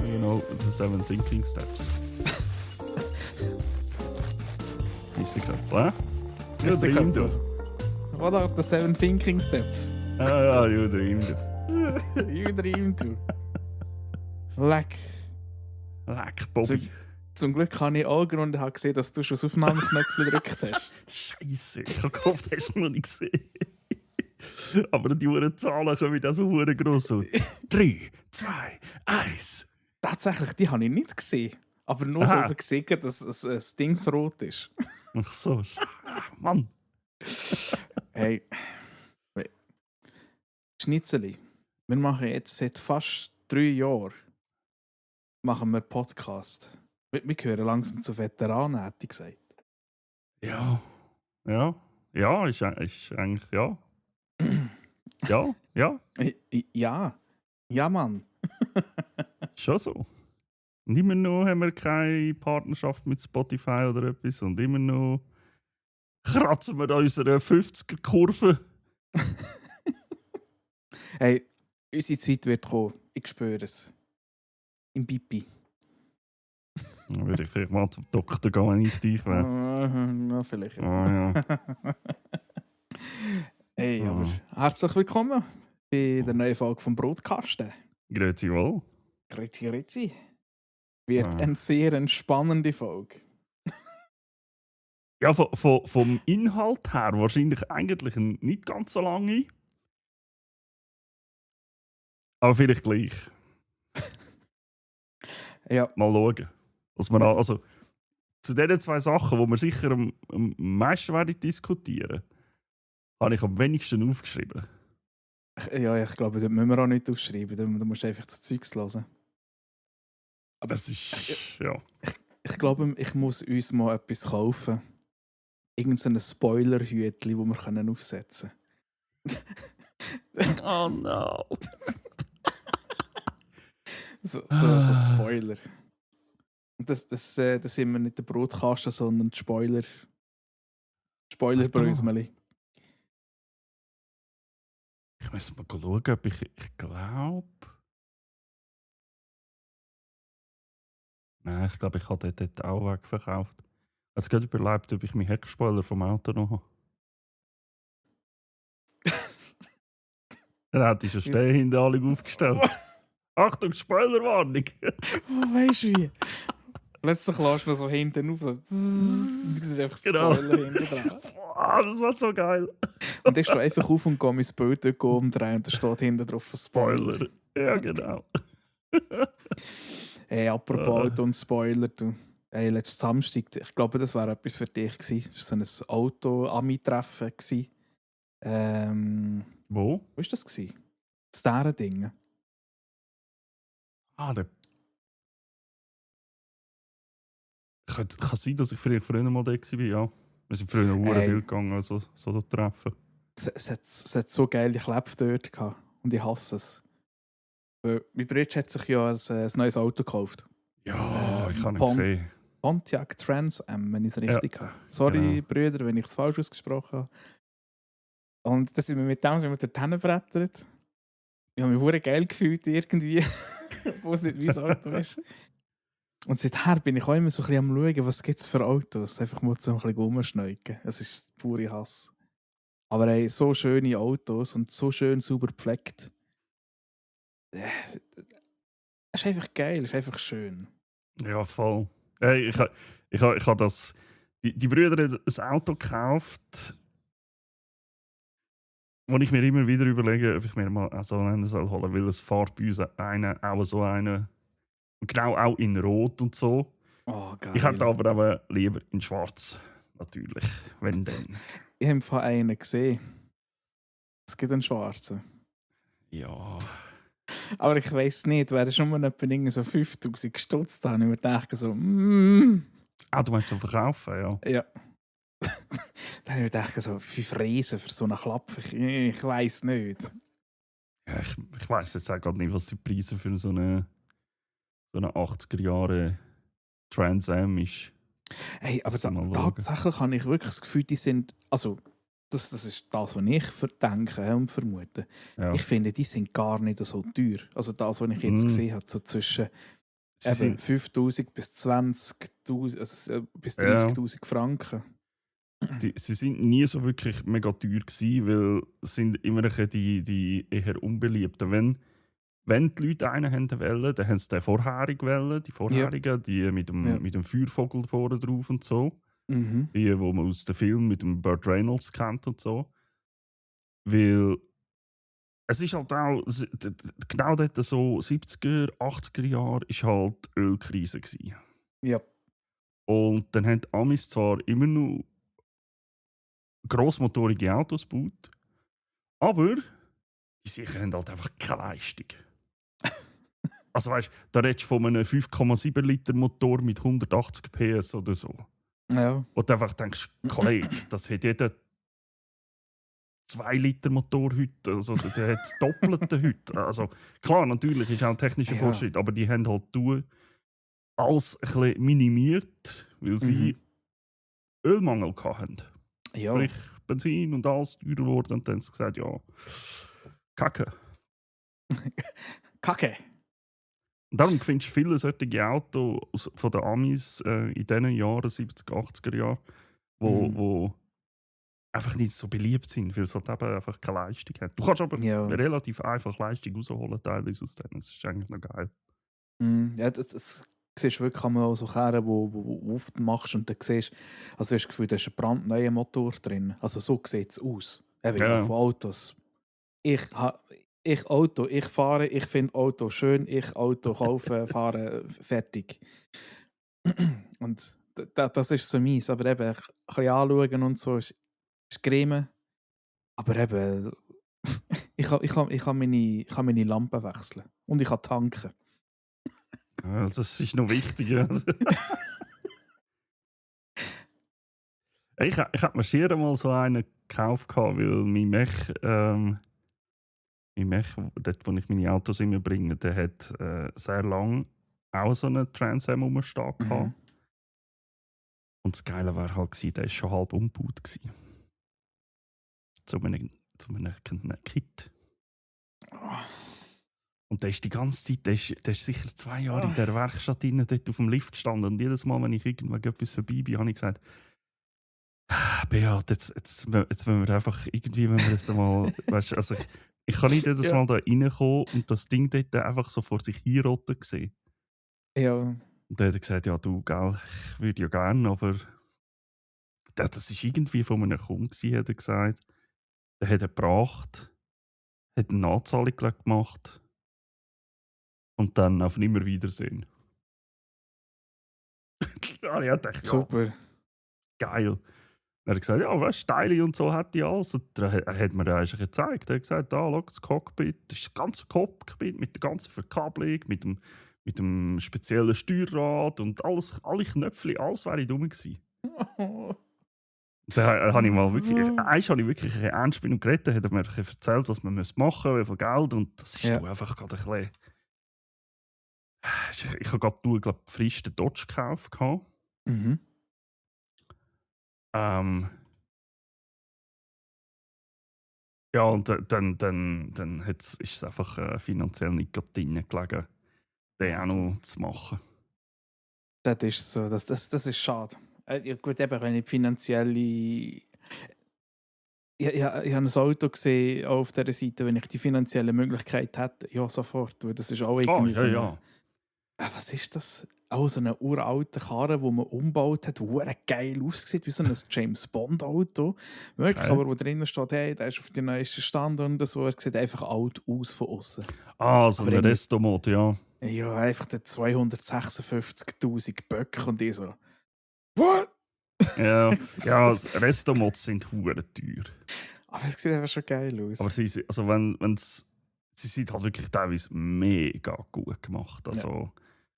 You know, the 7 Thinking Steps. Mr. Couple, eh? You dreamed of. What are the 7 thinking steps? Ah, you dreamed of. You dream to. Leck. Leck, Bobby. Zum Glück habe ich Augen und habe gesehen, dass du schon das Aufnahmeknöpfchen gedrückt hast. Scheiße, ich habe gehofft, hast du noch nicht gesehen. Aber die Zahlen kommen wieder so gross aus. 3, 2, 1. Tatsächlich, die habe ich nicht gesehen. Aber nur Aha. oben gesehen, dass das Ding rot ist. Ach so, Mann. Hey. Schnitzeli. Wir machen jetzt seit fast 3 Jahren machen wir Podcast. Wir gehören langsam zu Veteranen, hätte ich gesagt. Ja. Ja, ist eigentlich, ja. Ja, Ja, Mann. schon so. Und immer noch haben wir keine Partnerschaft mit Spotify oder etwas und immer noch kratzen wir an unserer 50er-Kurve. Hey, unsere Zeit wird kommen. Ich spüre es. Im Pipi. Dann würde ich vielleicht mal zum Doktor gehen, wenn ich dich wäre. Na, vielleicht. Ah, ja. Hey, aber herzlich willkommen bei der neuen Folge vom Brotkasten. Grüezi wohl. Grüezi. Wird eine sehr spannende Folge. Ja, vom Inhalt her wahrscheinlich eigentlich nicht ganz so lange. Aber vielleicht gleich. Ja. Mal schauen. Was wir also, zu diesen 2 Sachen, die wir sicher am meisten werden diskutieren, habe ich am wenigsten aufgeschrieben. Ja, ich glaube, da müssen wir auch nicht aufschreiben. Da musst du einfach das Zeugs hören. Aber es ist, ja. Ich glaube, ich muss uns mal etwas kaufen. Irgend so ein Spoiler-Hütchen, das wir aufsetzen können. Oh no. so Spoiler. Und das sind wir nicht der Brotkasten, sondern die Spoiler-Brösmeli. Ich muss mal schauen, ob ich glaube. Nein, ich glaube, ich habe dort auch wegverkauft. Jetzt geht überlebt, ob ich meinen Heckspoiler vom Auto noch habe. Dann hätte ich schon stehen hinter alle aufgestellt. Achtung, Spoilerwarnung! Weißt du wie? Plötzlich lässt du noch so hinten auf. So. Das ist einfach Spoiler hinten dran. Das war so geil. Und dann stehst du einfach auf und gehst mein Bild umdrehen und da steht hinten drauf ein Spoiler. Ja, genau. Hey, apropos Auto und Spoiler, du. Hey, letzten Samstag, ich glaube, das wäre etwas für dich gewesen. Das war so ein Auto-Ami-Treffen. Wo? Wo war das? Das deren Ding. Der. Kann sein, dass ich vielleicht früher mal da war, ja. Wir sind früher noch viel gegangen, also so da treffen. Es hat so geile Kleber dort gehabt. Und ich hasse es. Mein Bruder hat sich ja ein neues Auto gekauft. Ja, ich habe ihn gesehen. Pontiac Trans Am, wenn ich es richtig habe. Sorry, genau. Brüder, wenn ich es falsch ausgesprochen habe. Und das sind wir mit dem durch die Hände gebrettert. Ich habe mich verdammt geil gefühlt irgendwie, wo es nicht mein Auto ist. Und seither bin ich auch immer so ein bisschen am schauen, was gibt es für Autos. Einfach mal so ein bisschen rumschneuken. Es ist pure Hass. Aber ey, so schöne Autos und so schön sauber gepflegt. Es ist einfach geil, es ist einfach schön. Ja, voll. Hey, ich habe das. Die Brüder haben ein Auto gekauft, wo ich mir immer wieder überlege, ob ich mir mal so einen soll holen, weil es fährt bei uns auch so einen. Und genau auch in Rot und so. Oh, geil. Ich hätte aber auch lieber in Schwarz. Natürlich. Wenn denn. Ich habe von einen gesehen. Es gibt einen schwarzen. Ja. Aber ich weiss nicht, wäre schon mal etwa so 5000 gestutzt, da habe ich mir gedacht, so, Ah, du meinst zum Verkaufen, ja? Ja. Dann habe ich mir gedacht, so 5 Riesen für so einen Klapp, ich weiss nicht. Ja, ich weiss jetzt auch gerade nicht, was die Preise für so eine 80er Jahre Trans Am ist. Hey, aber tatsächlich habe ich wirklich das Gefühl, die sind, also das ist das, was ich denke und vermute. Ja. Ich finde, die sind gar nicht so teuer. Also das, was ich jetzt gesehen habe, so zwischen sie Eben sind, 5'000 bis 20'000, bis ja, 30'000 Franken. sie sind nie so wirklich mega teuer gewesen, weil es sind immer ein bisschen die eher unbeliebten. Wenn die Leute einen haben wollen, dann haben sie den vorherigen wollen, die Ja, vorherigen, die ja. mit dem Feuervogel vorne drauf und so. Mhm. Die, wo man aus dem Film mit dem Burt Reynolds kennt und so. Weil es ist halt auch, genau dort so 70er, 80er Jahre ist halt die Ölkrise gewesen. Ja. Und dann haben die Amis zwar immer noch grossmotorige Autos gebaut, aber die sicher haben halt einfach keine Leistung. Also weißt du, da redest du von einem 5,7 Liter Motor mit 180 PS oder so. Ja. Und du einfach denkst, Kollege, das hat jeder 2 Liter Motor heute, also der hat das Doppelte heute. Also klar, natürlich ist auch ein technischer Ja. Fortschritt, aber die haben halt alles ein bisschen minimiert, weil sie Mhm. Ölmangel hatten. Ja. Sprich, Benzin und alles teurer geworden und dann haben sie gesagt, ja, Kacke. Kacke. Und darum findest du viele solche Autos von den Amis in diesen Jahren, 70er, 80er Jahren, wo einfach nicht so beliebt sind, weil es halt eben einfach keine Leistung hat. Du kannst aber Ja. relativ einfach Leistung rausholen, teilweise aus denen. Das ist eigentlich noch geil. Ja, das siehst du wirklich auch so Kehren, wo oft machst und dann siehst also du hast das Gefühl, da ist ein brandneuer Motor drin. Also so sieht es aus. Eben ja, Ja, von Autos. Ich Auto, ich fahre, ich finde Auto schön, ich Auto kaufe, fahre, fertig. Und das ist so meins. Aber eben, ein bisschen anschauen und so ist Creme. Aber eben, ich kann meine Lampe wechseln. Und ich kann tanken. das ist noch wichtiger. Ich hab mir schier mal so einen gekauft, weil mein Mech, dort wo ich meine Autos immer bringe, der hat sehr lang auch so einen Trans Am rumstehen gehabt. Mhm. Und das Geile war halt, der war schon halb umgebaut. Zu einem Kit. Und der ist die ganze Zeit, der ist sicher 2 Jahre in der Werkstatt drin, dort auf dem Lift gestanden. Und jedes Mal, wenn ich irgendwann etwas vorbei bin, habe ich gesagt, Beat, jetzt wollen wir einfach irgendwie, wenn wir das mal, weißt du, also ich kann nicht jedes Ja. Mal da reinkommen und das Ding dort einfach so vor sich hinrotten sehen. Ja. Und dann hat er gesagt, ja du, gell, ich würde ja gerne, aber das ist irgendwie von einem Kunden gewesen, hat er gesagt. Der hat er gebracht, hat eine Nachzahlung gemacht und dann auf Nimmerwiedersehen. Ja, ich dachte, ja, Super. geil. Er hat gesagt, ja, weißt du, Teile und so hat die alles. Und er hat mir eigentlich gezeigt. Er hat gesagt, da, schau, das Cockpit, das ist das ganze Cockpit mit der ganzen Verkabelung, mit dem speziellen Steuerrad und alles, alle Knöpfe, alles wäre dumm gewesen. Da habe ich mal wirklich, eigentlich habe ich wirklich ernst mit ihm geredet, hat er mir erzählt, was man machen muss, wie viel Geld, und das ist Ja. einfach gerade ein bisschen... Ich habe gerade, glaube ich, frisch den Dodge gekauft. Mhm. Ja, und dann ist es einfach finanziell nicht gerade drin gelegen, den auch noch zu machen. Das ist so, das ist schade. Ja, gut, eben, wenn ich finanzielle. Ich habe ein Auto gesehen auch auf dieser Seite, wenn ich die finanzielle Möglichkeit hätte, ja, sofort. Weil das ist auch irgendwie Ja, so eine, ja. was ist das? Auch so eine uralte Karre, die man umgebaut hat, die geil aussieht, wie so ein James-Bond-Auto. Wirklich, Okay. aber wo drinnen steht, hey, der ist auf den neuesten Stand und so. Er sieht einfach alt aus von außen. Ah, so Aber ein irgendwie- Resto-Mode, ja. Ja, einfach der 256.000 Böcke und ich so, what? Ja, ja, Resto-Mods sind hure teuer. Aber es sieht einfach schon geil aus. Aber sie sind halt wirklich teilweise mega gut gemacht. Also,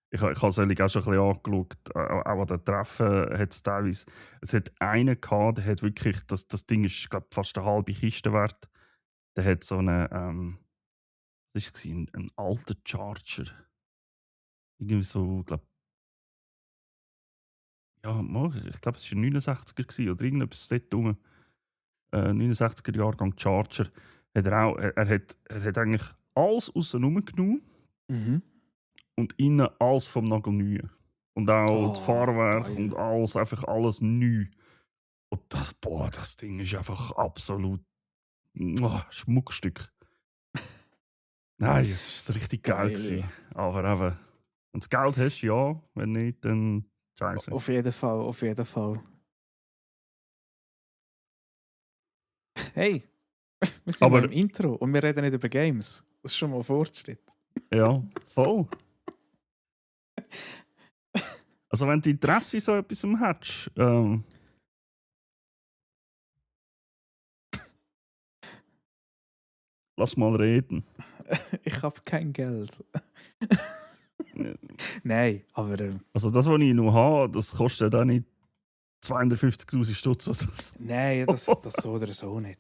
ich habe es auch schon ein bisschen angeschaut, auch an den Treffen hat es teilweise... Es hat einen gehabt, der hat wirklich... Das Ding ist, glaube fast eine halbe Kiste wert. Der hat so einen... was war es? Ein alter Charger. Irgendwie so, glaube ja, ich glaube, es war ein 69er oder irgendetwas dort rum. 69er Jahrgang Charger. Hat er hat eigentlich alles rausgenommen Mhm. und innen alles vom Nagelneu. Und auch das Oh, Fahrwerk geil. und einfach alles neu. Und das Ding ist einfach absolut Schmuckstück. Nein, es war richtig geil. Geil. Aber eben, wenn du das Geld hast, ja. Wenn nicht, dann scheiße. Auf jeden Fall, auf jeden Fall. Hey, wir sind Aber noch im Intro und wir reden nicht über Games. Das ist schon mal ein Fortschritt. ja, voll. Also wenn du Interesse so etwas hast, lass mal reden. Ich habe kein Geld. Nein, aber Also das, was ich noch habe, das kostet auch nicht 250'000 Stutz oder so. nein, das so oder so nicht.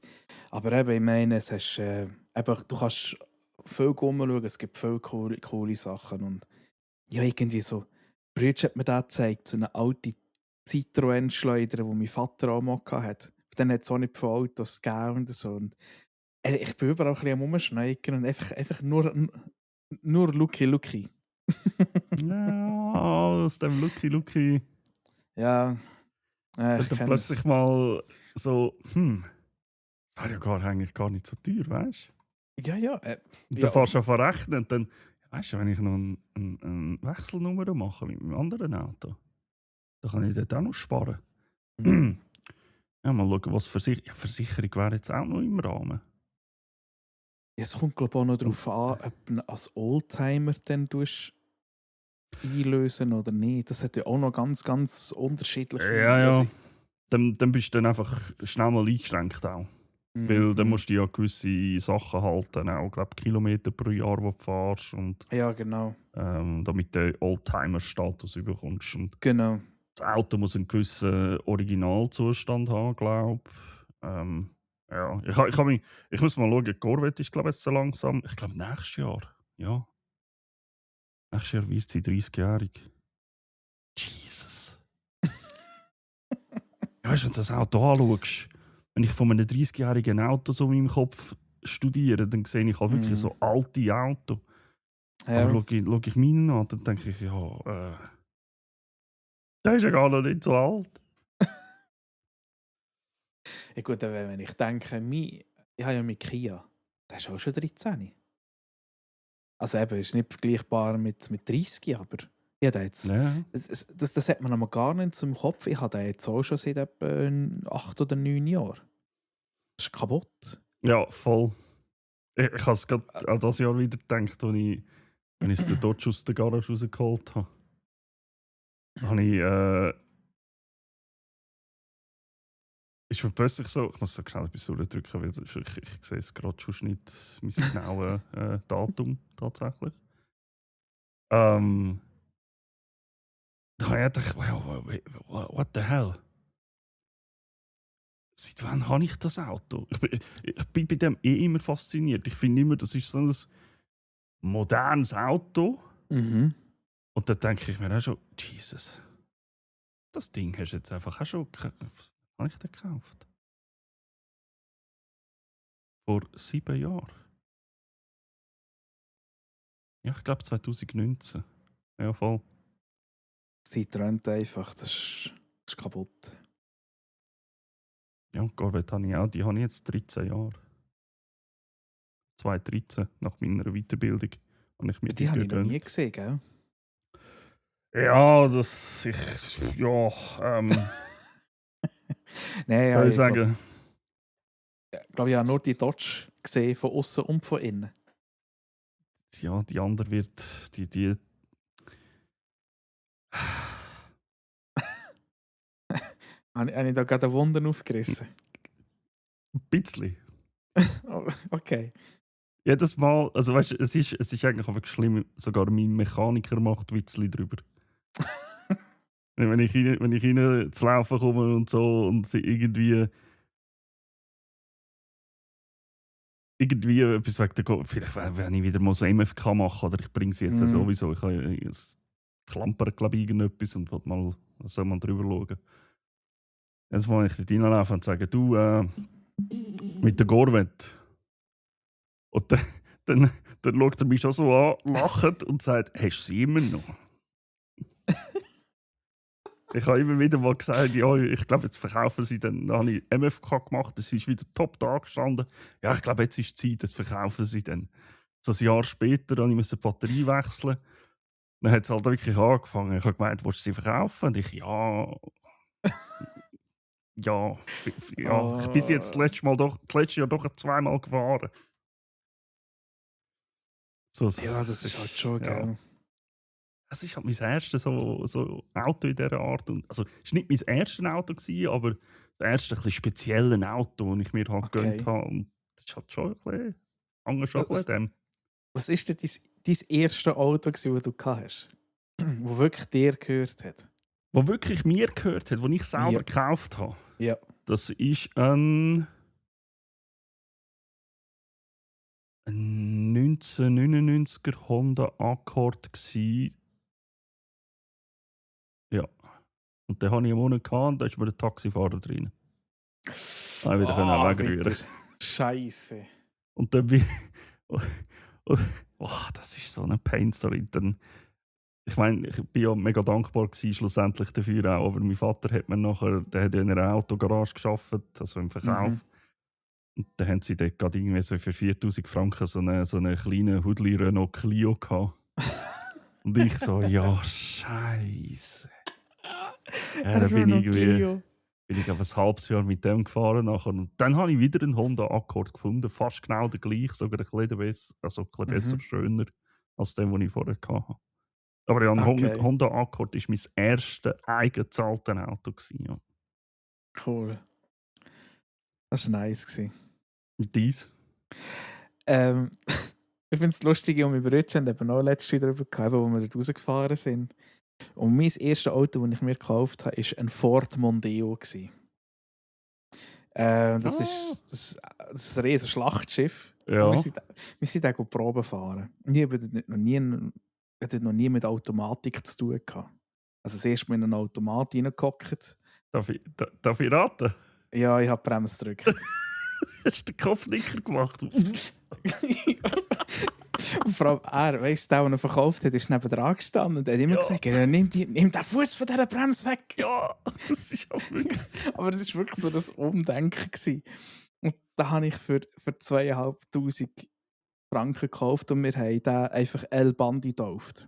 Aber eben, ich meine, es hast, eben, du kannst viel rumschauen, es gibt viele coole Sachen. Und ja, irgendwie so. Brütsch hat mir da gezeigt, so eine alte Citroën-Schleuder, die mein Vater auch mal hatte. Dann hat es auch nicht von Autos gegeben und so. Und ich bin überall ein bisschen am Umschneiden und einfach nur Lucky. Ja, aus dem Lucky. Ja, Wenn ich dann kenne es. plötzlich mal so, das wäre ja eigentlich gar nicht so teuer, weißt du? Ja, Und dann ja. fährst du an verrechnen und dann, weißt du, wenn ich noch eine Wechselnummer mache mit meinem anderen Auto, dann kann ich dort auch noch sparen. Mhm. Ja, mal schauen, was Versicherung wäre jetzt auch noch im Rahmen. Es kommt, glaube ich, auch noch darauf an, ob du ihn als Oldtimer dann einlösen oder nicht. Das hat ja auch noch ganz unterschiedliche. Ja. Also, Dann bist du dann einfach schnell mal eingeschränkt auch. Weil dann musst du ja gewisse Sachen halten, auch glaube Kilometer pro Jahr, die du fährst. Und, Ja, genau. damit du den Oldtimer-Status bekommst. Und Genau. das Auto muss einen gewissen Originalzustand haben, glaube ich. Ja, ich muss mal schauen, die Corvette ist glaube ich jetzt so langsam. Ich glaube nächstes Jahr. Ja. Nächstes Jahr wird sie 30-jährig. Jesus. Ja, weißt du, wenn du das Auto anschaust, wenn ich von einem 30-jährigen Auto so in meinem Kopf studiere, dann sehe ich auch wirklich so alte Autos. Ja. Aber schaue ich meinen an, dann denke ich, ja, der ist ja gar noch nicht so alt. Ja, gut, wenn ich denke, ich habe ja mit Kia, der ist auch schon 13. Also eben, ist nicht vergleichbar mit 30, aber ja, Ja. das hat man noch mal gar nicht zum Kopf. Ich habe den jetzt auch schon seit etwa 8 oder 9 Jahren. Das ist kaputt. Ja, voll. Ich habe es gerade an das Jahr wieder gedacht, als ich den Dodge aus der Garage rausgeholt habe. Habe ich, ist mir plötzlich so, ich muss so schnell etwas durchdrücken, weil ich sehe es gerade schon nicht, mein genaues Datum tatsächlich. Da habe ich gedacht, what the hell? Seit wann habe ich das Auto? Ich bin bei dem immer fasziniert. Ich finde immer, das ist so ein modernes Auto. Mhm. Und dann denke ich mir auch schon, Jesus, das Ding hast du jetzt einfach auch schon. Was habe ich denn gekauft? Vor 7 Jahren. Ja, ich glaube 2019. Ja, voll. Sie trennt einfach, das ist kaputt. Ja, und Corvette habe ich auch. Die habe ich jetzt 13 Jahre. 2013, nach meiner Weiterbildung, habe ich mir Die habe ich noch nie gegönnt. gesehen, gell? Ja, Nein, soll ich ich sagen. glaube, ich habe nur die Dodge gesehen, von außen und von innen. Ja, die andere wird, die Habe ich da gerade einen Wunden aufgerissen? ein bisschen. Oh, okay. Jedes Mal, also weißt du, es ist eigentlich einfach schlimm, sogar mein Mechaniker macht Witzli drüber. Wenn ich rein zu laufen komme und so und sie irgendwie etwas wegen der vielleicht wenn ich wieder mal so MFK mache oder ich bringe sie jetzt sowieso. Ich habe es klampert, glaube ich, irgendetwas und will mal, soll mal drüber schauen. Jetzt muss ich dort reinlaufen und sagen, du, mit der Corvette. Und dann dann schaut er mich schon so an, lacht und sagt, hast du sie immer noch? Ich habe immer wieder mal gesagt, ja, ich glaube, jetzt verkaufen sie dann. Dann habe ich MFK gemacht, es ist wieder top da gestanden. Ja, ich glaube, jetzt ist die Zeit, jetzt verkaufen sie dann. So ein Jahr später musste ich die Batterie wechseln. Dann hat es halt wirklich angefangen. Ich habe gemeint, willst du sie verkaufen? Und ich, ja. Ja, ich bin jetzt das letzte Jahr doch zweimal gefahren. So, Ja, das ist halt schon, ja. gell. Es ist halt mein erstes so Auto in dieser Art. Also, es war nicht mein erstes Auto, aber das erste ein bisschen spezielle Auto, das ich mir halt gegönnt habe. Und das ist halt schon ein bisschen anders Was, dem. was ist denn dein erste Auto, das du gehabt hast? Wo wirklich dir gehört hat? Was wirklich mir gehört hat, was ich selber Ja. gekauft habe, Ja. das ist ein 1999er Honda Accord gsi. Ja. Und den hatte ich einen Monat gehabt, und da ist mir der Taxifahrer drin. Dann wieder wegrühren. Scheiße. Und dann bin das ist so eine Pain-Story. Ich meine, ich bin ja mega dankbar gewesen, schlussendlich dafür auch. Aber mein Vater hat mir nachher, der hat in einer Autogarage gearbeitet, also im Verkauf. Mhm. Und dann haben sie dort gerade irgendwie so für 4000 Franken so einen kleinen Hudli Renault Clio gehabt. Und ich so, ja, Scheiße. Ja, dann bin ich ein halbes Jahr mit dem gefahren nachher. Und dann habe ich wieder einen Honda Accord gefunden, fast genau der gleiche, sogar ein bisschen besser, besser, schöner als den, den ich vorher hatte. Aber ja, ein Honda Accord war mein erstes eigengezahltes Auto. Ja. Cool. Das war nice. Und dies? Ich finde es lustig, und wir haben eben auch letztes darüber gehabt, wo wir dort rausgefahren sind. Und mein erstes Auto, das ich mir gekauft habe, war ein Ford Mondeo. Das ist ein riesiges Schlachtschiff. Ja. Wir sind da Proben fahren. Ich habe dort noch nie mit Automatik zu tun gehabt. Also das erste Mal in einen Automat reingehockt. Darf ich raten? Ja, ich habe die Bremse gedrückt. Hast du den Kopfnicker gemacht? Und vor allem weißt du, der er verkauft hat, ist neben dran gestanden und hat immer gesagt, nimm den Fuß von dieser Bremse weg. Ja, das ist auch wirklich. Aber das war wirklich so das Umdenken gewesen. Und da habe ich für 2500 Franken gekauft und wir haben den einfach El Bandi getauft.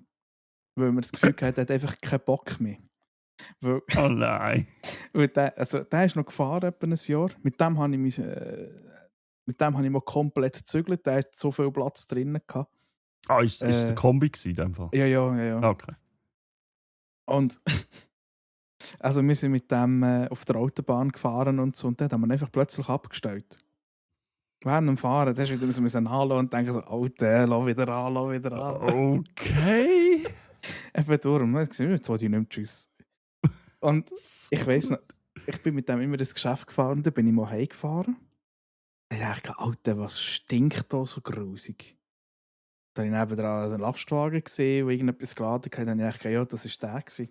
Weil wir das Gefühl hatten, er hat einfach keinen Bock mehr. Weil, oh nein. weil der ist noch gefahren, etwa ein Jahr. Mit dem habe ich mal komplett gezügelt. Der hat so viel Platz drinnen gehabt. Ah, ist es der Kombi in dem Fall? Ja. Okay. Und also wir sind mit dem auf der Autobahn gefahren und so, und dann haben wir einfach plötzlich abgestellt. Während dem Fahren, dann ist wieder so anlassen und denken so, Alter, lass wieder an. Okay. Eben darum, jetzt wollte ich nicht mehr, tschüss. Und ich weiss noch, ich bin mit dem immer ins Geschäft gefahren, dann bin ich mal heimgefahren. Ich dachte, Alter, was stinkt da so grusig? Dann habe ich nebenan einen Lastwagen gesehen, der irgendetwas geladen hat. Dann habe ich gedacht, ja, das war der gewesen.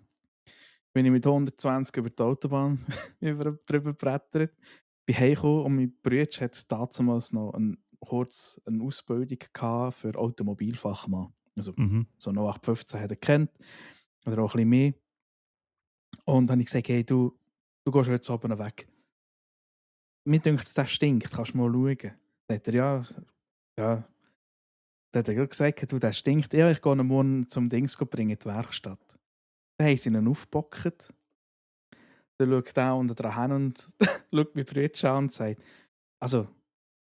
Bin ich mit 120 über die Autobahn drüber gebrettert. Bin heimgekommen und mein Bruder hatte damals noch eine Ausbildung für Automobilfachmann. Also so 0815 hat er kennt. Oder auch ein bisschen mehr. Und dann habe ich gesagt, hey, du gehst heute oben weg. Mir denkt, der stinkt, kannst du mal schauen. Dann hat er, ja. Dann hat er gesagt, du, der stinkt. Ja, ich gehe ihn morgen zum Dings bringen, in die Werkstatt. Dann haben sie ihn aufgepackt. Dann schaut er unten dran und schaut mein Bruder an und sagt, also,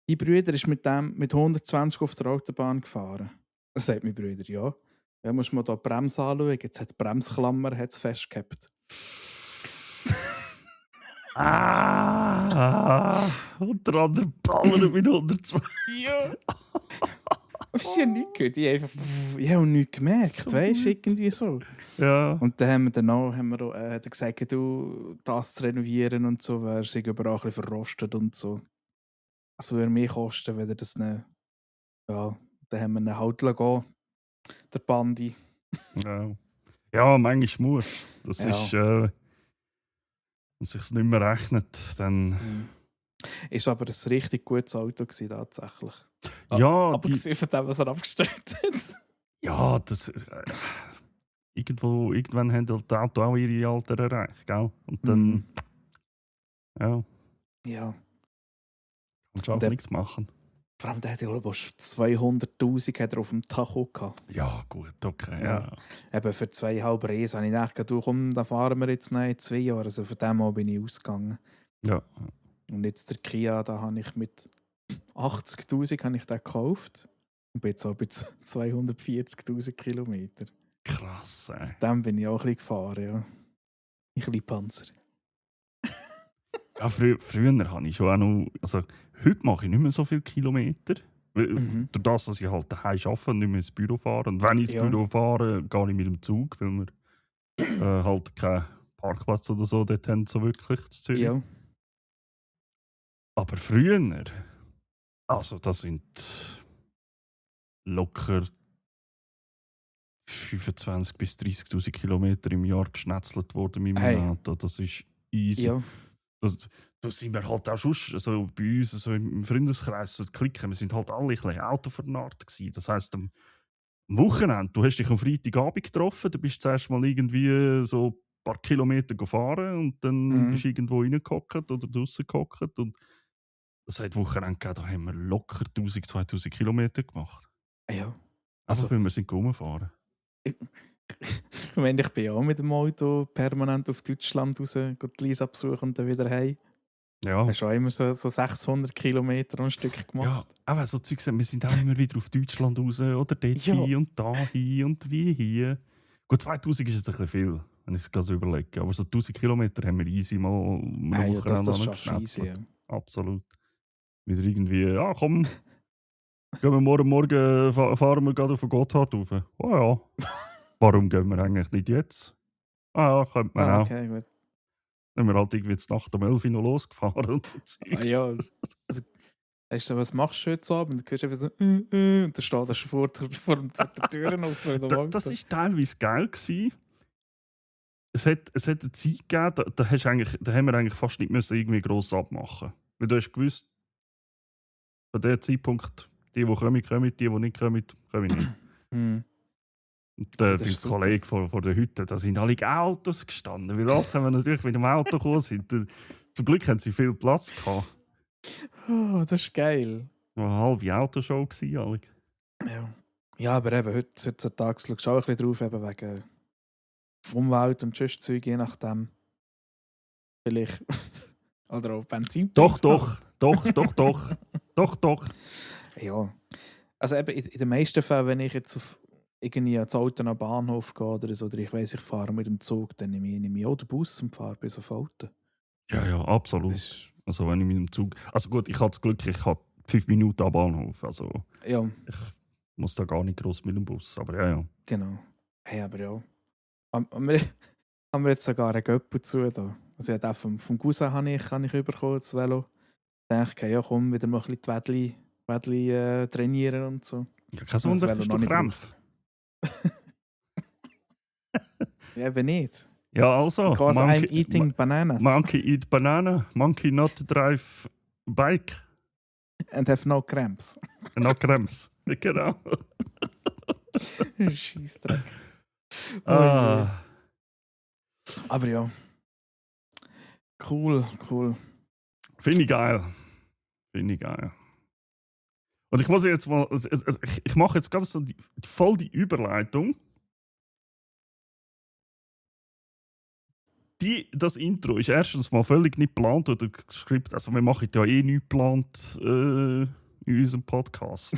dein Bruder ist mit 120 auf der Autobahn gefahren. Dann sagt mein Bruder, ja. Dann muss man da die Bremse anschauen. Jetzt hat die Bremsklammer festgehabt. Unter anderem Ballern mit 102. Ja. Das ist ja nichts gehört. Ich habe nichts gemerkt, so weißt du, irgendwie so. Ja. Und dann haben wir gesagt, du, das zu renovieren und so, wäre sich überall ein bisschen verrostet und so. Das würde mehr kosten, wenn er das nicht. Ja, dann haben wir ihn halt gehen, der Bandi. Ja, manchmal muss. Das ist, wenn es sich nicht mehr rechnet, dann. Ist aber ein richtig gutes Auto gewesen, tatsächlich. Ja, Abgesehen von dem, was er abgestellt hat. ja, das irgendwann haben halt die Auto auch ihre Alter erreicht, gell? Und dann, ja, Ja. kannst du auch Und nichts machen. vor allem, der hat ja, glaube ich, 200'000 hat er auf dem Tacho gehabt. Ja, gut, okay, Ja. ja. Eben für 2,5 Reisen habe ich gedacht, du komm, da fahren wir jetzt noch in 2 Jahren. Also von dem an bin ich ausgegangen. Ja, Und jetzt der Kia, da habe ich mit 80'000 habe ich den gekauft. Und bin jetzt auch bei 240'000 Kilometer. krass, ey. Dem bin ich auch ein bisschen gefahren, ja. Ein bisschen Panzer. Ja, früher habe ich schon auch noch, also heute mache ich nicht mehr so viele Kilometer. Mhm. Durch das, dass ich halt daheim arbeite und nicht mehr ins Büro fahre. Und wenn ich ins Ja. Büro fahre, gehe ich mit dem Zug, weil wir halt keinen Parkplatz oder so dort haben, so wirklich in Zürich. Ja. Aber früher, also das sind locker 25.000 bis 30.000 Kilometer im Jahr geschnetzelt worden mit meinem Hey. Auto. Das ist easy. Ja. Da sind wir halt auch schon so bei uns so im Freundeskreis so klicken. Wir sind halt alle ein bisschen autovernarrt gewesen. Das heisst, am Wochenende, du hast dich am Freitagabend getroffen, du bist zuerst mal irgendwie so ein paar Kilometer gefahren und dann bist du irgendwo reingehockt oder draussen gehockt. Und das hat Wochenende gegeben, da haben wir locker 1000, 2000 Kilometer gemacht. Ja. Einfach Also, weil wir sind rumgefahren. ich meine, ich bin ja auch mit dem Auto permanent auf Deutschland raus, gehe die Lisa besuchen und dann wieder heim. Ja. Hast du auch immer so 600 Kilometer am Stück gemacht? Ja, aber so Zeug, wir sind auch immer wieder auf Deutschland raus oder dort hin und da hin und wie hier. Gut, 2000 ist jetzt ein bisschen viel, wenn ich es gerade so überlege. Aber so 1000 Kilometer haben wir easy mal Ja, das schaffst du easy, ja. Absolut. Wieder irgendwie, komm, gehen wir morgen fahren wir gerade auf den Gotthard rauf. Oh ja. Warum gehen wir eigentlich nicht jetzt? Ja, könnte man auch. Okay, gut. Dann sind wir halt irgendwie Nacht um 11 Uhr noch losgefahren und so Zeugs. Ja. Weißt du, was machst du heute Abend? Dann hörst du einfach so, und dann steht er schon vor der Tür raus. Das war teilweise geil gewesen. Es hat eine Zeit gegeben, da haben wir eigentlich fast nicht müssen irgendwie gross abmachen. Weil du hast gewusst, bei dem Zeitpunkt, die kommen, die nicht kommen nicht. Mhm. Und Das dein ist super. Kollege von der Hütte, da sind alle Autos gestanden. Weil alle zusammen natürlich mit dem Auto gekommen sind. Zum Glück haben sie viel Platz gehabt. Oh, das ist geil. War eine halbe Autoshow gewesen, alle. Ja. Ja, aber eben, heutzutage schaust du auch ein bisschen drauf, eben wegen Umwelt und sonst Zeug, je nachdem. Vielleicht. Oder auch Benzin. Doch. Ja. Also eben in den meisten Fällen, wenn ich jetzt auf irgendwie ans Auto nach Bahnhof gehe oder so, oder ich weiss, ich fahre mit dem Zug, dann nehme ich auch den Bus und fahre bis auf Auto. Ja, absolut. Das, Also wenn ich mit dem Zug... Also gut, ich habe das Glück, ich habe 5 Minuten am Bahnhof. Also ja, ich muss da gar nicht gross mit dem Bus. Aber ja. genau. Hey, aber ja. Haben wir jetzt sogar einen Göppel zu da. Also ja, den vom Cousin habe ich bekommen, das Velo. Da dachte ich, ja komm, wieder mal ein bisschen die Wädli trainieren und so. Ja, kein Wunder, bist du Krampf. Ja, eben nicht. Ja, also. Because I'm eating bananas. Monkey eat banana, monkey not drive bike. And have no cramps. No cramps. Genau. Scheissdreck. Ah. Aber ja. Cool. Finde ich geil. Und ich muss jetzt mal... Ich mache jetzt ganz so voll die Überleitung. Das Intro ist erstens mal völlig nicht geplant oder gescriptet. Also wir machen ja eh nichts geplant in unserem Podcast.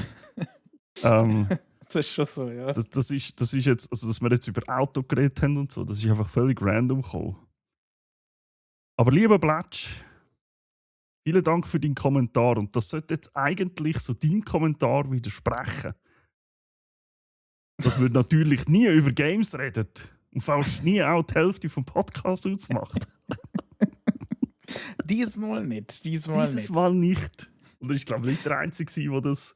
Das ist schon so, ja. Das ist jetzt, also dass wir jetzt über Auto geredet haben und so, das ist einfach völlig random gekommen. Aber lieber Blatsch, vielen Dank für deinen Kommentar. Und das sollte jetzt eigentlich so deinem Kommentar widersprechen. Dass wir natürlich nie über Games reden und fast nie auch die Hälfte vom Podcast ausmacht. Diesmal nicht. Dieses Mal nicht. Und ich glaube nicht der Einzige, der das...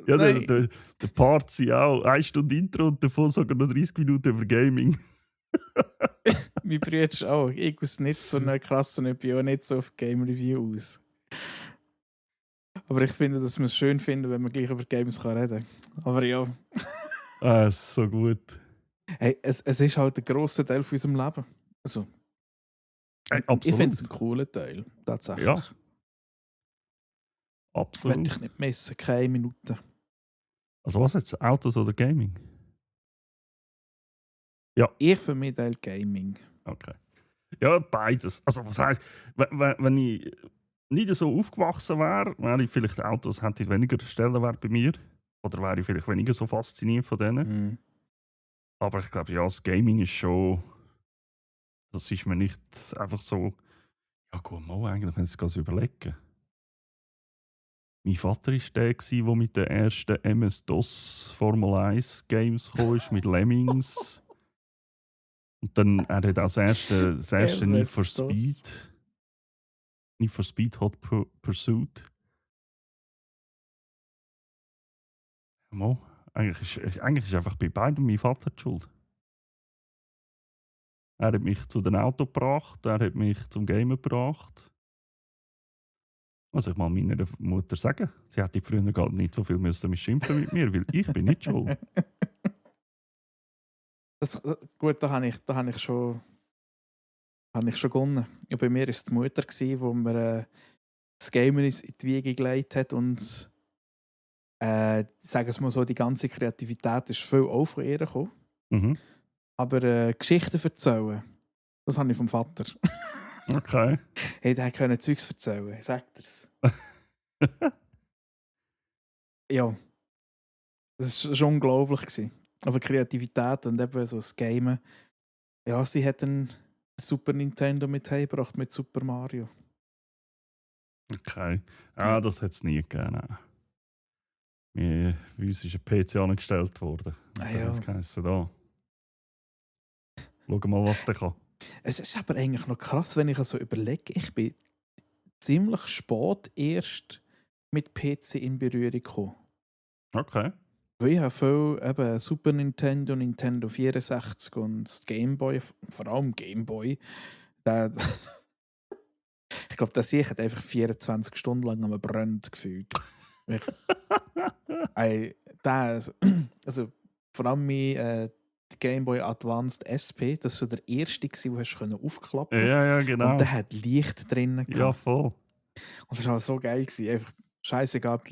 Ja, der Part sind auch 1 Stunde Intro und davon sogar noch 30 Minuten über Gaming. Mein Bruder auch. Ich aus nicht so einer krassen, ich bin auch nicht so auf Game Review aus. Aber ich finde, dass wir es schön finden, wenn man gleich über Games reden kann. Aber ja, Es ist so gut. hey, es ist halt ein grosser Teil von unserem Leben. Also, und ich finde es einen Absolut. coolen Teil, tatsächlich. Ja, Werde absolut. ich nicht missen, keine Minute. Also was jetzt? Autos oder Gaming? Ja, Ich für mich Teil Gaming. okay. Ja, beides. Also was heisst, wenn ich nicht so aufgewachsen wäre ich vielleicht Autos, hätte ich weniger Stellenwert bei mir. Oder wäre ich vielleicht weniger so fasziniert von denen. Mhm. Aber ich glaube, ja, das Gaming ist schon, das ist mir nicht einfach so, ja gut, mal eigentlich, wenn ich es überlegen. Mein Vater war der, der mit den ersten MS-DOS Formel 1 Games kam, mit Lemmings. Und dann er hat auch das erste MS-DOS. Need for Speed Hot Pursuit. Mal, eigentlich ist einfach bei beiden mein Vater die Schuld. Er hat mich zu den Auto gebracht, er hat mich zum Gamen gebracht. Was ich mal meiner Mutter sagen, sie hätte früher gar nicht so viel müssen schimpfen mit mir, weil ich bin nicht schuld. Gut, da habe ich schon gewonnen. Ja, bei mir war es die Mutter, wo mir das Gamen in die Wiege gelegt hat und sagen wir es mal so, die ganze Kreativität ist viel auch von ihr gekommen. Mhm. Aber Geschichten erzählen, das habe ich vom Vater. Okay. Hey, der konnte Zeugs erzählen, sagt er's. Ja, das war schon unglaublich gewesen. Aber Kreativität und eben so das Gamen, ja, sie hat einen Super Nintendo mit heimgebracht mit Super Mario. Okay. Ja. Das hat es nie gegeben. Bei uns ist ein PC angestellt worden. Und Ah, dann hat ja. es geheißen, da, schau mal, was der kann. Es ist aber eigentlich noch krass, wenn ich so überlege, ich bin ziemlich spät erst mit PC in Berührung gekommen. Okay. Weil ich habe viel eben Super Nintendo, Nintendo 64 und Game Boy, vor allem Game Boy. Der, ich glaube, der Sieg hat einfach 24 Stunden lang am Brennt gefühlt. Ich, der, also vor allem mein Game Boy Advanced SP, das war so der erste, den du aufklappen konntest. Ja, Und genau. der hat Licht drin. Ja, voll. Und das war so geil. Einfach scheißegal, ob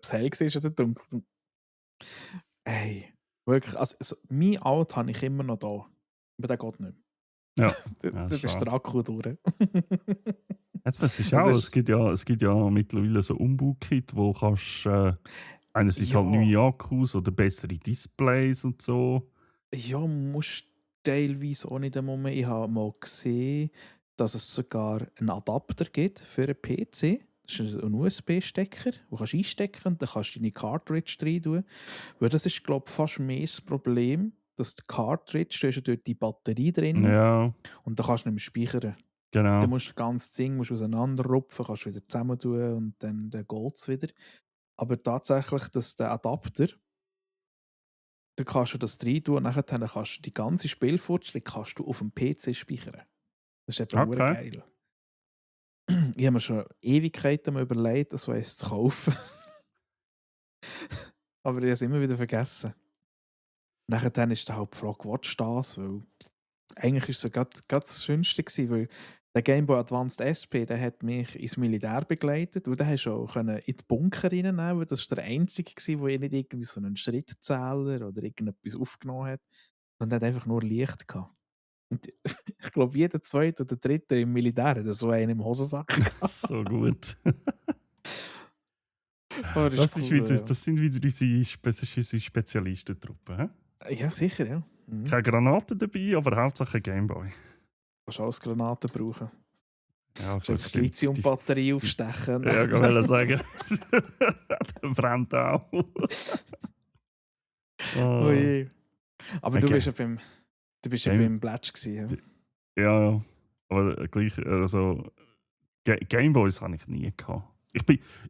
es hell war oder dunkel. Ey, wirklich. Also mein Auto habe ich immer noch da. Aber der geht nicht mehr. Ja, ja, Das ist schade. der Akku durch. Jetzt weißt du Es auch, ist- es gibt ja mittlerweile so Umbau-Kit, wo kannst einerseits halt Ja, neue Akkus oder bessere Displays und so. ja, musst teilweise auch nicht einmal mehr. Ich habe mal gesehen, dass es sogar einen Adapter gibt für einen PC. Das ist ein USB-Stecker, den kannst du einstecken und dann kannst du deine Cartridge rein tun. Weil das ist, glaube ich, fast mehr das Problem, dass die Cartridge, da ist ja dort die Batterie drin Ja, und dann kannst du nicht mehr speichern. genau. Dann musst du das ganze Ding auseinanderrupfen, kannst wieder zusammen tun und dann geht es wieder. Aber tatsächlich, dass der Adapter, da kannst du das rein tun und nachher kannst du die ganze Spielfortschritt kannst du auf dem PC speichern. Das ist eben hure Okay. geil. Ich habe mir schon Ewigkeiten mal überlegt, das eins zu kaufen. Aber ich habe es immer wieder vergessen. Nachher ist dann halt die Frage, willst du das? Weil eigentlich war es so gerade das Schönste gewesen, weil der Game Boy Advanced SP, der hat mich ins Militär begleitet, weil der hast du auch in die Bunker reinnehmen, weil das war der einzige gewesen, der nicht irgendwie so einen Schrittzähler oder irgendetwas aufgenommen hat, sondern der hat einfach nur Licht gehabt. Und ich glaube, jeder zweite oder dritte im Militär hat so einen im Hosensack gehabt. So gut. Aber Das, ist cool, wieder, das sind wieder unsere Spezialistentruppe. He? ja, sicher, ja. Mhm. Keine Granaten dabei, aber Hauptsache Gameboy. Kannst du alles Granaten brauchen. Ja, Du kannst die Lithium-Batterie aufstechen. Ja, ich wollte sagen. Der brennt auch. Oh je. Aber du Okay. bist ja beim Blatsch gewesen. Ja, aber gleich, also Gameboys habe ich nie gehabt.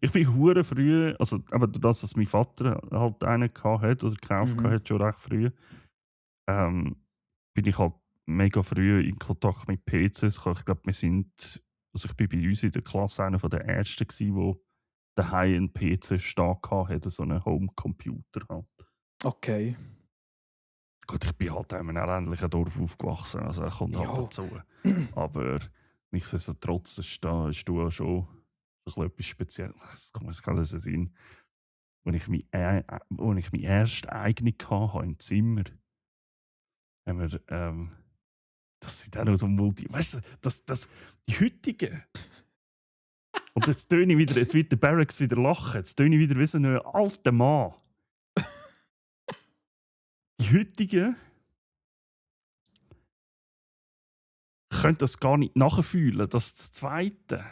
Ich bin hure früh, also aber durch das, dass mein Vater halt einen gehabt hat oder gekauft hat, schon recht früh, bin ich halt mega früh in Kontakt mit PCs gekommen. Ich glaube, ich bin bei uns in der Klasse einer der ersten gewesen, daheim einen PC stehen hatte, so einen Homecomputer halt. Okay. Gut, ich bin halt in einem ländlichen Dorf aufgewachsen, also er kommt halt Ja. dazu. Aber nichtsdestotrotz ist da schon ein bisschen etwas Spezielles. Was kann das sein? Als ich meinen ersten eigenen hatte im Zimmer, haben wir, das sind auch noch so weißt du, die heutigen. Und jetzt töne ich wieder, jetzt wird der Barracks wieder lachen, jetzt töne ich wieder wie so ein alter Mann. Die heutigen können das gar nicht nachfühlen, dass das Zweite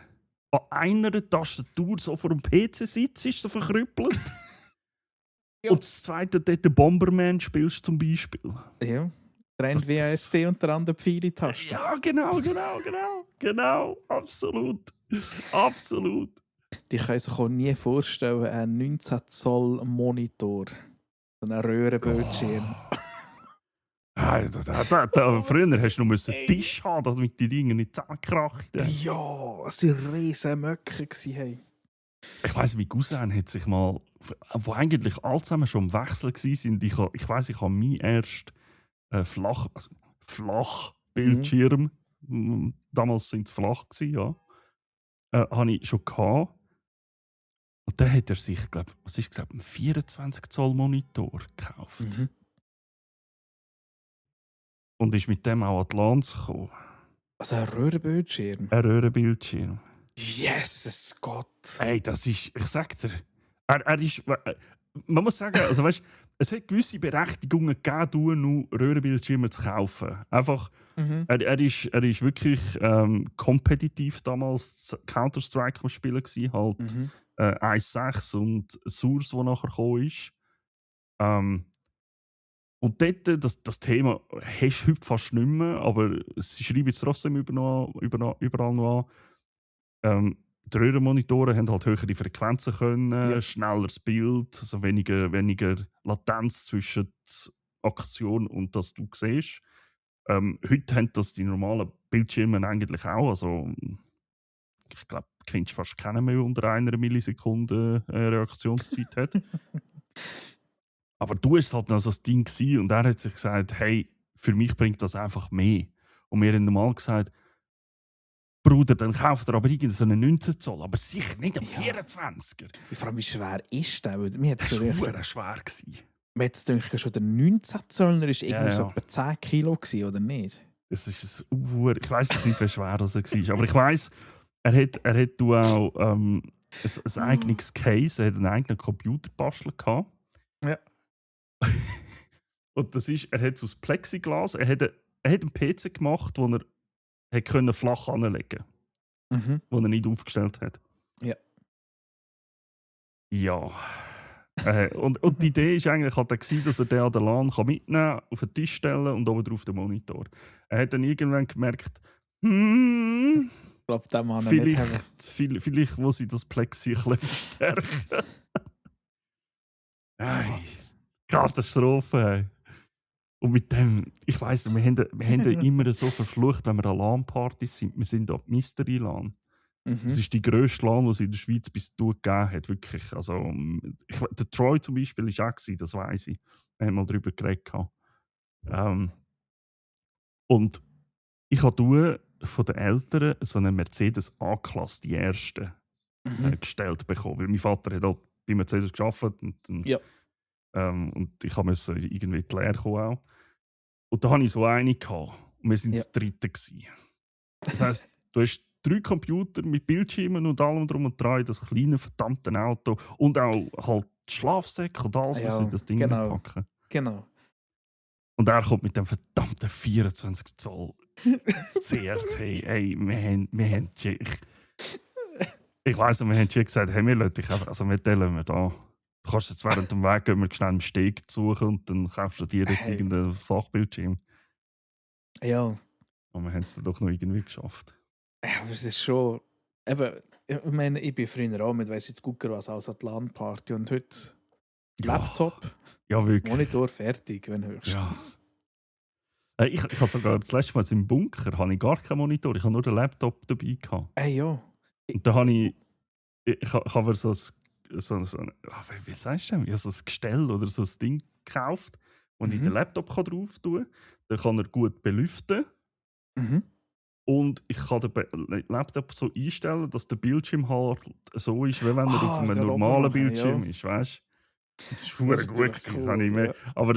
an einer Tastatur so vor dem PC sitzt, so verkrüppelt. Ja. Und das Zweite dort den Bomberman spielst zum Beispiel. Ja. Trennt WASD unter anderem die Pfeile-Taste. Ja, genau. Absolut. Absolut. Die können sich auch nie vorstellen, einen 19 Zoll Monitor. So einen Röhrenbildschirm. Früher hast du noch einen Tisch haben, damit die Dinge nicht zusammenkrachen. Ja, es waren riesen Möcke. Hey. Ich weiss, mein Cousin hat sich mal, wo eigentlich alle zusammen schon im Wechsel waren, ich weiss, ich habe meinen ersten Flachbildschirm, damals waren es flach, ja, habe ich schon gehabt. Und dann hat er sich, einen 24 Zoll Monitor gekauft. Mhm. Und ist mit dem auch an die Lanz gekommen. Also ein Röhrenbildschirm? Ein Röhrenbildschirm. Jesus Gott! Hey, das ist, ich sag dir, er ist, man muss sagen, also weißt, es hat gewisse Berechtigungen gegeben, nur Röhrenbildschirme zu kaufen. Einfach, er ist wirklich kompetitiv damals Counter-Strike am Spielen gewesen, halt 1.6 und Source, das nachher gekommen ist. Und dort, das Thema hast du heute fast nicht mehr, aber sie schreiben es trotzdem überall noch an. Die Röhrenmonitore haben halt höhere Frequenzen können, schnelleres Bild, also weniger Latenz zwischen der Aktion und das du siehst. Heute haben das die normalen Bildschirme eigentlich auch. Also, ich glaube, du findest fast keinen mehr unter 1 Millisekunde Reaktionszeit hat. Aber du warst halt noch so das Ding gewesen, und er hat sich gesagt, hey, für mich bringt das einfach mehr. Und wir haben normal gesagt, Bruder, dann kauft er aber so einen 19 Zoll, aber sicher nicht einen 24er. Vor allem, wie schwer ist der? Das war schwer. Man hat gedacht, schon der 19 Zollner war irgendwie so etwa 10 Kilo gewesen, oder nicht? Das ist ich weiss nicht, wie schwer das war. Aber ich weiss, er hat auch ein eigenes Case, er hat einen eigenen Computer gebastelt. Ja. Und das ist, er hat es aus Plexiglas, er hat einen PC gemacht, den er flach anlegen konnte, den er nicht aufgestellt hat. Ja. Ja. Und die Idee war eigentlich halt, dass er den an der LAN mitnehmen kann, auf den Tisch stellen und oben drauf den Monitor. Er hat dann irgendwann gemerkt, ich glaube, den Mann vielleicht muss ich das Plexi ein bisschen verstärken. Hey, Katastrophe. Hey. Und mit dem, ich weiss, wir haben immer so verflucht, wenn wir an LAN-Partys sind. Wir sind an Mystery LAN. Das ist die grösste LAN, die es in der Schweiz bis dato gegeben hat. Wirklich. Also, der Troy zum Beispiel war auch, das weiss ich. Wir haben mal darüber geredet. Und ich habe von den Eltern so einen Mercedes A-Klasse, die erste, gestellt bekommen. Weil mein Vater hat halt bei Mercedes gearbeitet. Und ich musste irgendwie die Lehre kommen auch. Und da hatte ich so eine gehabt. Und wir waren das dritte gewesen. Das heisst, du hast 3 Computer mit Bildschirmen und allem drum und dran, das kleine verdammte Auto und auch halt Schlafsäcke und alles, was in das Ding packen. Genau. Und er kommt mit dem verdammten 24 Zoll CRT. Hey, wir haben ich weiss, wir haben schon gesagt, hey, wir lassen dich einfach, also wir teilen wir da. Du kannst jetzt während dem Weg immer schnell einen Steg suchen und dann kaufst du dir irgendeinen Flachbildschirm. Ja. Und wir haben es dann doch noch irgendwie geschafft. Ja, aber es ist schon. Eben, ich meine, ich bin früher auch mit, weiss ich, Gucker was als LAN-Party und heute Laptop, wirklich. Monitor fertig, wenn höchstens. Ja. Ich habe sogar das letzte Mal im Bunker habe ich gar keinen Monitor, ich habe nur den Laptop dabei gehabt. Ja. Und da habe ich ich habe mir wie sagst du denn? Ja, so ein Gestell oder so ein Ding gekauft, wo ich den Mhm. Laptop drauf tun kann. Dann kann er gut belüften. Mhm. Und ich kann den Laptop so einstellen, dass der Bildschirm halt so ist, wie wenn er auf einem Gerade oben normalen machen, Bildschirm ja. ist, weißt du? Das war Das verdammt ist gut natürlich gewesen, das habe ich cool, mehr. ja. Aber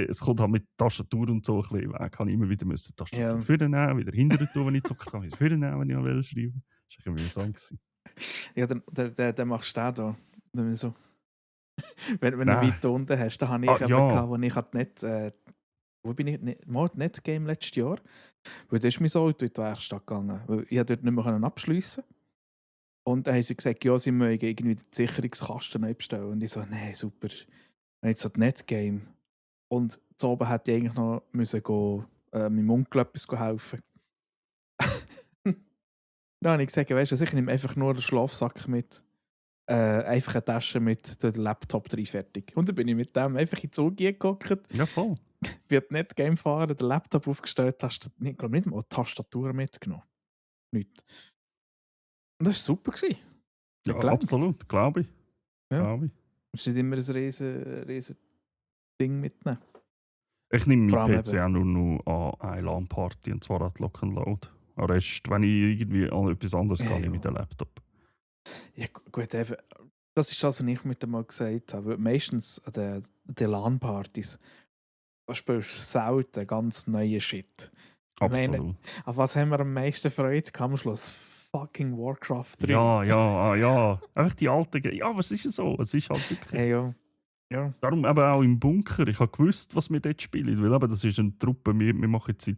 es kommt halt mit Tastatur und so ein bisschen weg. Habe ich immer wieder die Tastatur Ja, vornehmen, wieder hinterher tun, wenn ich gezockt habe, wieder vornehmen, wenn ich will schreiben. Das war ein bisschen mühsam gewesen. ja dann machst du den da. Dann so. Wenn du Nein. weit unten hast, dann habe ich Ah, eben ja. gehabt, wo ich halt nicht, wo bin ich? Nicht Game letztes Jahr. Weil da ist mein Auto in die Werkstatt gegangen. Weil ich dort nicht mehr abschliessen. Und dann haben sie gesagt, ja, sie mögen irgendwie den Sicherungskasten neu bestellen. Und ich so, nein, super. Wenn jetzt so das Netgame. Und zu oben hätte ich eigentlich noch müssen gehen, meinem Onkel etwas helfen. Dann habe ich gesagt, weißt du, ich nehme einfach nur den Schlafsack mit. Einfach eine Tasche mit dem Laptop drin fertig. Und dann bin ich mit dem einfach in den Zug gehockt, Ja, voll. wird nicht Game fahren, den Laptop aufgestellt, ich glaube nicht mal die Tastatur mitgenommen. Nicht. Und das war super. Ja, Hat gelangt. absolut, glaube ich. Ja. Glaube ich. Du musst nicht immer ein riesen Ding mitnehmen. Ich nehme Vor meinen allem PC eben. auch nur noch an eine LAN-Party, und zwar an die Lock and Load. Aber Rest, wenn ich irgendwie an etwas anderes Ja, kann, ich ja. mit dem Laptop. Ja, gut, eben. Das ist das, was ich mit dem mal gesagt habe. Weil meistens an den LAN-Partys, da spielst du selten ganz neuen Shit. Ich meine, Absolut. auf was haben wir am meisten Freude am Schluss? Fucking Warcraft 3. Ja. Einfach die alten. Ja, was ist es so? Es ist halt wirklich. Hey, ja. Ja. Darum eben auch im Bunker. Ich habe gewusst, was wir dort spielen. Weil eben, das ist eine Truppe. Wir machen jetzt seit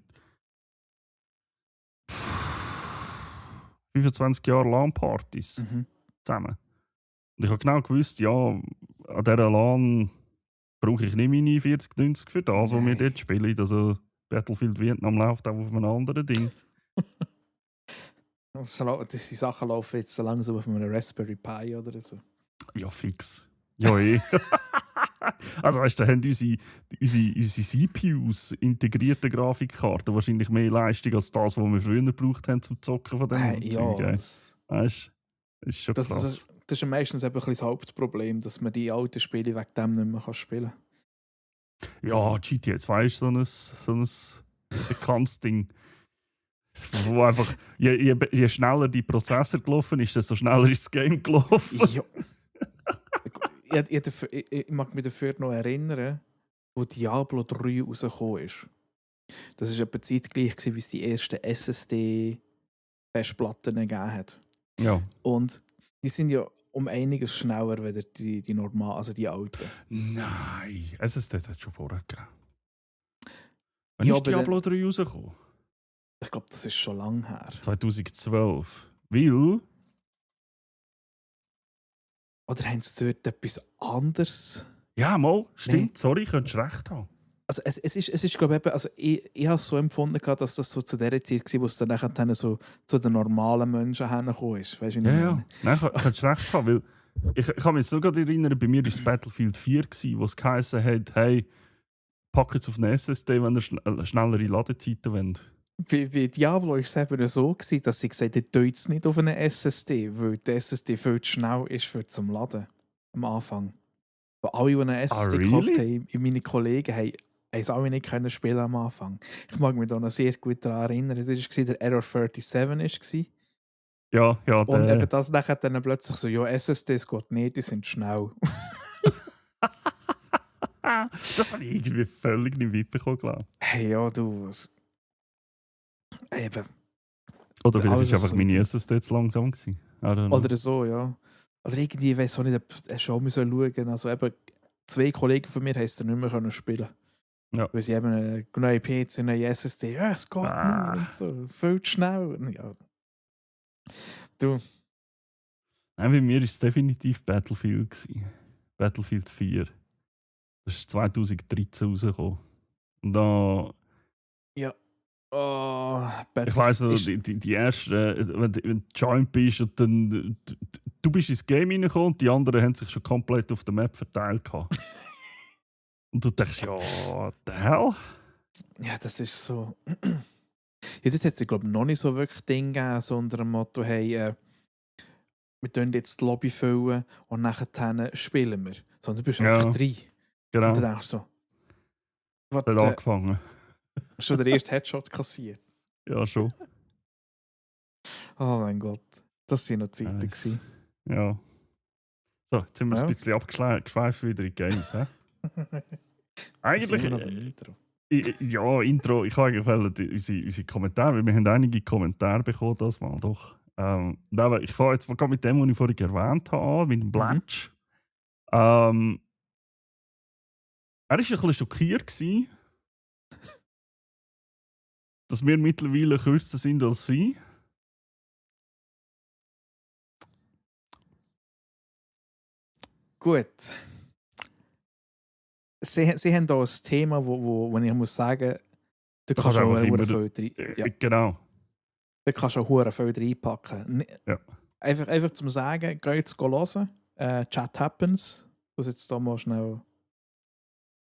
25 Jahren LAN-Partys Mhm. zusammen. Und ich habe genau gewusst, ja, an dieser LAN brauche ich nicht meine 40, 90 für das, was wir Nein. dort spielen. Also Battlefield Vietnam läuft auch auf einem anderen Ding. Die Sachen laufen jetzt so langsam auf einem Raspberry Pi oder so. Ja, fix. Ja, eh. Also weißt du, da haben unsere CPUs integrierte Grafikkarten wahrscheinlich mehr Leistung als das, was wir früher gebraucht haben zum Zocken von dem Ja, Zeug. das, Weißt du? Das ist schon das, krass. das, das ist ja meistens eben ein bisschen das Hauptproblem, dass man die alten Spiele wegen dem nicht mehr spielen kann. Ja, GTA 2 ist so ein bekanntes Ding. Wo einfach, je schneller die Prozessor gelaufen ist, desto schneller ist das Game gelaufen. Ja. Ich mag mich dafür noch erinnern, wo Diablo 3 rausgekommen ist. Das war etwa zeitgleich, wie es die ersten SSD-Festplatten gegeben hat. Ja. Und die sind ja um einiges schneller als die normalen, also die alten. Nein, SSD hat es schon vorher gegeben. Wann Ja, ist aber Diablo 3 rausgekommen? Ich glaube, das ist schon lange her. 2012. Weil. Oder haben sie dort etwas anderes? Ja, mal, stimmt, Nee. sorry, ich könnte recht haben. Also es ist glaube ich, also ich habe es so empfunden, dass das so zu der Zeit war, wo es dann nachher so zu den normalen Menschen hergekommen ist. Weißt du, wie ich meine? Nein, ich könnte recht haben, weil ich kann mich jetzt nur gerade erinnern, bei mir war es Battlefield 4, wo es geheißen hat, hey, pack jetzt auf eine SSD, wenn ihr schnellere Ladezeiten wollt. Bei Diablo war es eben so, dass sie gesagt haben, tut es nicht auf eine SSD, weil die SSD viel zu schnell ist für zum Laden am Anfang. Weil alle, die eine SSD gekauft haben, meine Kollegen, haben es alle nicht können spielen am Anfang. Ich mag mich da noch sehr gut daran erinnern. Das war der Error 37 war. Ja, Und eben das nachher dann plötzlich so, ja, SSDs geht nicht, die sind schnell. Das habe ich irgendwie völlig nicht mitbekommen, glaube ich. Hey, ja, du. Eben. Oder vielleicht Alles war einfach ein meine bisschen- SSD zu langsam gewesen. I don't know. Oder so, ja. Oder irgendwie, ich weiß auch nicht, ob schon mal schauen. Also eben, 2 Kollegen von mir haben es dann nicht mehr können spielen. Ja. Weil sie eben eine neue PC, eine neue SSD, ja, es geht nicht und so, viel zu schnell. Ja. Du. Nein, bei mir war es definitiv Battlefield gewesen. Battlefield 4. Das ist 2013 rausgekommen. Und da... Oh, Ich weiss noch, die erste, wenn du joint bist und dann... Du bist ins Game reingekommen und die anderen haben sich schon komplett auf der Map verteilt gehabt. Und du denkst, ja, what the hell? Ja, das ist so. Ja, dort hat es, glaube ich, noch nicht so wirklich Dinge gegeben, so unter dem Motto, hey, wir füllen jetzt die Lobby füllen und nachher spielen wir. Sondern du bist Ja, einfach 3. genau. Und du denkst so, was, Hat angefangen. schon der erste Headshot kassiert. Ja, schon. Oh mein Gott, das waren noch Zeiten. Nice. Ja. So, jetzt sind wir Ja. ein bisschen abgeschweift wieder in die Games. He? Eigentlich. Sind wir noch beim Intro. Ja, Intro. Ich habe eigentlich unsere Kommentare, weil wir haben einige Kommentare bekommen, das mal doch. Aber ich fange jetzt mal mit dem, was ich vorhin erwähnt habe, mit dem Blatsch. Er war ein bisschen schockiert gewesen, dass wir mittlerweile kürzer sind als sie. Gut. Sie haben hier ein Thema, wo ich muss sagen, da kannst du auch Genau. Da kannst du auch viel reinpacken. Ja. Einfach zum Sagen, geh jetzt hören. Chat Happens. Ich muss jetzt hier mal schnell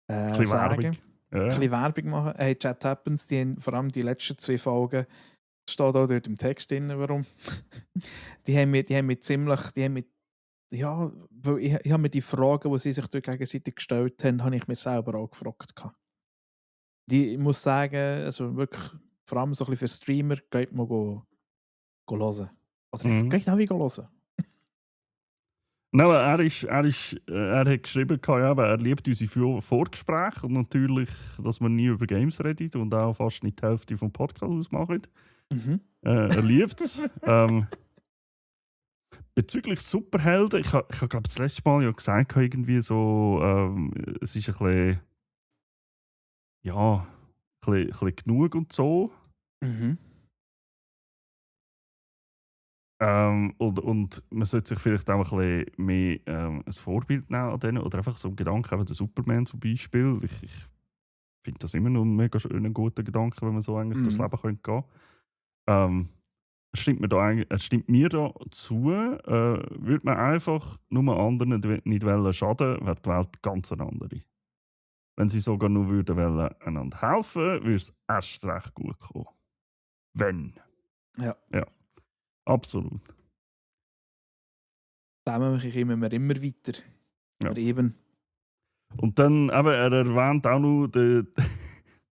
sagen. Ja. Ein bisschen Werbung machen. Hey, Chat Happens, die haben vor allem die letzten 2 Folgen, steht auch dort im Text drin, warum. die haben mir ziemlich, ja, weil ich habe mir die Fragen, die sie sich dort gegenseitig gestellt haben, habe ich mir selber auch gefragt. Ich muss sagen, also wirklich, vor allem so ein bisschen für Streamer, geht mal hören. Oder geht auch wieder hören. Nein, er hat geschrieben, ja, er liebt unsere Vorgespräche und natürlich, dass wir nie über Games reden und auch fast nicht die Hälfte vom Podcast ausmachen. Er liebt es. Bezüglich Superhelden, ich habe glaube das letzte Mal ja gesagt, irgendwie so, es ist ein bisschen, ja, ein bisschen genug und so. Und man sollte sich vielleicht auch ein bisschen mehr ein Vorbild nehmen an denen, oder einfach so einen Gedanken, eben der Superman zum Beispiel. Ich finde das immer noch ein mega schöner, guter Gedanke, wenn man so eigentlich durchs Leben gehen könnte. Er stimmt mir da zu, würde man einfach nur anderen nicht schaden, wäre die Welt ganz eine andere. Wenn sie sogar nur würden einander helfen, würde es erst recht gut kommen. Wenn. Ja. Absolut. Zusammen mache ich immer weiter. Ja. Aber eben. Und dann, er erwähnt auch noch die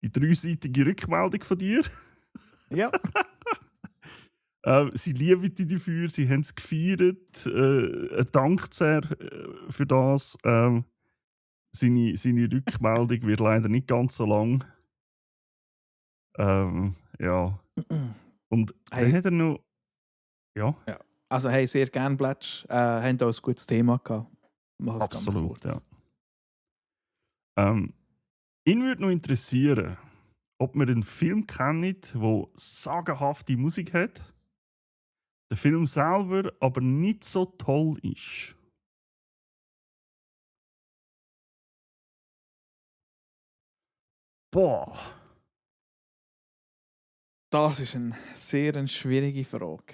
3-seitige Rückmeldung von dir. Ja. Sie lieben dich dafür, sie haben es gefeiert. Er dankt sehr für das. Seine Rückmeldung wird leider nicht ganz so lang. Ja. Und dann hat er noch. Ja. Also, hey, sehr gerne, Blatsch. Haben auch ein gutes Thema gehabt. Mach es Absolut, ganz kurz. Ja. Ihn würde noch interessieren, ob wir einen Film kennen, der sagenhafte Musik hat, der Film selber aber nicht so toll ist. Boah. Das ist eine sehr schwierige Frage.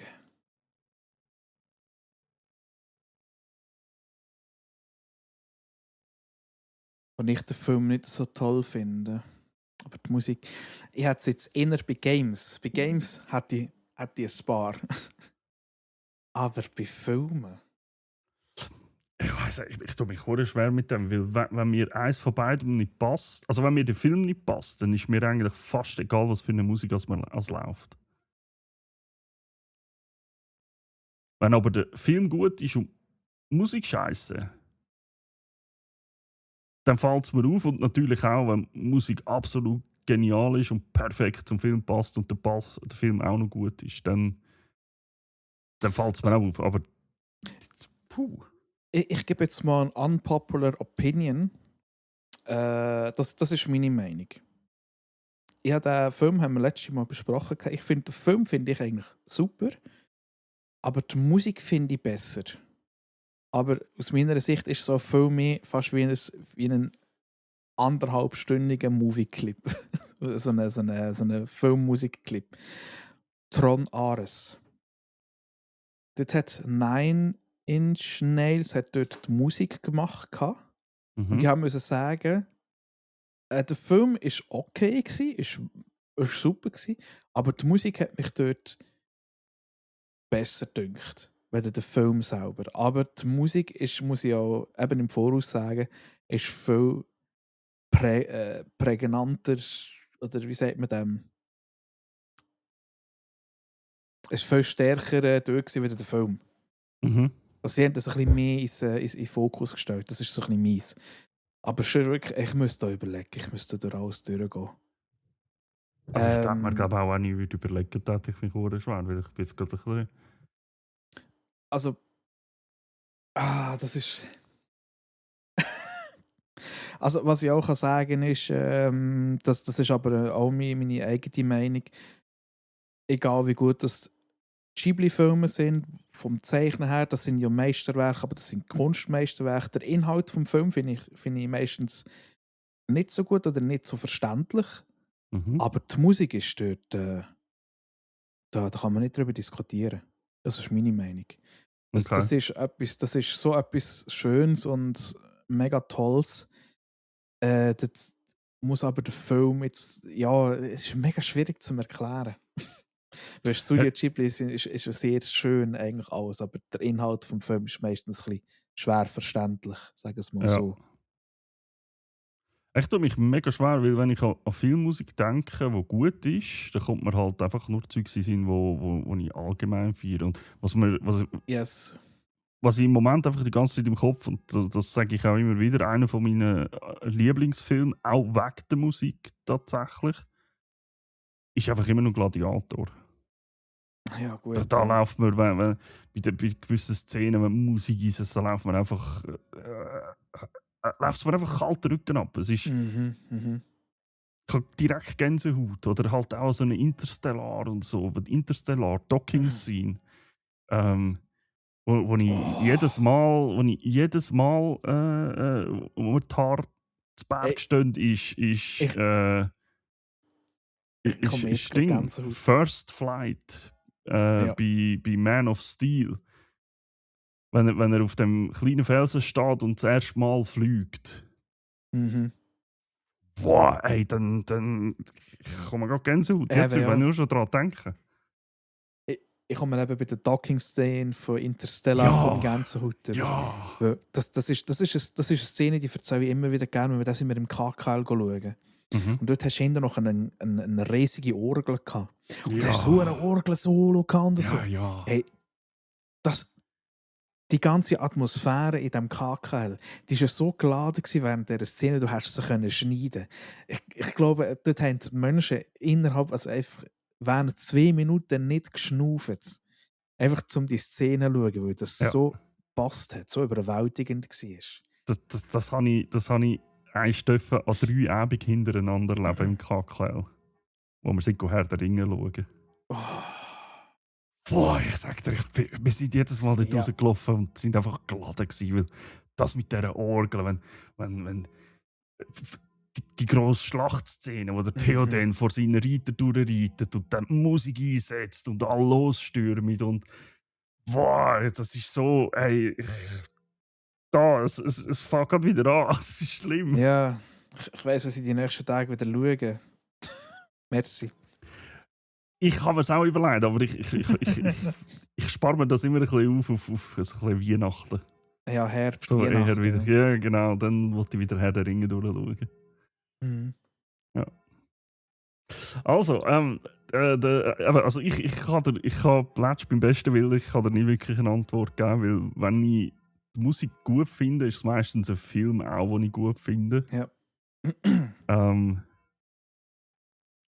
Und ich den Film nicht so toll finde. Aber die Musik. Ich hätte es jetzt eher bei Games. Bei Games hätte ich ein paar. Aber bei Filmen. Ich weiss nicht, ich tue mich schwer mit dem, weil wenn mir eins von beidem nicht passt, also wenn mir der Film nicht passt, dann ist mir eigentlich fast egal, was für eine Musik als läuft. Wenn aber der Film gut ist und die Musik scheiße, dann fällt es mir auf, und natürlich auch, wenn Musik absolut genial ist und perfekt zum Film passt und der Film auch noch gut ist, dann fällt es mir auch auf. Aber puh. Ich gebe jetzt mal eine unpopular Opinion. Das ist meine Meinung. Den Film haben wir letztes Mal besprochen. Ich finde den Film eigentlich super, aber die Musik finde ich besser. Aber aus meiner Sicht ist so ein Film fast wie ein 1,5-stündiger Movie-Clip. so ein Filmmusikclip. Tron Ares. Dort hat 9 Inch Nails dort die Musik gemacht. Und ich musste sagen, der Film war okay, war super, aber die Musik hat mich dort besser gedünkt. weder der Film selber. Aber die Musik ist, muss ich auch eben im Voraus sagen, ist viel prägnanter, oder wie sagt man dem? Ist viel stärker dort gewesen, wie der Film. Mhm. Also sie haben das ein bisschen mehr in den Fokus gestellt. Das ist so ein bisschen mies. Aber schon wirklich, ich müsste da überlegen, ich müsste durch alles durchgehen. Also ich denke mir Ähm, glaube auch nicht überlegen, dass ich mich schwer, weil ich bin jetzt gerade ein bisschen... also, das ist... Also, was ich auch kann sagen ist, das ist aber auch meine eigene Meinung, egal wie gut das Ghibli-Filme sind, vom Zeichnen her, das sind ja Meisterwerke, aber das sind Kunstmeisterwerke. Der Inhalt vom Film finde ich meistens nicht so gut oder nicht so verständlich, Mhm. aber die Musik ist dort, da kann man nicht darüber diskutieren. Das ist meine Meinung. Okay. Das ist so etwas Schönes und mega Tolles. Das muss aber der Film jetzt, ja, es ist mega schwierig zu erklären. Weil Studio Ghibli ist ja sehr schön eigentlich alles, aber der Inhalt vom Film ist meistens ein bisschen schwer verständlich, sagen wir es mal Ja. so. Ich tue mich mega schwer, weil wenn ich an Filmmusik denke, die gut ist, dann kommt mir halt einfach nur Zeug in den Sinn, wo ich allgemein feiere. Und Yes. was ich im Moment einfach die ganze Zeit im Kopf, und das sage ich auch immer wieder, einer von meinen Lieblingsfilmen, auch wegen der Musik tatsächlich, ist einfach immer noch Gladiator. Ja, Da, gut, da ja. läuft mir, bei gewissen Szenen, wenn Musik ist, da läuft mir einfach, läuft mir einfach kalt den Rücken ab. Mhm, mhm. Ich habe direkt Gänsehaut. Oder halt auch so eine Interstellar und so. Die Interstellar, Docking Scene. Wo ich Oh. jedes Mal, wo die Haare zu Berg Ey, stehen, ich, ich komme jetzt ist gerade Ding. Gänsehaut. First Flight Ja. bei Man of Steel. Wenn er auf dem kleinen Felsen steht und das erste Mal fliegt. Mhm. Boah, ey, dann komme gerade Gänsehaut. Jetzt, Eben, wenn ich ja. nur schon daran denke. Ich komme eben bei der Docking-Szene von Interstellar komme ich Ja, Gänsehaut über. ja, Weil das ist eine Szene, die erzähle ich immer wieder gerne, wenn wir das immer im KKL schauen. mhm. Und dort hast du hinten noch eine riesige Orgel gehabt. Und du hast so eine Ja, Orgel-Solo gehabt und ja, so. ja. Hey, die ganze Atmosphäre in diesem KKL, die war ja so geladen während dieser Szene, du hast sie können schneiden. Ich glaube, dort haben die Menschen innerhalb, also einfach während 2 Minuten nicht geschnauft. Einfach um die Szene zu schauen, weil das Ja. so passt hat, so überwältigend war. Das habe ich eins dürfen an 3 Abende hintereinander leben im KKL, wo wir sind Herr der Ringe schauen. Oh, Boah, ich sag dir, wir sind jedes Mal dort ja. rausgelaufen und sind einfach geladen gewesen, weil das mit dieser Orgel, wenn die grosse Schlachtszene, wo der Theoden vor seinen Reiter durchreitet und dann Musik einsetzt und alle losstürmen und boah, das ist so, ey, es fängt gerade wieder an, es ist schlimm. Ja, ich weiss, was ich die nächsten Tage wieder schaue. Merci. Ich habe mir es auch überlegt, aber ich spare mir das immer ein bisschen auf ein bisschen Weihnachten. Ja, Herbst, So eher wieder, Weihnachten. ja genau, dann wollte ich wieder Herr der Ringe durchschauen. Mhm. Ja. Also, also ich kann letztens beim besten Willen, ich kann dir nie wirklich eine Antwort geben, weil wenn ich die Musik gut finde, ist es meistens ein Film auch, den ich gut finde. Ja.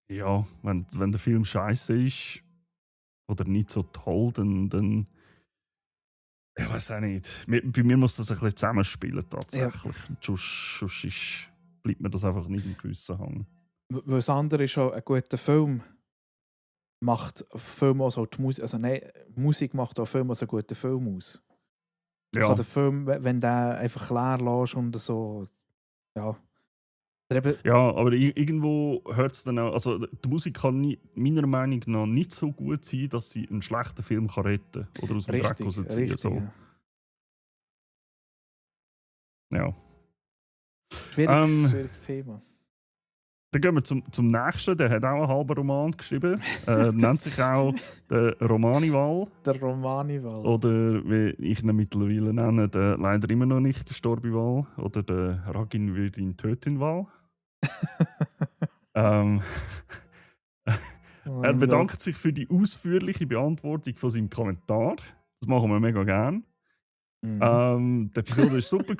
Ja, wenn der Film scheiße ist oder nicht so toll, dann ich weiß auch nicht. Bei mir muss das ein bisschen zusammenspielen Ja. tatsächlich. Bleibt mir das einfach nicht im Gewissen hängen. Weil das andere ist auch, ein guter Film macht Film auch so die Musik, also nein, Musik macht auch Film also einen guten Film aus. Man kann Ja, den Film, wenn der einfach leer lässt und so, ja. ja, aber irgendwo hört es dann auch. Also, die Musik kann meiner Meinung nach nicht so gut sein, dass sie einen schlechten Film kann retten oder aus dem Dreck Richtig, rausziehen. richtig. So. Ja. Ja. Schwieriges Thema. Dann gehen wir zum nächsten, der hat auch einen halben Roman geschrieben. Nennt sich auch der Romanival. Der Romanival. Oder wie ich ihn mittlerweile nenne, der leider immer noch nicht gestorbene Wal. Oder der Ragin wird ihn töten Wal. Ähm, Oh er mein bedankt Gott. sich für die ausführliche Beantwortung von seinem Kommentar. Das machen wir mega gern. Die Episode war super.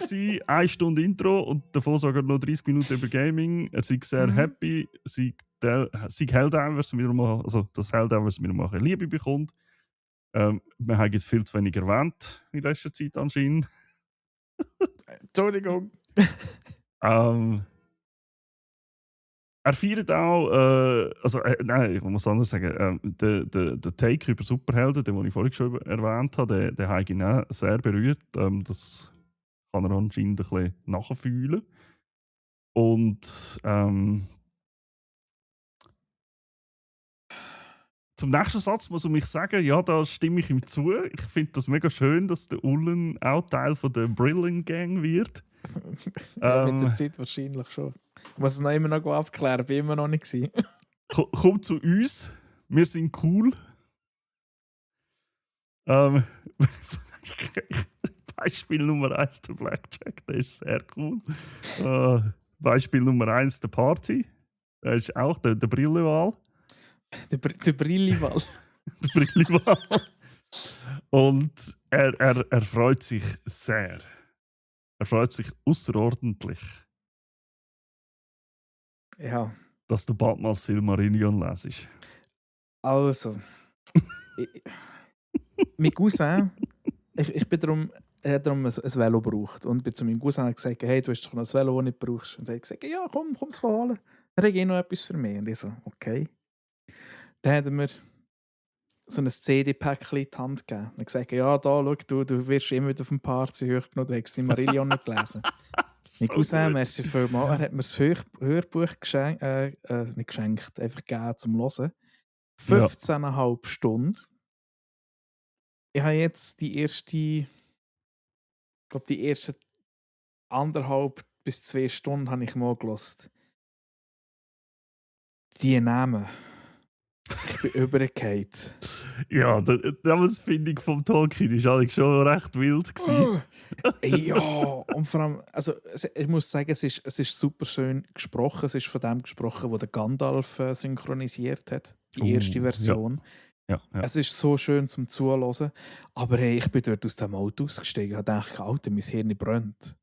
1 Stunde Intro und davon sogar noch 30 Minuten über Gaming. Er sei sehr happy, sei Helldivers wieder mal, also dass Helldivers wieder mal eine Liebe bekommt. Wir haben es viel zu wenig erwähnt in letzter Zeit anscheinend. Entschuldigung. Er feiert auch, nein, ich muss anders sagen, der Take über Superhelden, den ich vorhin schon erwähnt habe, der hat ihn auch sehr berührt. Das kann er anscheinend ein bisschen nachfühlen. Und zum nächsten Satz muss ich sagen, ja, da stimme ich ihm zu. Ich finde das mega schön, dass der Ullen auch Teil von der Brillen-Gang wird. Ja, mit der Zeit wahrscheinlich schon. Ich muss es noch immer noch abklären, bin immer noch nicht gewesen. Komm zu uns, wir sind cool. Beispiel Nummer 1, der Blackjack, der ist sehr cool. Beispiel Nummer 1, der Party, der ist auch der Brillewahl. Der Brillival. Der Brillewahl. Und er freut sich sehr. Er freut sich außerordentlich, Ja, dass du bald mal Silmarillion lesest. also. Mein Cousin, ich bin darum, er hat darum ein Velo gebraucht. Und bin zu meinem Cousin gesagt, hey, du hast doch noch ein Velo, das du nicht brauchst. Und er hat gesagt, ja, komm es holen. Er hat noch etwas für mich. Und ich so, okay. Dann hat er mir so ein CD-Päckchen in die Hand gegeben. Und gesagt, ja, da, schau, du wirst immer wieder auf dem Party hochgenommen, du hast Silmarillion nicht gelesen. Mein Cousin, merci vielmals, er hat mir das Hörbuch geschenkt, nicht geschenkt, einfach gegeben zum Hören. 15,5 Stunden. Ich habe jetzt die ersten 1,5 bis 2 Stunden habe ich mal gehört. Die Namen. Ich bin übergefallen. Ja, das finde ich vom Tolkien ist eigentlich schon recht wild gewesen. Ja, und vor allem, also ich muss sagen, es ist super schön gesprochen. Es ist von dem gesprochen, wo der Gandalf synchronisiert hat. Die erste Version. Ja. Es ist so schön zum Zuhören. Aber hey, ich bin dort aus dem Auto ausgestiegen und dachte, Alter, mein Hirn brennt.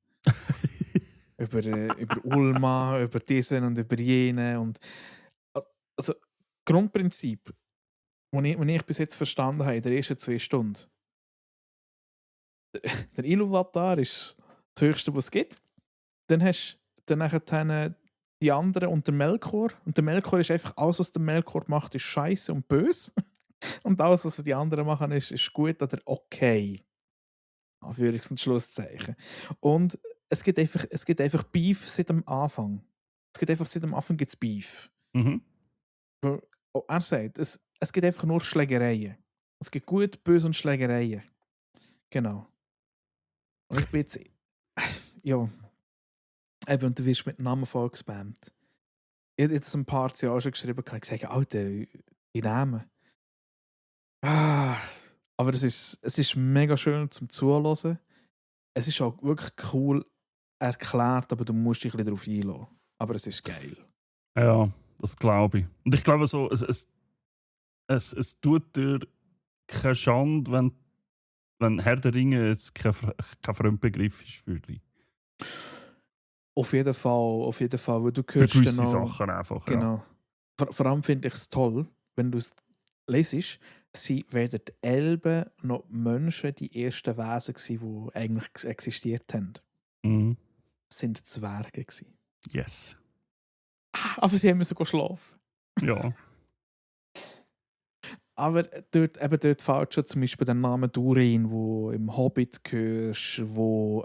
über Ulma, über diesen und über jenen. Und, also, Grundprinzip, das ich bis jetzt verstanden habe, in den ersten 2 Stunden. Der Iluvatar ist das Höchste, was es gibt. Dann hast du nachher die anderen und der Melkor. Und der Melkor ist einfach, alles, was der Melkor macht, ist scheiße und böse. Und alles, was die anderen machen, ist gut oder okay. Anführungs- und Schlusszeichen. Und es gibt einfach Beef seit dem Anfang. Seit dem Anfang gibt es Beef. Mhm. Er sagt, es gibt einfach nur Schlägereien. Es gibt gut, böse und Schlägereien. Genau. Und ich bin jetzt. Ja. Eben, und du wirst mit Namen voll gespammt. Ich habe jetzt ein paar Jahre schon geschrieben, ich gesagt, Alter, die Namen. Aber es ist mega schön zum Zuhören. Es ist auch wirklich cool erklärt, aber du musst dich ein bisschen darauf einlassen. Aber es ist geil. Ja, das glaube ich. Und ich glaube so, es tut dir keine Schande, wenn Herr der Ringe jetzt kein Fremdbegriff ist für dich. Auf jeden Fall, weil du Für hörst gewisse dann auch, Sachen einfach, genau. ja. Vor allem finde ich es toll, wenn du es lesest, sie weder die Elben noch die Menschen die ersten Wesen gewesen, die eigentlich existiert haben. Mhm. Es sind Zwerge gewesen. Yes. Aber sie haben sogar schlafen. Ja. Aber dort fällt schon zum Beispiel der Name Durin, wo im Hobbit hörst, wo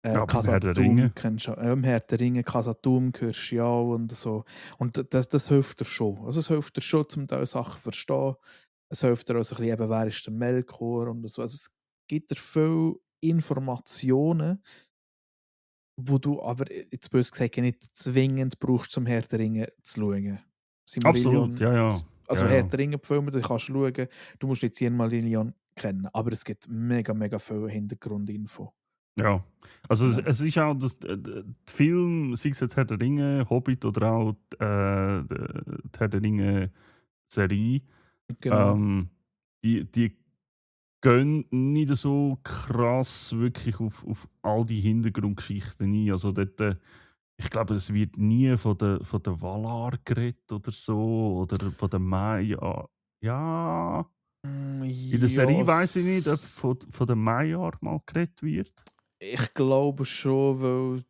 Herr der Ringe. kennst du, Herr der Ringe, Khazad-dûm hörst du ja und so. Und das hilft dir schon. Also es hilft dir schon, um diese Sachen zu verstehen. Es hilft dir auch so ein bisschen, eben, wer ist der Melkor und so. Also es gibt dir viele Informationen, wo du aber jetzt bös gesagt nicht zwingend brauchst, zum Herr der Ringe zu schauen. Absolut, Silmarillion, ja, ja. also Ja, Herr ja. der Ringe-Filme, die kannst du schauen. Du musst nicht Silmarillion kennen, aber es gibt mega, mega viel Hintergrundinfo. Ja. Also Ja. es ist auch das, die Film, sei es jetzt Herr der Ringe, Hobbit oder auch die Herr der Ringe Serie, Genau. die gehen nicht so krass wirklich auf all die Hintergrundgeschichten ein. Also dort, ich glaube, es wird nie von der Valar geredet oder so, oder von der Maya. Ja, in der Ja, Serie weiß ich nicht, ob von der Maya mal geredet wird. ich glaube schon, weil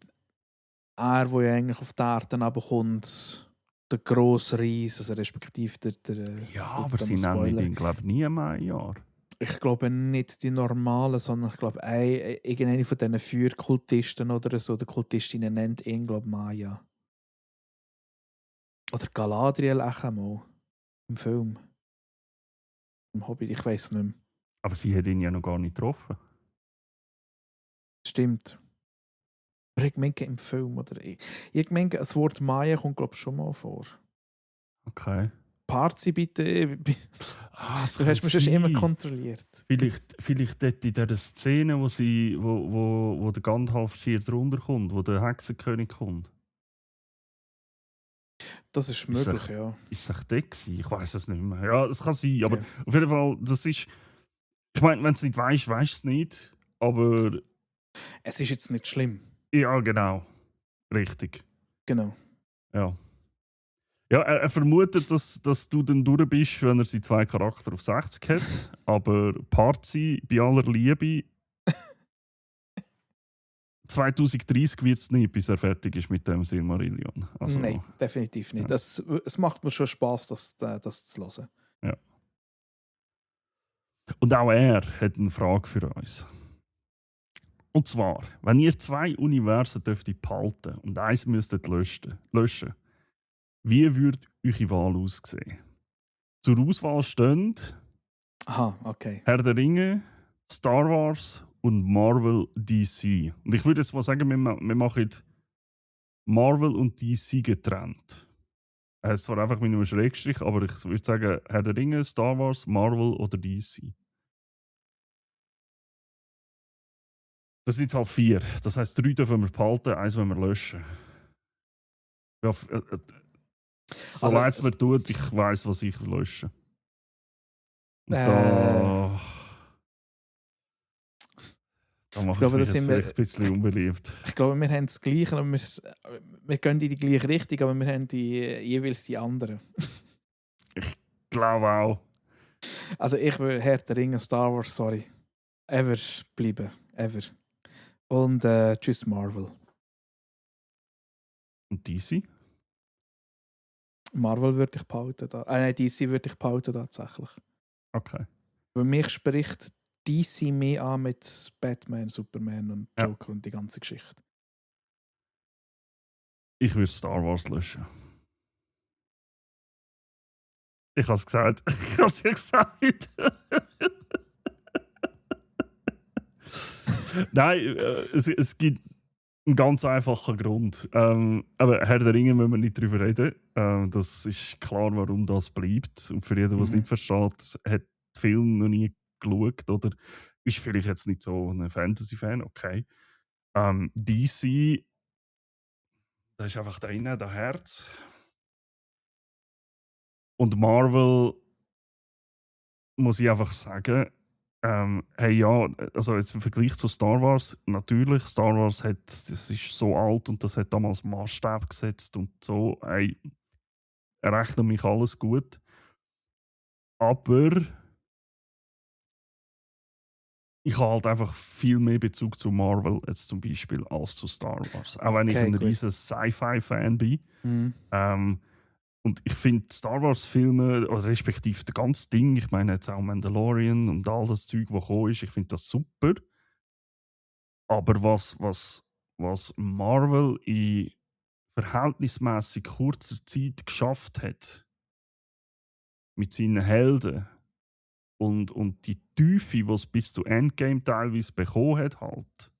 er, wo ja eigentlich auf die Erde runterkommt, der grosse Reis, also respektive Ja, tut aber jetzt sie mal nennen Spoiler. ihn, glaube ich, nie Maya. Ich glaube nicht die normalen, sondern ich glaube, irgendeine von diesen Feuerkultisten oder so, der Kultistinnen nennt ihn, glaube ich, Maya. Oder Galadriel auch einmal im Film. Im Hobbit, ich weiß es nicht mehr. Aber sie hat ihn ja noch gar nicht getroffen. Stimmt. Aber ich meine im Film, oder? Ich meine, das Wort Maya kommt, glaube ich, schon mal vor. Okay. Parzi, bitte. Es Du hast könnte mich schon immer sein. kontrolliert. Vielleicht dort in dieser Szene, wo der Gandalf schier drunter kommt, wo der Hexenkönig kommt. Das ist Ist möglich, es ja. ist es der gewesen? Ich weiß es nicht mehr. Ja, es kann sein, aber Ja. auf jeden Fall, das ist. Ich meine, wenn du es nicht weißt, weißt du es nicht. Aber Es ist jetzt nicht schlimm. ja, genau. Richtig. Genau. Ja. Ja, er vermutet, dass du dann durch bist, wenn er seine 2 Charakter auf 60 hat. Aber Parzi, bei aller Liebe, 2030 wird es nicht, bis er fertig ist mit dem Silmarillion. Also, Nein, definitiv nicht. ja. Es macht mir schon Spaß, das zu hören. Ja. Und auch er hat eine Frage für uns. Und zwar, wenn ihr 2 Universen dürftet behalten und eins müsstet löschen, wie würde eure Wahl aussehen? Zur Auswahl stehen Aha, okay. Herr der Ringe, Star Wars und Marvel DC. Und ich würde jetzt mal sagen, wir machen Marvel und DC getrennt. Es ist zwar einfach mit einem Schrägstrich, aber ich würde sagen, Herr der Ringe, Star Wars, Marvel oder DC. Das sind jetzt halt 4. Das heisst, 3 dürfen wir behalten, 1 wollen wir löschen. Ja, so Also, leid es mir tut, ich weiss, was ich lösche. Und äh, da ich mache ich glaube, mich da jetzt sind wir. vielleicht ein bisschen unbeliebt. Ich glaube, wir haben das Gleiche, aber wir gehen in die gleiche Richtung, aber wir haben jeweils die anderen. Ich glaube auch. Also ich will Herr der Ringe, Star Wars, sorry. Ever bleiben. Ever. Und tschüss Marvel. Und DC? Marvel würde ich behalten. Nein, DC würde ich behalten tatsächlich. Okay. Für mich spricht DC mehr an mit Batman, Superman und Ja. Joker und die ganze Geschichte. Ich würde Star Wars löschen. Ich habe es gesagt. Ich habe es ja gesagt. Nein, es gibt einen ganz einfachen Grund. Aber Herr der Ringe müssen wir nicht drüber reden. Das ist klar, warum das bleibt. Und für jeden, der es nicht versteht, hat den Film noch nie geschaut oder ist vielleicht jetzt nicht so ein Fantasy-Fan, okay. DC, da ist einfach drin, der Herz. Und Marvel, muss ich einfach sagen, hey ja, also jetzt im Vergleich zu Star Wars, natürlich, Star Wars das ist so alt und das hat damals Maßstab gesetzt und so, hey, rechne mich alles gut. Aber ich habe halt einfach viel mehr Bezug zu Marvel jetzt zum Beispiel als zu Star Wars. Auch wenn ich Okay, ein gut. riesen Sci-Fi-Fan bin. Mhm. Und ich finde Star Wars-Filme, oder respektive das ganze Ding, ich meine jetzt auch Mandalorian und all das Zeug, das gekommen ist, ich finde das super. Aber was Marvel in verhältnismäßig kurzer Zeit geschafft hat, mit seinen Helden und die Tiefe, die es bis zu Endgame teilweise bekommen hat, halt.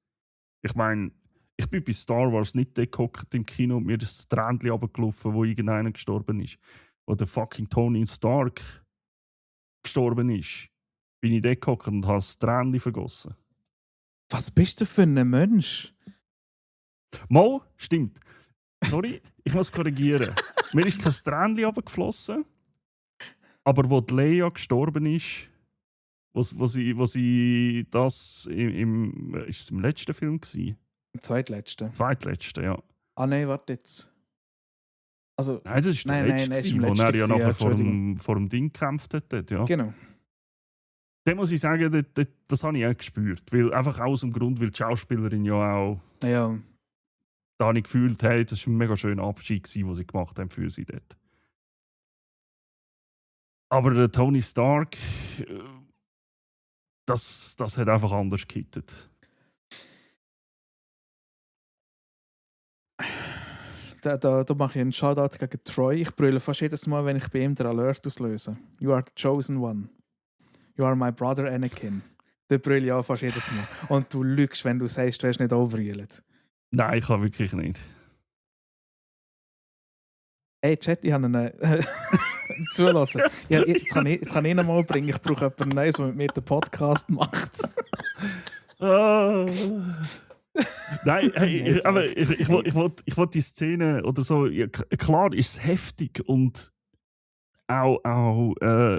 Ich meine, Ich bin bei Star Wars nicht gehockt im Kino und mir ist das Tränchen runtergelaufen, wo irgendeiner gestorben ist. Wo der fucking Tony Stark gestorben ist. Bin ich dort gehockt und habe das Tränchen vergossen. Was bist du für ein Mensch? Mal, stimmt. Sorry, ich muss korrigieren. Mir ist kein Tränchen runtergeflossen. Aber wo die Leia gestorben ist, wo sie das ist es im letzten Film gewesen? Im zweitletzten. Zweitletzten, ja. Ah nein, warte jetzt. Also, Nein, das ist der nein, letzte, ist im wo letzten er ja gewesen, nachher vor Entschuldigung. dem Ding gekämpft hat. Dort, ja. Genau. Dann muss ich sagen, das habe ich auch gespürt. Weil, einfach aus dem Grund, weil die Schauspielerin ja auch Ja, da habe ich gefühlt, hey, das war ein mega schöner Abschied, den sie gemacht haben für sie dort. Aber der Tony Stark, das hat einfach anders gehittet. da mache ich einen Shoutout gegen Troy. Ich brülle fast jedes Mal, wenn ich bei ihm den Alert auslöse. You are the chosen one. You are my brother Anakin. Da brülle ich auch fast jedes Mal. Und du lügst, wenn du sagst, du hast nicht anbrüllt. Nein, ich kann wirklich nicht. Hey, Chat, ich habe einen... zulassen. Ja, jetzt kann ich ihn mal bringen. Ich brauche jemanden Neues, der mit mir den Podcast macht. Nein, hey, aber ich will die Szene oder so. Ja, klar ist es heftig und auch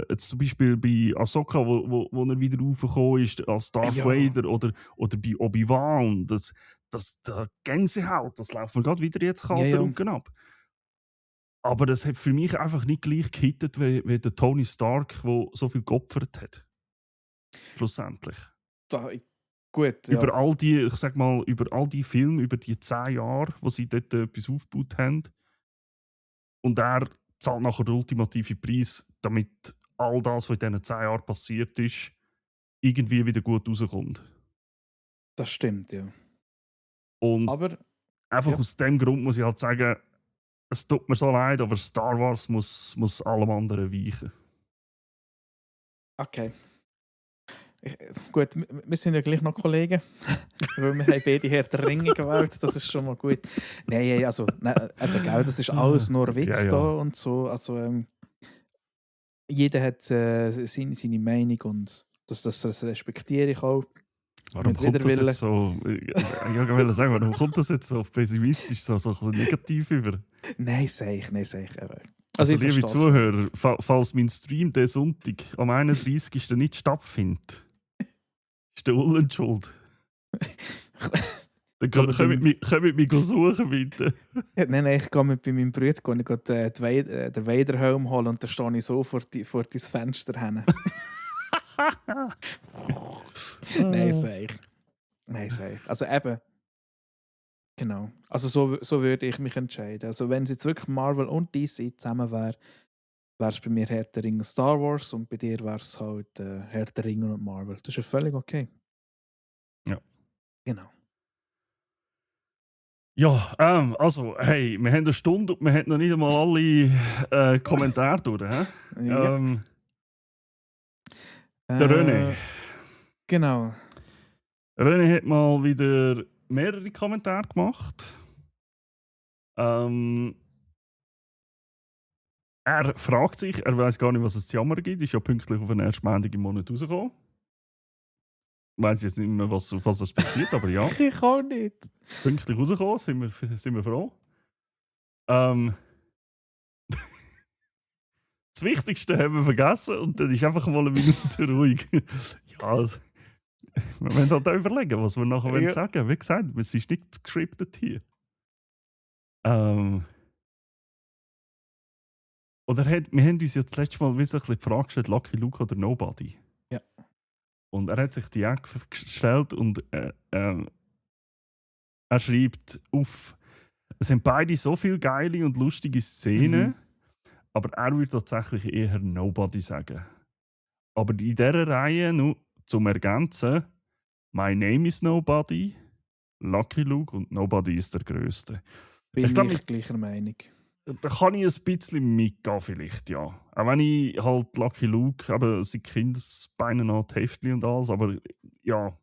jetzt zum Beispiel bei Ahsoka, wo er wieder raufgekommen ist als Darth Vader oder bei Obi-Wan, das der Gänsehaut, das läuft mir gerade wieder jetzt kalten Rücken ab. Aber das hat für mich einfach nicht gleich gehittet wie der Tony Stark, der so viel geopfert hat. Schlussendlich. Gut, ja. Über all die Filme, über die 10 Jahre, wo sie dort etwas aufgebaut haben. Und er zahlt nachher den ultimativen Preis, damit all das, was in diesen 10 Jahren passiert ist, irgendwie wieder gut rauskommt. Das stimmt, ja. Und aber einfach aus dem Grund muss ich halt sagen, es tut mir so leid, aber Star Wars muss allem anderen weichen. Okay. Gut, wir sind ja gleich noch Kollegen. Weil wir haben beide Herr der Ringe gewählt, das ist schon mal gut. Nein, also, das ist alles nur Witz da und so. Also, jeder hat seine Meinung und das respektiere ich auch. Warum kommt das jetzt so? Ich wollte sagen, warum kommt das jetzt so pessimistisch, so negativ über? Nein, sag ich. Also liebe Zuhörer, falls mein Stream diesen Sonntag am 31. nicht stattfindet, ist der Ullen schuld. Dann könnt ihr mich suchen, bitte. Nein, ich gehe bei meinem Bruder den Vader-Helm holen und dann stehe ich so vor dein Fenster hin. Nein, sag ich. Also eben, genau. Also so würde ich mich entscheiden. Also wenn es jetzt wirklich Marvel und DC zusammen wäre, wäre es bei mir Herr der Ringe Star Wars und bei dir wäre es halt Herr der Ringe und Marvel. Das ist ja völlig okay. Ja. Genau. Ja, also, hey, wir haben eine Stunde und wir haben noch nicht einmal alle Kommentare durch. Ja. Der René. Genau. René hat mal wieder mehrere Kommentare gemacht. Er fragt sich, er weiß gar nicht, was es zu jammern gibt. Ist ja pünktlich auf den ersten Montag im Monat rausgekommen. Ich weiß jetzt nicht mehr, was das passiert, aber ja. Ich auch nicht. Pünktlich rausgekommen, sind wir froh. Das Wichtigste haben wir vergessen und dann ist einfach mal eine Minute ruhig. Ja, wir müssen halt auch überlegen, was wir nachher sagen wollen. Wie gesagt, es ist nicht gescriptet hier. Oder wir haben uns jetzt das letzte Mal wie so ein bisschen die Frage gestellt, Lucky Luke oder Nobody. Ja. Und er hat sich die Ecke gestellt und er schreibt auf, es sind beide so viele geile und lustige Szenen, aber er würde tatsächlich eher Nobody sagen. Aber in dieser Reihe, nur zum Ergänzen, My Name is Nobody, Lucky Luke und Nobody ist der Größte. Bin ich gleicher Meinung. Da kann ich ein bisschen mitgehen, vielleicht, ja. Auch wenn ich halt Lucky Luke, aber sie Kindesbeine an die Heftli und alles, aber ja.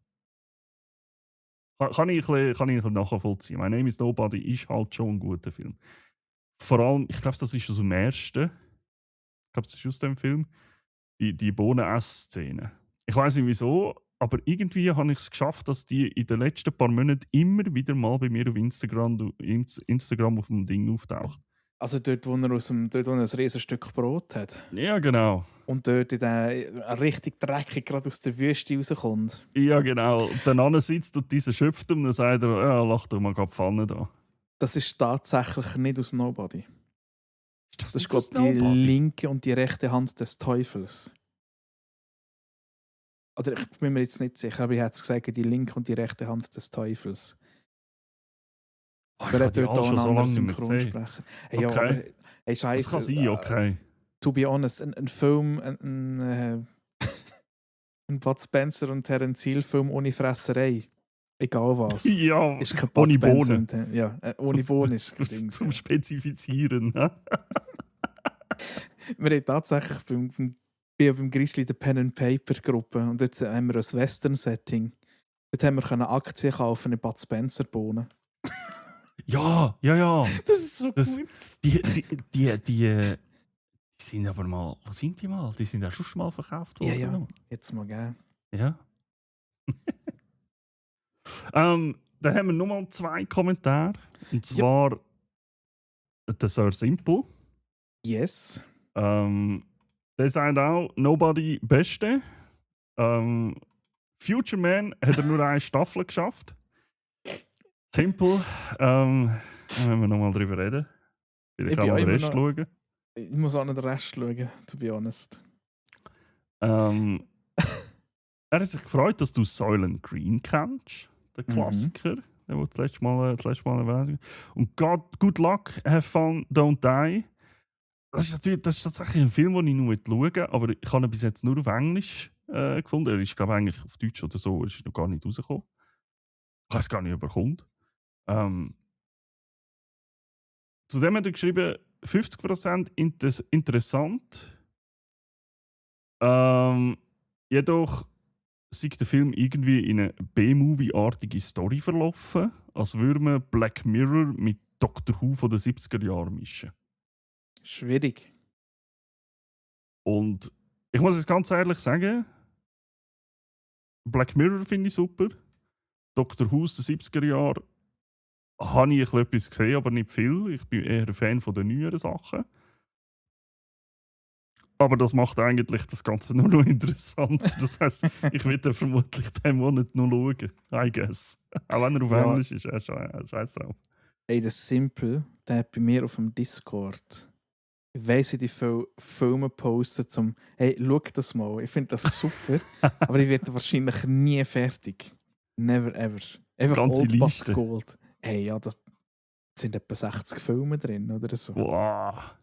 Kann ich ein bisschen nachvollziehen. My Name is Nobody ist halt schon ein guter Film. Vor allem, ich glaube, das ist aus dem ersten. Ich glaube, das ist aus dem Film. Die Bohnen-Ess-Szene. Ich weiß nicht wieso, aber irgendwie habe ich es geschafft, dass die in den letzten paar Monaten immer wieder mal bei mir auf Instagram auf dem Ding auftaucht. Also dort, wo er ein Riesenstück Brot hat. Ja, genau. Und dort richtig dreckig gerade aus der Wüste rauskommt. Ja, genau. Und dann sitzt und dieser schöpft und dann sagt er, ja, lach doch mal gerade Pfanne da. Das ist tatsächlich nicht aus Nobody. Das ist, glaube ich, die Nobody? linke und die rechte Hand des Teufels. Oder ich bin mir jetzt nicht sicher, aber ich hätte gesagt, die linke und die rechte Hand des Teufels. Oh, ich Wer habe hat die dort alle auch schon einen so anderen lange nicht mehr gesehen. Synchronsprecher? Hey, ja, Okay. aber hey, Das Scheiße. kann sein, okay. To be honest, ein Film, ein Bud Spencer und Terence Hill Film ohne Fresserei. Egal was. Ja, Ist kein Bud ohne Spencer Bohnen. und ja, ohne Bohnen ist kein Ding. Zum Spezifizieren. Ne? Wir haben tatsächlich beim Grizzly der Pen and Paper Gruppe und jetzt haben wir ein Western-Setting. Dort haben wir Aktien kaufen in Bud Spencer Bohnen. Ja. Das ist so Das- gut. Die sind aber mal. Wo sind die mal? Die sind ja schon mal verkauft worden. Ja, noch. jetzt mal gell. Ja. Dann haben wir nochmal 2 Kommentare. Und zwar der Sir Simple. Yes. Der sagt auch, Nobody Beste. Future Man hat er nur eine Staffel geschafft. Simple. Dann müssen wir nochmal drüber reden. Vielleicht Ich kann bin man den auch Rest immer schauen. Ich muss auch nicht den Rest schauen, to be honest. Er hat sich gefreut, dass du Soylent Green kennst. Der Klassiker. Der wurde das letzte Mal erwähnt. Und Good Luck, Have Fun, Don't Die. Das ist tatsächlich ein Film, den ich nur schauen will, aber ich habe ihn bis jetzt nur auf Englisch gefunden. Er ist, glaube ich, eigentlich auf Deutsch oder so, ist noch gar nicht rausgekommen. Ich weiß gar nicht, ob er kommt. Zudem hat er geschrieben, 50% interessant. Jedoch sieht der Film irgendwie in eine B-Movie-artige Story verlaufen, als würde man Black Mirror mit Doctor Who von den 70er Jahren mischen. Schwierig. Und ich muss jetzt ganz ehrlich sagen, Black Mirror finde ich super. Doctor Who aus den 70er Jahren habe ich etwas gesehen, aber nicht viel. Ich bin eher ein Fan von den neueren Sachen. Aber das macht eigentlich das Ganze nur noch interessanter. Das heisst, ich werde vermutlich diesen Monat noch schauen. I guess. Auch wenn er auf Englisch ist, scheiß drauf. Ey, das Simple, der hat bei mir auf dem Discord. Ich weiss, wie die Filme posten zum hey, schau das mal. Ich finde das super, aber ich werde wahrscheinlich nie fertig. Never ever. Einfach Ganze Old Liste. But Gold. Hey, ja, das sind etwa 60 Filme drin oder so. Wow.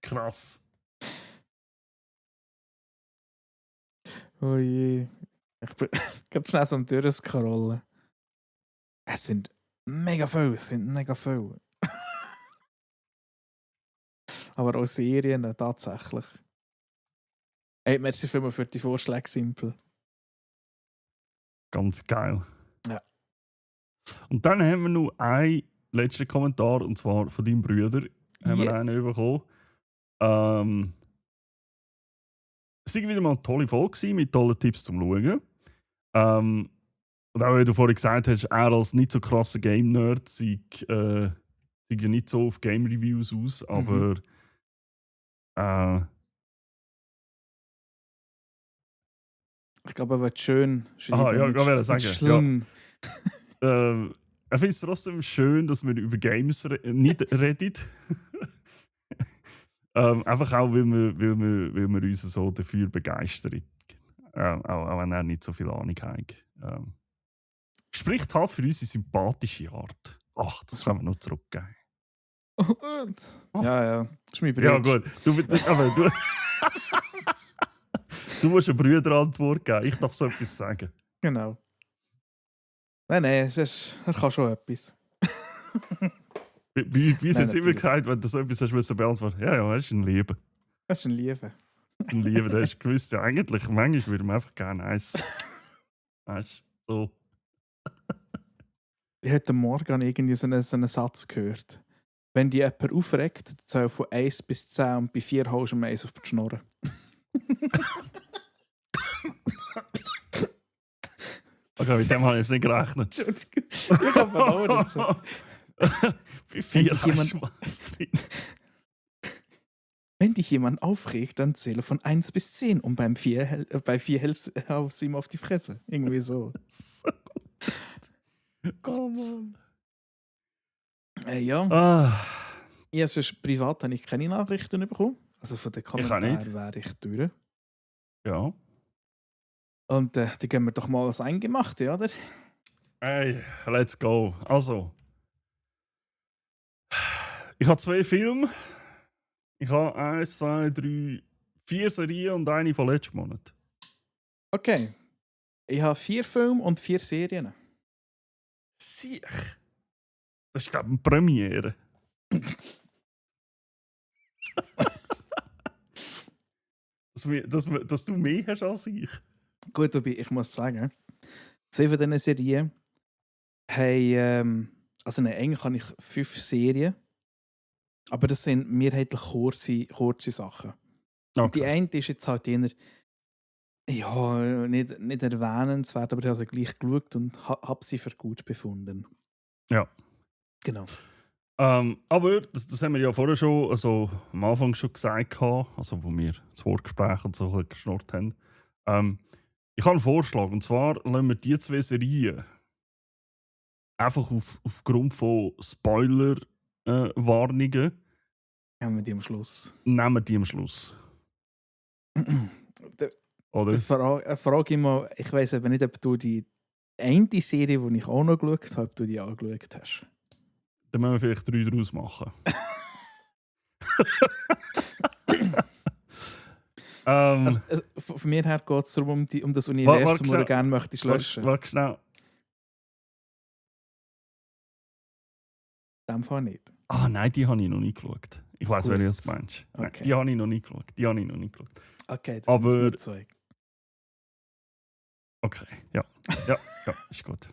Krass. Oh je. Ich bin ganz schnell so am Durchscrollen. Es sind mega viel. Aber auch Serien tatsächlich. Hey, merci vielmals für die Vorschläge, Simple. Ganz geil. Ja. Und dann haben wir noch einen letzten Kommentar, und zwar von deinem Bruder. Haben wir Yes. einen bekommen. Es war wieder mal eine tolle Folge mit tollen Tipps zum Schauen. Und auch wie du vorhin gesagt hast, er als nicht so krasser Game-Nerd sieht ja nicht so auf Game-Reviews aus, aber Ich glaube, er wird schön schreiben. Aha, ja, nicht ich wollte nicht sagen, schlimm. er findet es trotzdem schön, dass wir über Games nicht reden. Einfach auch, weil wir uns so dafür begeistern. Auch wenn er nicht so viel Ahnung hat. Spricht halt für unsere sympathische Art. Ach, das können wir noch zurückgeben. Ja, das ist mein Bruder. Ja, gut. Du musst eine Brüderantwort geben. Ich darf so etwas sagen. Genau. Nein, er kann schon etwas. Wie es jetzt immer natürlich. gesagt, wenn du so etwas hast, musst du beantworten. Ja, er ist ein Liebe. Das ist ein Liebe. Ein Liebe, der ist gewiss. Ja, eigentlich, manchmal würde man einfach gerne eins. Weißt du, so. Ich heute Morgen irgendwie so einen Satz gehört. Wenn dich jemand aufregt, zähl von 1 bis 10 und bei 4 haust du ihm eins auf die Schnorre. Okay, mit dem habe ich jetzt nicht gerechnet. Entschuldigung, ich habe verloren. So. Wie viel dich jemand- hast du was drin? Wenn dich jemand aufregt, dann zähle von 1 bis 10 und bei 4 hältst du ihm auf die Fresse. Irgendwie so. So. Oh Mann. Ja, Ah, sonst privat habe ich keine Nachrichten bekommen. Also von den auch nicht. Kommentaren wäre ich durch. ja. Und dann gehen wir doch mal das Eingemachte, oder? Hey, let's go. Also. Ich habe 2 Filme. Ich habe 1, 2, 3, 4 Serien und eine von letztem Monat. Okay. Ich habe 4 Filme und 4 Serien. Siech. Das ist, glaube ich, eine Premiere. dass du mehr hast als ich. Gut, wobei ich muss sagen, 2 von diesen Serien haben. Also nein, eigentlich habe ich 5 Serien. Aber das sind mehrheitlich kurze Sachen. Okay. Die eine ist jetzt halt eher, ja, nicht erwähnenswert, aber ich habe sie gleich geschaut und habe sie für gut befunden. Ja. Genau. Aber das haben wir ja vorher schon, also am Anfang schon gesagt, also wo wir das Vorgespräch und so ein bisschen geschnurrt haben. Ich habe einen Vorschlag, und zwar lassen wir die 2 Serien einfach aufgrund von Spoiler-Warnungen Haben wir die am Schluss. nehmen die am Schluss. Oder? Frage ich mal, ich weiss eben nicht, ob du die eine Serie, die ich auch noch geschaut habe, ob du die angeschaut hast. Dann müssen wir vielleicht 3 draus machen. Von mir her geht es darum, um das Universum, das du gerne möchtest löschen. Warte schnell. In dem Fall nicht. Ah nein, die habe ich noch nicht geschaut. Ich weiss, wer das meinst. Nein, Okay. die habe ich noch nicht geschaut. Okay, das sind nur 2. Okay, ja, ist gut.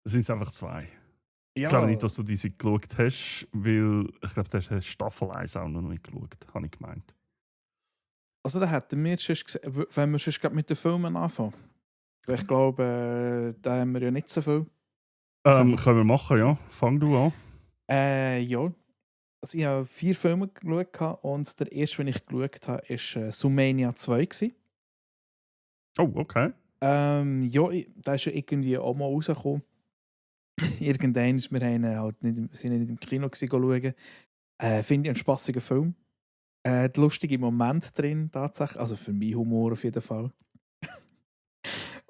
Das sind einfach 2. Ja, Ich glaube nicht, dass du diese geschaut hast, weil ich glaube, du hast Staffel 1 auch noch nicht geschaut, habe ich gemeint. also da hätten wir schon gesehen, wenn wir schon gerade mit den Filmen anfangen. Ich glaube, da haben wir ja nicht so viel. Können wir machen, ja. Fang du an. Ja. Also ich habe 4 Filme geschaut und der erste, den ich geschaut habe, war Sumania 2. Oh, okay. Ja, der ist ja irgendwie auch mal rausgekommen. Irgendwann ist wir halt sind nicht im Kino schauen. Finde ich einen spassigen Film. Lustige Momente drin, tatsächlich. Also für mich Humor auf jeden Fall.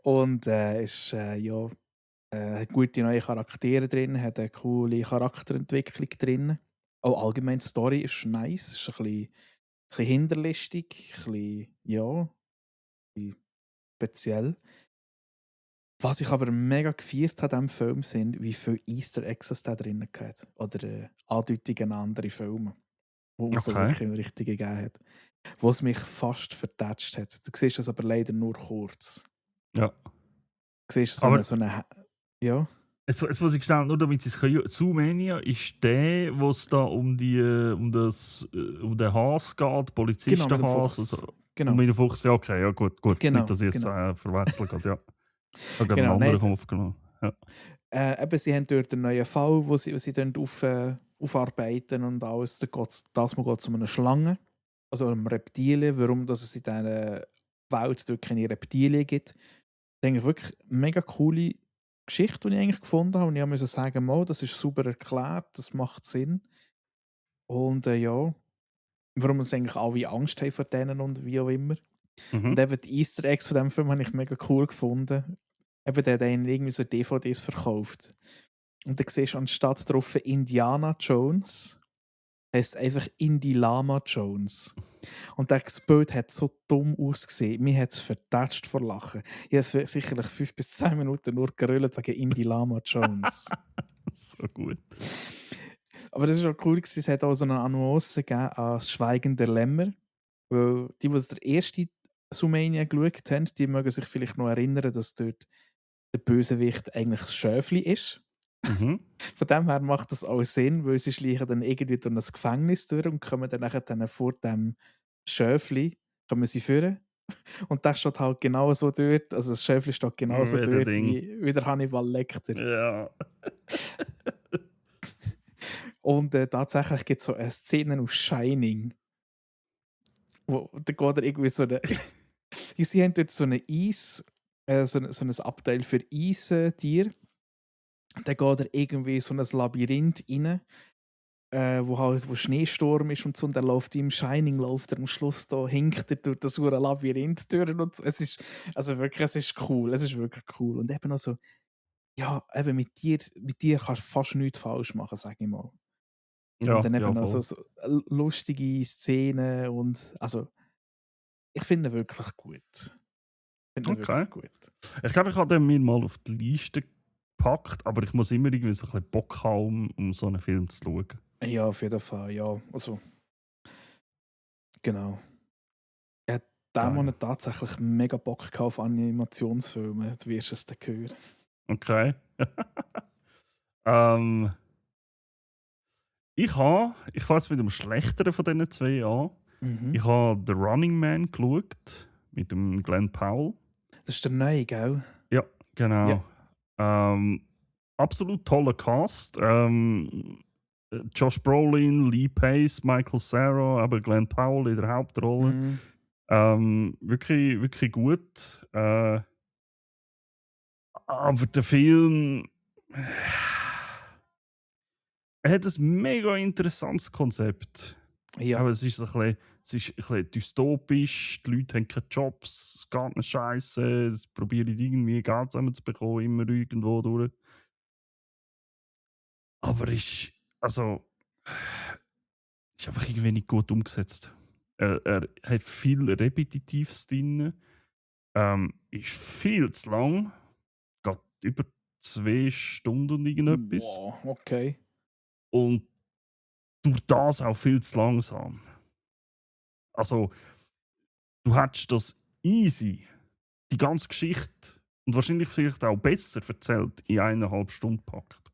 Und ist hat gute neue Charaktere drin, hat eine coole Charakterentwicklung drin. Auch allgemein die Story ist nice, ist ein bisschen hinterlistig, ein bisschen speziell. Was ich aber mega gefeiert habe an diesem Film sind, wie viele Easter Eggs es da drin hat. Oder Andeutungen an andere Filme. Wo es so Okay. wirklich richtig gegeben hat. Wo es mich fast vertatscht hat. Du siehst das aber leider nur kurz. Ja. Du siehst Aber- so eine ja. Jetzt muss ich schnell, nur damit ich es kann. Zoomania ist der, wo es da um den Haas geht, Polizisten Genau, mit dem Haas. Fuchs. Also, Genau. mit dem Fuchs, ja, okay, ja, gut. Genau, Nicht, dass ich jetzt verwechseln geht, ja. Ich habe gerade Genau, einen anderen nein. aufgenommen. Ja. Eben, sie haben dort einen neuen Fall, wo sie dann aufarbeiten und alles. Das mal geht es um eine Schlange, also um Reptilien, warum dass es in dieser Welt dort keine Reptilien gibt. Das ist eigentlich wirklich eine mega coole Geschichte, die ich eigentlich gefunden habe. Und ich musste sagen, mal, das ist super erklärt, das macht Sinn. Und ja, warum uns eigentlich alle Angst haben vor denen und wie auch immer. Mhm. Und eben die Easter Eggs von diesem Film habe ich mega cool gefunden. Eben, der hat einen irgendwie so DVDs verkauft. Und dann siehst du anstatt drauf Indiana Jones, heisst einfach Indy Lama Jones. Und das Bild hat so dumm ausgesehen. Mir hat es vertatscht vor Lachen. Ich habe sicherlich 5 bis 10 Minuten nur gerüllt wegen Indy Lama Jones. So gut. Aber das ist auch cool, es hat auch so eine Annonce gegeben an das Schweigen der Lämmer. Weil die der erste Sumania geschaut haben, die mögen sich vielleicht noch erinnern, dass dort der Bösewicht eigentlich das Schäfli ist. Mhm. Von dem her macht das auch Sinn, weil sie schleichen dann irgendwie durch ein Gefängnis durch und kommen dann nachher dann vor dem Schöfli, kommen sie führen. Und der steht halt genauso dort, also das Schöfli steht genauso Wieder dort Ding. wie der Hannibal Lecter. Ja. Und tatsächlich gibt es so eine Szene aus Shining, wo da geht er irgendwie so eine. Sie haben dort so eine Eis, so ein Abteil für Eistiere. Dann geht er irgendwie in so ein Labyrinth rein, wo Schneesturm ist und so. Und er läuft im Shining, läuft er am Schluss da, hinkt er durch das hure Labyrinth durch und so. Es ist, also wirklich, es ist cool. Es ist wirklich cool. Und eben auch so, ja, eben mit dir kannst du fast nichts falsch machen, sage ich mal. Und Ja, dann ja, eben auch voll. so lustige Szenen und also ich finde ihn wirklich gut. Ich finde ihn Okay. wirklich gut. Ich glaube, ich habe den mir mal auf die Liste gepackt, aber ich muss immer irgendwie so ein bisschen Bock haben, um so einen Film zu schauen. Ja, auf jeden Fall, ja. Also, genau. Ich hatte diesen Geil. Monat tatsächlich mega Bock gehabt auf Animationsfilme. Du wirst es dann hören. Okay. ähm, ich fange jetzt mit dem Schlechteren von diesen zwei an. Mhm. Ich habe The Running Man geschaut mit dem Glenn Powell. Das ist der neue, gell? Ja, Ja. genau. Absolut toller Cast. Josh Brolin, Lee Pace, Michael Cera, aber Glenn Powell in der Hauptrolle. Mhm. Wirklich, wirklich gut. Aber der Film. Er hat ein mega interessantes Konzept. Ja. Aber es ist ein bisschen dystopisch, die Leute haben keine Jobs, es geht nicht scheiße, sie probieren irgendwie Geld zusammenzubekommen, immer irgendwo durch. Aber ist einfach irgendwie nicht gut umgesetzt. Er hat viel Repetitives drin, ist viel zu lang, geht über 2 Stunden und irgendetwas. Wow, okay. Und durch das auch viel zu langsam. Also, du hättest das easy, die ganze Geschichte und wahrscheinlich vielleicht auch besser erzählt, in 1,5 Stunden gepackt.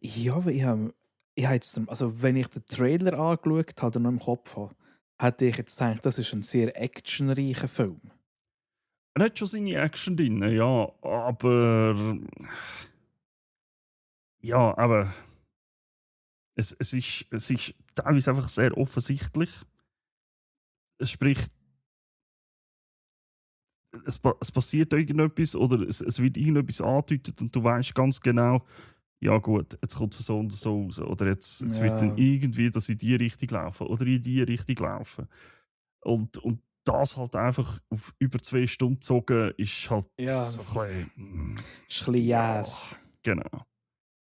Ja, aber ich hab jetzt, also wenn ich den Trailer angeschaut habe und noch im Kopf habe, hätte ich jetzt gedacht, das ist ein sehr actionreicher Film. Er hat schon seine Action drin, ja, aber. Ja, aber. Es ist teilweise einfach sehr offensichtlich. Sprich, es passiert irgendetwas oder es wird irgendetwas angedeutet und du weißt ganz genau, ja gut, jetzt kommt es so und so raus. Oder jetzt wird dann Ja, irgendwie das in die Richtung laufen oder in die Richtung laufen. Und das halt einfach auf über 2 Stunden gezogen ist halt ja, so das ein bisschen, ist ein bisschen ja, yes. genau.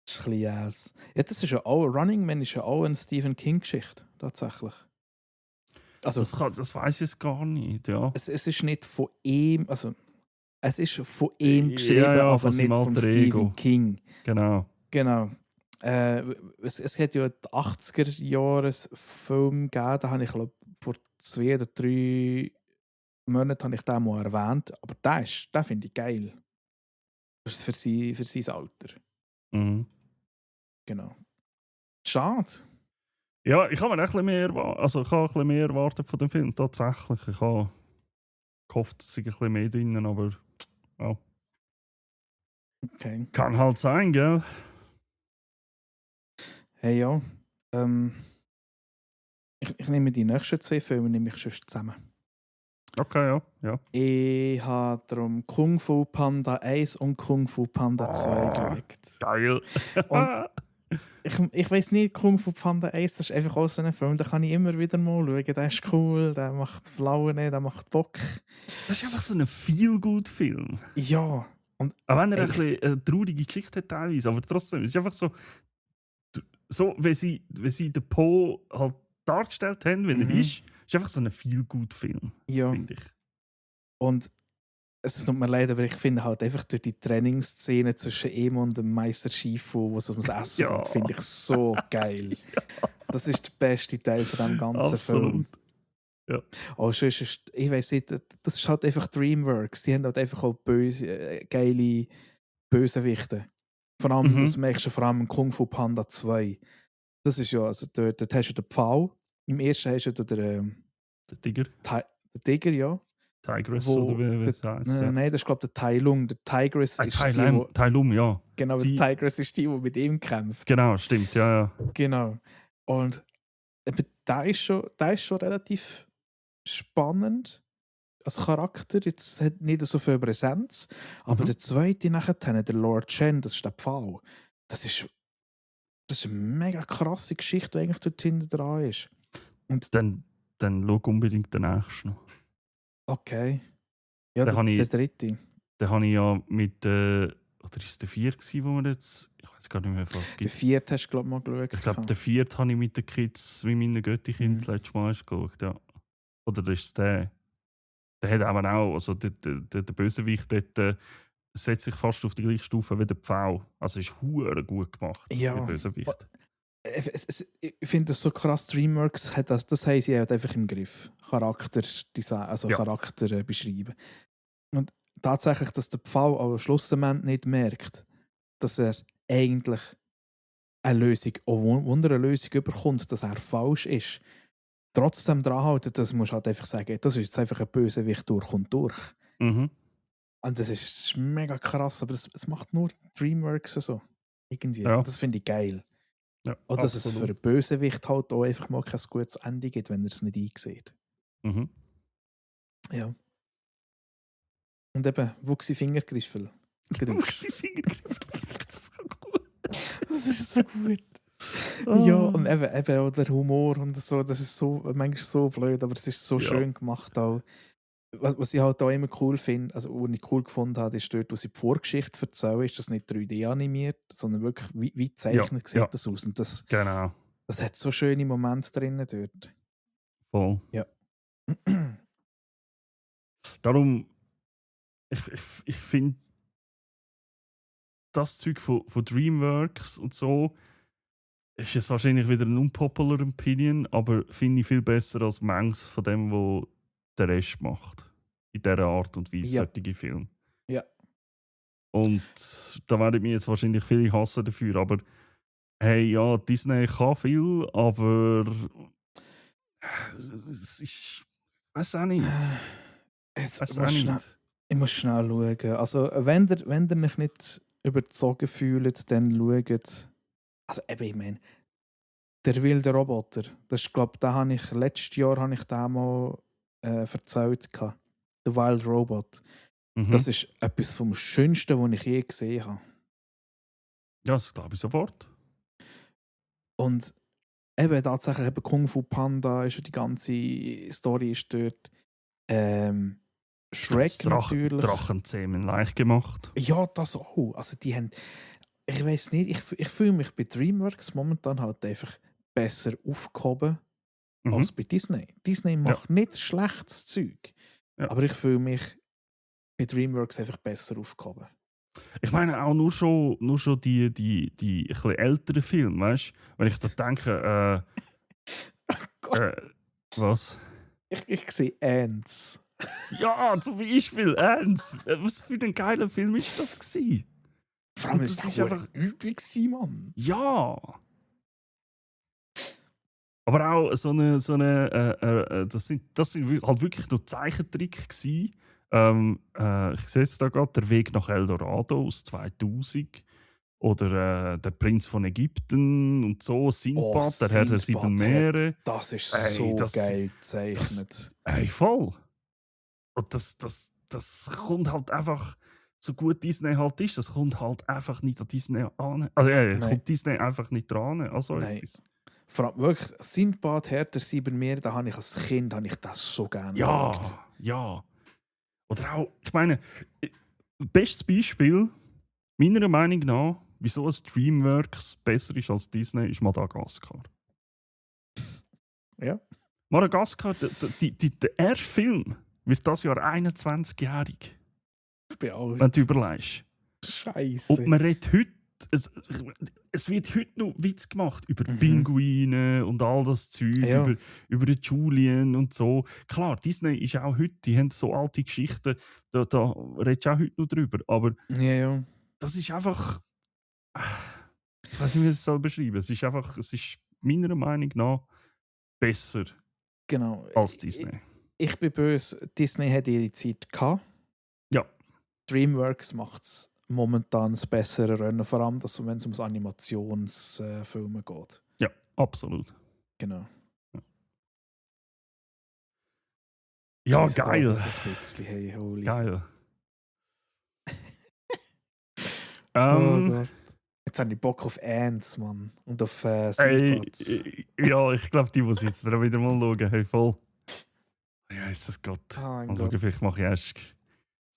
Das ist ein bisschen yes. Ja, das ist ja auch, Running Man ist ja auch eine Stephen King-Geschichte, tatsächlich. Also, Das weiß ich jetzt gar nicht, ja. es ist nicht von ihm, also, es ist von ihm Ja, geschrieben, ja, aber von seinem nicht von alter Stephen Ego. King. Genau. Genau. Es hat ja die 80er-Jahres-Film gegeben, da habe ich, glaube vor 2 oder 3 Monaten habe ich den mal erwähnt, aber den finde ich geil. Das ist für sein Alter. Mhm. Genau. Schade. Ja, ich habe mir ein bisschen mehr also ich habe ein bisschen mehr erwartet von dem Film, tatsächlich. Ich habe gehofft, es sei ein bisschen mehr drin, aber ja. Okay. Kann halt sein, gell? Hey ja. Ähm, ich nehme die nächsten 2 Filme nehme ich schon zusammen. Okay, ja. Ja. Ich habe darum Kung Fu Panda 1 und Kung Fu Panda 2 geschaut. Geil. Und ich weiß nicht, Kung Fu Panda 1, das ist einfach auch so ein Film, den kann ich immer wieder mal schauen. Der ist cool, der macht Laune, der macht Bock. Das ist einfach so ein Feel-Good-Film. Ja. Und Auch wenn er ein ich, bisschen eine traurige Geschichte hat teilweise, aber trotzdem, es ist einfach so wie sie den Po halt dargestellt haben, wenn er ist einfach so ein Feel-Good-Film, ja. finde ich. Und es tut mir leid, aber ich finde halt einfach durch die Trainingsszene zwischen ihm und dem Meister Shifu, wo es ums Essen Ja. geht, finde ich so geil. Ja, Das ist der beste Teil von dem ganzen Film. absolut. Ja. Oh, sonst ist, ich weiß nicht, das ist halt einfach DreamWorks. Die haben halt einfach auch böse, geile Bösewichte. Vor allem, das Mhm. merkst du vor allem in Kung Fu Panda 2. Das ist ja, also dort hast du den Pfau. Im ersten hast du Der Tiger. Den Tiger, ja. Tigress oder Wo wie der, es heisst. Ja. nein, das ist glaube ich der Tai Lung. Der Tigress ist die, wo Tai Lung, ja. genau, der Sie, Tigress ist die, die mit ihm kämpft. genau, stimmt, ja, ja. Genau. Und eben, der ist schon relativ spannend als Charakter. Jetzt hat nicht so viel Präsenz. Aber Mhm. der zweite nachher, der Lord Chen, das ist der Pfau. Das ist eine mega krasse Geschichte, die eigentlich dort hinten dran ist. Und Dann schau unbedingt den nächsten noch. okay. Ja, Den habe der ich, dritte. ja mit, oder ist es der 4 gewesen, wo wir jetzt, ich weiß gar nicht mehr, was es Der gibt. vierte hast du, glaube ich, mal geschaut. Ich glaube, der 4 habe ich mit den Kids, wie meine Götti-Kinder das letzte Mal hast geschaut, ja. Oder das ist der. Der hat aber auch, also der Bösewicht dort, setzt sich fast auf die gleiche Stufe wie der Pfau. Also ist hure gut gemacht, der Ja. Bösewicht. Ich finde das so krass, DreamWorks hat das haben sie halt einfach im Griff. Charakterdesign, also Ja. Charakter beschreiben. Und tatsächlich, dass der Pfau am Schlussmoment nicht merkt, dass er eigentlich eine Lösung, eine Lösung überkommt, dass er falsch ist. Trotzdem dran halten, das musst du halt einfach sagen, das ist jetzt einfach ein Bösewicht durch und durch. Mhm. Und das ist mega krass, aber es macht nur DreamWorks so. Irgendwie. Ja. Das finde ich geil. Ja, Oder dass es für einen Bösewicht halt auch einfach mal kein gutes Ende gibt, wenn er es nicht einsieht. Mhm. Ja. Und eben, wuchsi Fingergriffel. Wuchsi Fingergriffel. Das ist so gut. Das ist so gut. Ja, und eben auch der Humor und so, das ist so, manchmal so blöd, aber es ist so schön gemacht auch. Was ich halt auch immer cool finde, also was ich cool gefunden habe, ist dort, wo sie die Vorgeschichte erzählen, ist das nicht 3D animiert, sondern wirklich wie gezeichnet sieht das aus. Und das Genau. hat so schöne Momente drin dort. Voll. Ja. Darum, ich finde das Zeug von DreamWorks und so, ist jetzt wahrscheinlich wieder eine unpopular Opinion, aber finde ich viel besser als manches von dem, was der Rest macht. In dieser Art und Weise, Ja. solche Filme. Ja. Und da werden mich jetzt wahrscheinlich viele hassen dafür, aber hey, ja, Disney kann viel, aber es ist. Weiß auch nicht. Jetzt Weiß auch muss nicht. ich muss schnell schauen. Also, wenn ihr mich nicht überzogen fühlt, dann schaut. Also, eben, ich meine, der wilde Roboter, das ist, glaube ich, letztes Jahr habe ich den mal erzählt. The Wild Robot. Mhm. Das ist etwas vom Schönsten, was ich je gesehen habe. Ja, das glaube ich sofort. Und eben tatsächlich eben Kung Fu Panda ist ja die ganze Story ist dort. Shrek natürlich. Drachenzähmen leicht gemacht. Ja, das auch. Also die haben, ich weiß nicht, ich fühle mich bei DreamWorks momentan halt einfach besser aufgehoben als bei Disney. Disney macht nicht schlechtes Zeug, aber ich fühle mich bei DreamWorks einfach besser aufgehoben. Ich meine auch nur schon die ein bisschen älteren Filme, weißt du? Wenn ich da denke, was? Ich sehe Ants. Ja, zum Beispiel Ants. Was für ein geiler Film ist das gewesen? Vor allem Und ist das ist es einfach übel gewesen, Mann. Ja. Aber auch das sind halt wirklich nur Zeichentrick gewesen. Ich sehe jetzt da gerade «Der Weg nach Eldorado» aus 2000 oder «Der Prinz von Ägypten» und so, «Sindbad», «Der Herr der sieben Meere». Das ist so geil gezeichnet. Voll. Und das kommt halt einfach, so gut Disney halt ist, das kommt halt einfach nicht an Disney an. Also kommt Disney einfach nicht dran. Also etwas. Vor allem wirklich, Sindbad, Herr der sieben Meere, da habe ich als Kind das so gerne geschaut. Ja. Oder auch, ich meine, bestes Beispiel, meiner Meinung nach, wieso ein DreamWorks besser ist als Disney, ist Madagaskar. Ja. Madagaskar, der erste Film wird das Jahr 21-jährig. Ich bin alt. Wenn du überlegst. Scheiße. Und man redet heute, es wird heute noch Witz gemacht über Pinguine und all das Zeug, über den Julian und so. Klar, Disney ist auch heute, die haben so alte Geschichten, da redest du auch heute noch drüber. Aber das ist einfach, Ich weiß nicht, wie ich es soll beschreiben. Es ist meiner Meinung nach besser Genau. als Disney. Ich bin böse. Disney hat ihre Zeit gehabt. Ja. DreamWorks macht es momentan das bessere Rennen, vor allem, wenn es um Animationsfilme geht. Ja, absolut. Genau. Ja, Ich geil. Das bisschen, hey, holy. Geil. Oh Gott. Jetzt habe ich Bock auf Ants, Mann. Und auf Seedplatz. Ja, ich glaube, die muss ich jetzt wieder mal schauen. Hey, voll. Ja, ist das Gott. Oh mein Mal Gott. schauen, vielleicht mache ich erst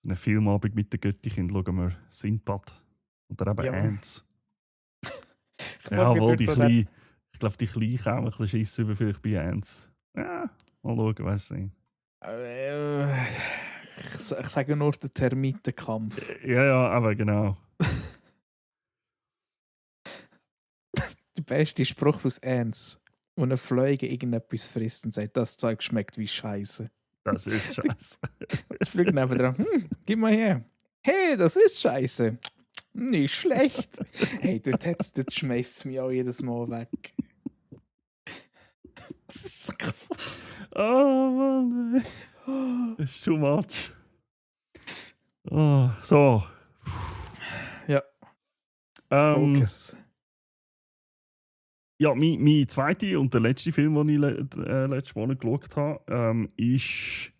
einen Filmabend mit den Göttichen. Schauen wir Sindbad. Und dann eben Ja. Ants. Ja, wohl die Kleinen. Ich glaube, die Kleinen kommen ein bisschen Schiss über vielleicht bei Ants. Ja, mal schauen, weiß nicht. Ich sage nur den Termitenkampf. Ja, aber genau. Der beste Spruch aus Ants, wo eine Fliege irgendetwas frisst und sagt, das Zeug schmeckt wie Scheiße. Das ist scheiße. Ich fliege neben dran, gib mal her. Hey, das ist Scheiße. Nicht schlecht. Hey, dort schmeißt es mich auch jedes Mal weg. Das ist so kaputt. Oh Mann, das ist too much. Oh, so. Ja. Focus. Ja, mein zweiter und der letzte Film, den ich letzten Monat geschaut habe, ist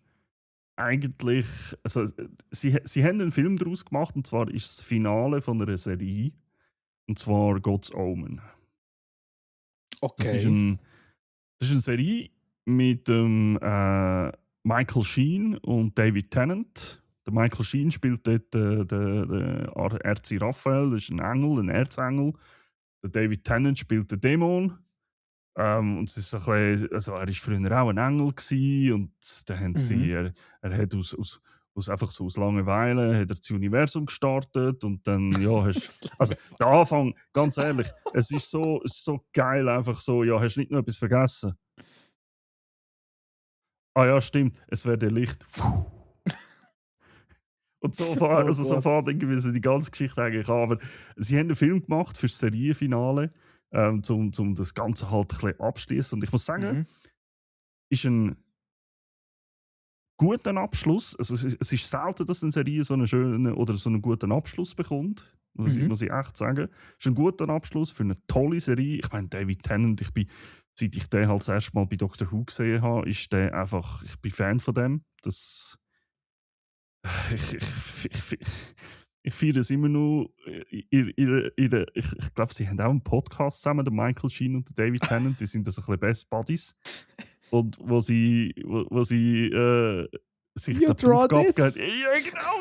eigentlich. Also, sie haben einen Film daraus gemacht, und zwar ist das Finale von einer Serie. Und zwar God's Omen. Okay. Das ist eine Serie mit Michael Sheen und David Tennant. Der Michael Sheen spielt dort den Erzi Raphael, das ist ein Engel, ein Erzengel. Der David Tennant spielt den Dämon. Und es ist ein bisschen, also er war früher auch ein Engel gewesen, und dann haben sie, er hat aus Langeweile hat er das Universum gestartet, und dann, ja, also der Anfang, ganz ehrlich, es ist so geil, einfach so, ja, hast du nicht noch etwas vergessen? Ah ja, stimmt, es wäre der Licht. Und so fährt irgendwie so die ganze Geschichte eigentlich an. Aber sie haben einen Film gemacht für das Serienfinale, um das Ganze halt ein bisschen abschließen. Und ich muss sagen, ist ein guter Abschluss. Also es ist selten, dass eine Serie so einen schönen oder so einen guten Abschluss bekommt. Muss ich echt sagen. Es ist ein guter Abschluss für eine tolle Serie. Ich meine, David Tennant, seit ich den halt das erste Mal bei Doctor Who gesehen habe, ist der einfach, ich bin Fan von dem. Ich feiere es immer noch. Ich glaube, sie haben auch einen Podcast zusammen, der Michael Sheen und der David Tennant. Die sind das ein bisschen Best Buddies. Und wo sie sich die Aufgabe geben. Ja, genau.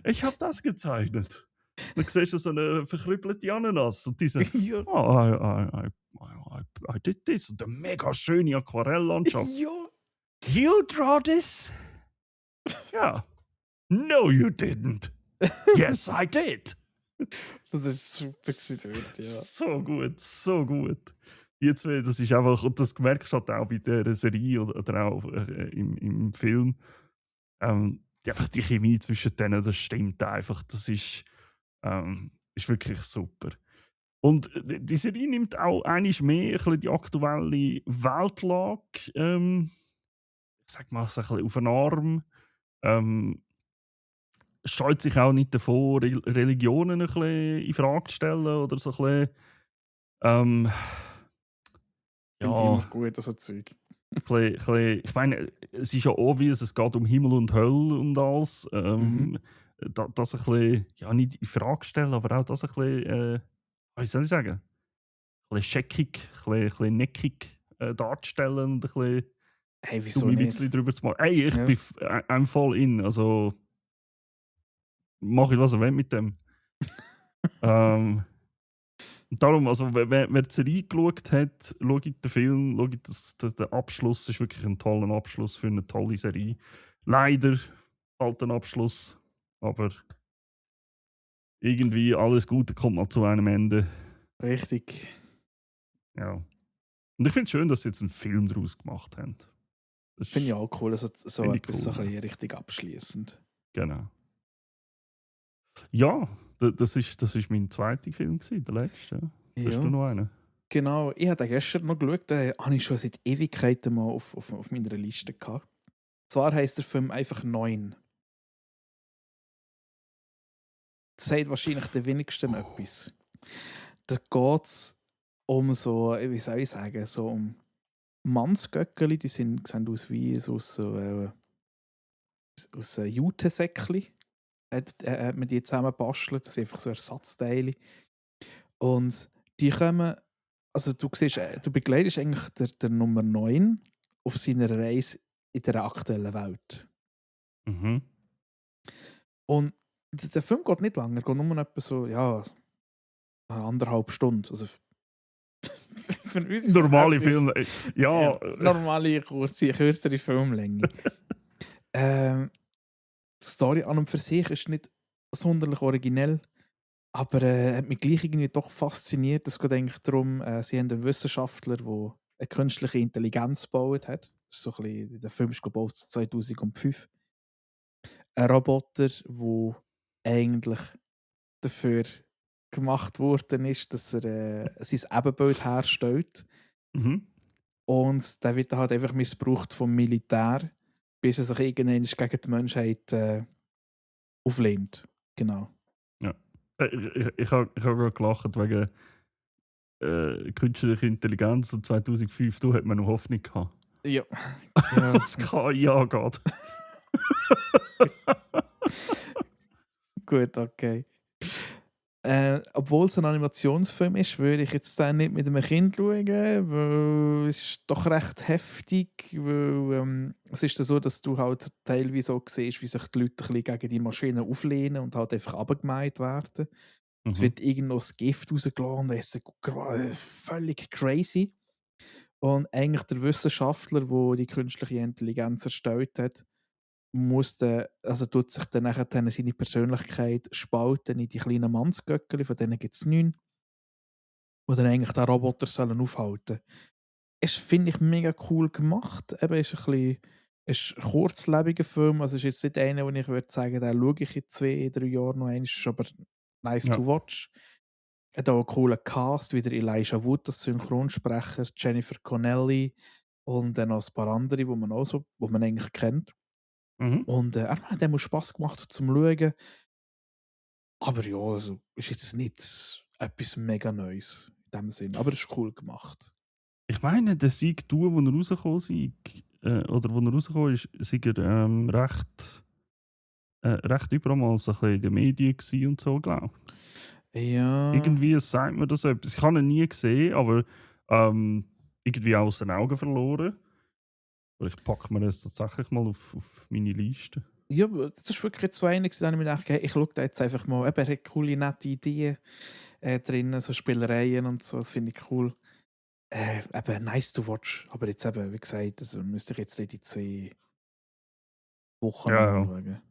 Ich habe das gezeichnet. Dann siehst du so eine verkrüppelte Ananas und diese I did this. Und eine mega schöne Aquarelllandschaft. You draw this? Ja. No, you didn't. Yes, I did. Das ist super gewesen, ja. So gut. Jetzt, das ist einfach, und das merkst du halt auch bei der Serie oder auch im Film, einfach die Chemie zwischen denen, das stimmt einfach. Das ist wirklich super. Und die Serie nimmt auch einiges mehr ein bisschen die aktuelle Weltlage, ich sag mal, so ein bisschen auf den Arm. Scheut sich auch nicht davor, Religionen ein bisschen in Frage zu stellen oder so ein bisschen. Finde ich immer gut, so Zeug. Ich meine, es ist ja obvious, es geht um Himmel und Hölle und alles. Das ein bisschen, ja, nicht in Frage stellen, aber auch das ein bisschen, wie soll ich sagen, ein bisschen scheckig, ein bisschen neckig darzustellen und ein bisschen wieso nicht? Witzli drüber zu machen. Hey, ich bin I'm voll in, also mache ich, was ich will mit dem. Darum, also wer die Serie geschaut hat, schaut den Film, schaut der Abschluss ist wirklich ein toller Abschluss für eine tolle Serie. Leider halt ein Abschluss, aber irgendwie alles Gute kommt mal zu einem Ende. Richtig. Ja. Und ich finde es schön, dass sie jetzt einen Film daraus gemacht haben. Finde ich auch cool, so etwas cool, so ein bisschen richtig abschließend. Genau. Ja, das ist mein zweiter Film, der letzte. Hast du Ja, noch einen? genau. Ich habe den gestern noch geschaut, den habe ich schon seit Ewigkeiten mal auf meiner Liste gehabt. Zwar heisst der Film einfach 9. Das sagt wahrscheinlich den wenigsten etwas. Da geht es um so, wie soll ich sagen, so um Mannsgöckeli, die sehen aus wie aus Jutesäckli. Hat man die zusammen bastelt, das sind einfach so Ersatzteile. Und die kommen, also du siehst, du begleitest eigentlich der Nummer 9 auf seiner Reise in der aktuellen Welt. Mhm. Und der Film geht nicht lange, er geht nur etwa so, ja, 1,5 Stunden. Also für uns Normale Filme. Ja. normale, kürzere Filmlänge. Die Story an und für sich ist nicht sonderlich originell, aber hat mich gleich irgendwie doch fasziniert. Es geht eigentlich darum, sie haben einen Wissenschaftler, der eine künstliche Intelligenz gebaut hat. Das ist so ein bisschen, der Film ist gebaut 2005. Ein Roboter, der eigentlich dafür gemacht worden ist, dass er sein Ebenbild herstellt. Mhm. Und der wird halt einfach missbraucht vom Militär, bis er sich irgendwann gegen die Menschheit auflehnt. Genau. Ja. Ich habe gerade gelacht wegen künstlicher Intelligenz und 2005, da hat man noch Hoffnung gehabt. Ja. Das KI angeht. Gut, okay. Obwohl es ein Animationsfilm ist, würde ich jetzt den nicht mit einem Kind schauen, weil es ist doch recht heftig, weil es ist dann so, dass du halt teilweise auch siehst, wie sich die Leute ein bisschen gegen die Maschine auflehnen und halt einfach abgemeint werden. Es Mhm. wird irgendwo das Gift rausgelassen, das ist völlig crazy. Und eigentlich der Wissenschaftler, der die künstliche Intelligenz erstellt hat, tut sich dann nachher seine Persönlichkeit spalten in die kleinen Mannsgöckeli, von denen gibt es 9, die dann eigentlich den Roboter sollen aufhalten. Es finde ich mega cool gemacht. Eben ist ist ein kurzlebiger Film, also ist jetzt nicht einer, wo ich würde sagen, den schaue ich in 2, 3 Jahren noch einmal, ist aber nice Ja. to watch. Hat auch einen coolen Cast, wie der Elijah Wood, das Synchronsprecher, Jennifer Connelly und dann noch ein paar andere, wo man eigentlich kennt. Mhm. Und hat dem Spass gemacht zum Schauen. Aber ja, also ist jetzt nicht etwas mega Neues in dem Sinn. Aber es ist cool gemacht. Ich meine, der Sieg, wo er rausgekommen ist, sei er recht überall mal so ein bisschen in den Medien gewesen und so, glaube ich. Ja. Irgendwie sagt mir das etwas. Ich habe ihn nie gesehen, aber irgendwie aus den Augen verloren. Aber ich packe mir das tatsächlich mal auf meine Liste. Ja, das ist wirklich jetzt so einer, da habe ich mir gedacht, hey, ich schaue da jetzt einfach mal. Eben, er hat coole, nette Ideen drin, so Spielereien und so, das finde ich cool. Eben, nice to watch. Aber jetzt eben, wie gesagt, also müsste ich jetzt nicht die 2 Wochen Ja, lang ja. schauen.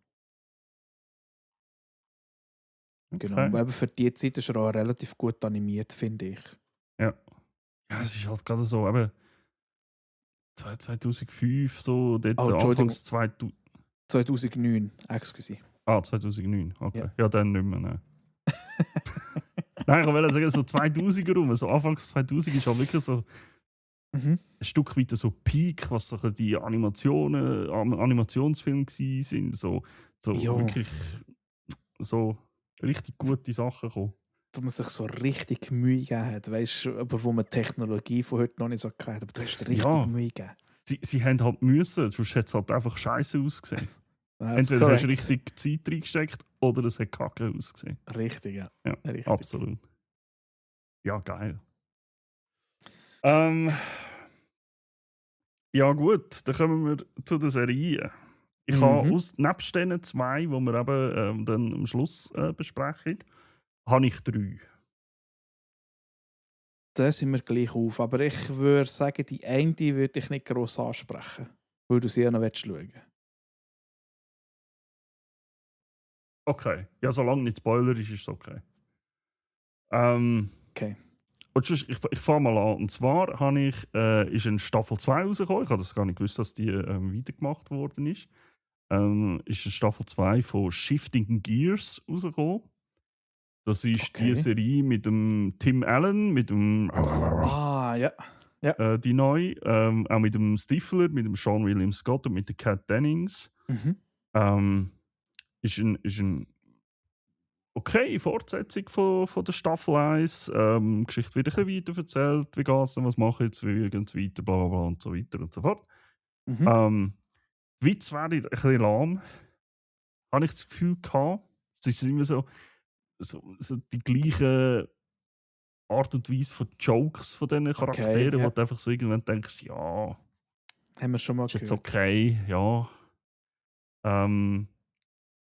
Genau, Okay. aber eben für die Zeit ist er auch relativ gut animiert, finde ich. Ja. Ja, es ist halt gerade so, eben 2005, so dort Oh, Entschuldigung, anfangs 2000. 2009, excuse. 2009, okay. Ja. Ja, dann nicht mehr, nein. Nein, ich wollte sagen, so 2000er rum, so Anfangs 2000 ist auch wirklich so Mhm. ein Stück weit so Peak, was so die Animationsfilme waren. So Ja. wirklich so richtig gute Sachen kommen. Wo man sich so richtig Mühe gegeben hat, weißt du, aber wo man die Technologie von heute noch nicht so kennt, aber du hast richtig Ja. Mühe gegeben. Sie haben halt müssen, sonst hat es halt einfach scheiße ausgesehen. That's Entweder hast du correct. richtig Zeit reingesteckt oder es hat kacke ausgesehen. Richtig, ja. Ja, Richtig. absolut. Ja, geil. Ja gut, dann kommen wir zu der Serie. Ich habe nebst diesen 2, die wir eben dann am Schluss besprechen, habe ich 3. Da sind wir gleich auf, aber ich würde sagen, die eine würde ich nicht gross ansprechen, weil du sie ja noch schauen willst. Okay, ja, solange nicht Spoiler ist es okay. Okay. Und sonst, ich fange mal an. Und zwar ist in Staffel 2 rausgekommen. Ich habe das gar nicht gewusst, dass die weitergemacht worden ist. ist eine Staffel 2 von Shifting Gears rausgekommen. Das ist die Okay. Serie mit dem Tim Allen, mit dem Ah, ja. die neue, auch mit dem Stifler, mit dem Sean William Scott und mit der Kat Dennings. Mhm. Ist ein okay Fortsetzung von der Staffel 1. Geschichte wird ein bisschen weiter erzählt, wie geht es, was mache ich jetzt, wie geht es weiter, bla bla bla und so weiter und so fort. Mhm. Die Witze werden ein bisschen lahm, habe ich das Gefühl gehabt. Es ist immer so die gleiche Art und Weise von Jokes von diesen Charakteren, ja. wo du einfach so irgendwann denkst, ja, Haben wir schon mal ist jetzt gehört. okay, ja.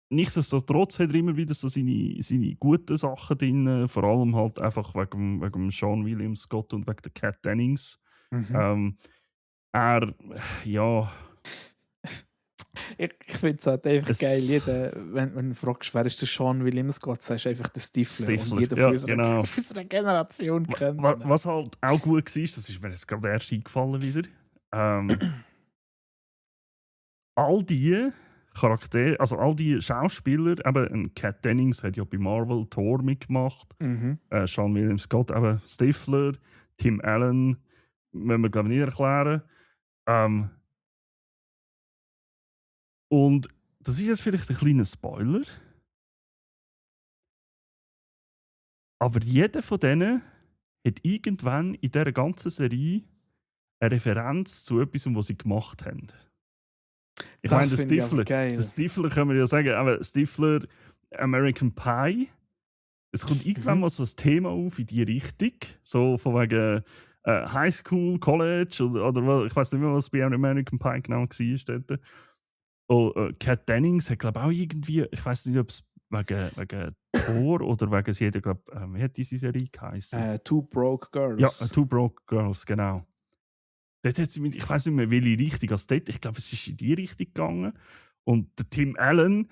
Nichtsdestotrotz hat er immer wieder so seine guten Sachen drin, vor allem halt einfach wegen Sean William Scott und wegen der Kat Dennings. Mhm. Er, ja, Ich finde es halt einfach geil, es wenn du fragst, wer ist der Sean William Scott, sagst du einfach der Stifler. Und Stifler, jeder ja, von unserer, genau. von unserer Generation kennt ihn. Was halt auch gut war, das ist mir jetzt gerade erst eingefallen wieder, all die Charaktere, also all die Schauspieler, eben Kat Dennings hat ja bei Marvel Thor mitgemacht, Mhm. Sean William Scott, eben Stifler, Tim Allen, müssen wir glaube ich nicht erklären. Und das ist jetzt vielleicht ein kleiner Spoiler, aber jeder von denen hat irgendwann in dieser ganzen Serie eine Referenz zu etwas, was sie gemacht haben. Ich meine, Das finde ich aber geil. der Stifler können wir ja sagen, aber Stifler American Pie. Es kommt irgendwann mal so ein Thema auf in die Richtung, so von wegen High School, College oder ich weiß nicht mehr, was bei American Pie genau war dort. Und Kat Dennings hat glaube auch irgendwie, ich weiß nicht, ob es wegen Thor oder wegen sie hat, glaube wie hat diese Serie geheißen? Two Broke Ja, Girls. Two Broke Girls, genau. Dort hat sie ich weiß nicht mehr, welche Richtung als dort. Ich glaube, es ist in die Richtung gegangen. Und der Tim Allen,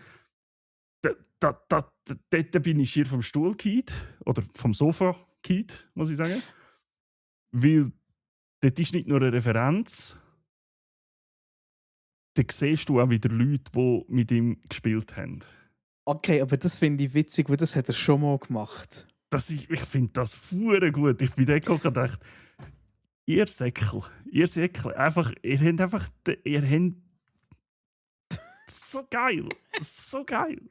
dort bin ich hier vom Stuhl gefallen. Oder vom Sofa gefallen, muss ich sagen. Weil dort ist nicht nur eine Referenz. Da siehst du auch wieder Leute, die mit ihm gespielt haben. Okay, aber das finde ich witzig, weil das hat er schon mal gemacht. Ich finde das verdammt gut. Ich bin dort geguckt und dachte, ihr Säckel, einfach, ihr habt so geil, so geil.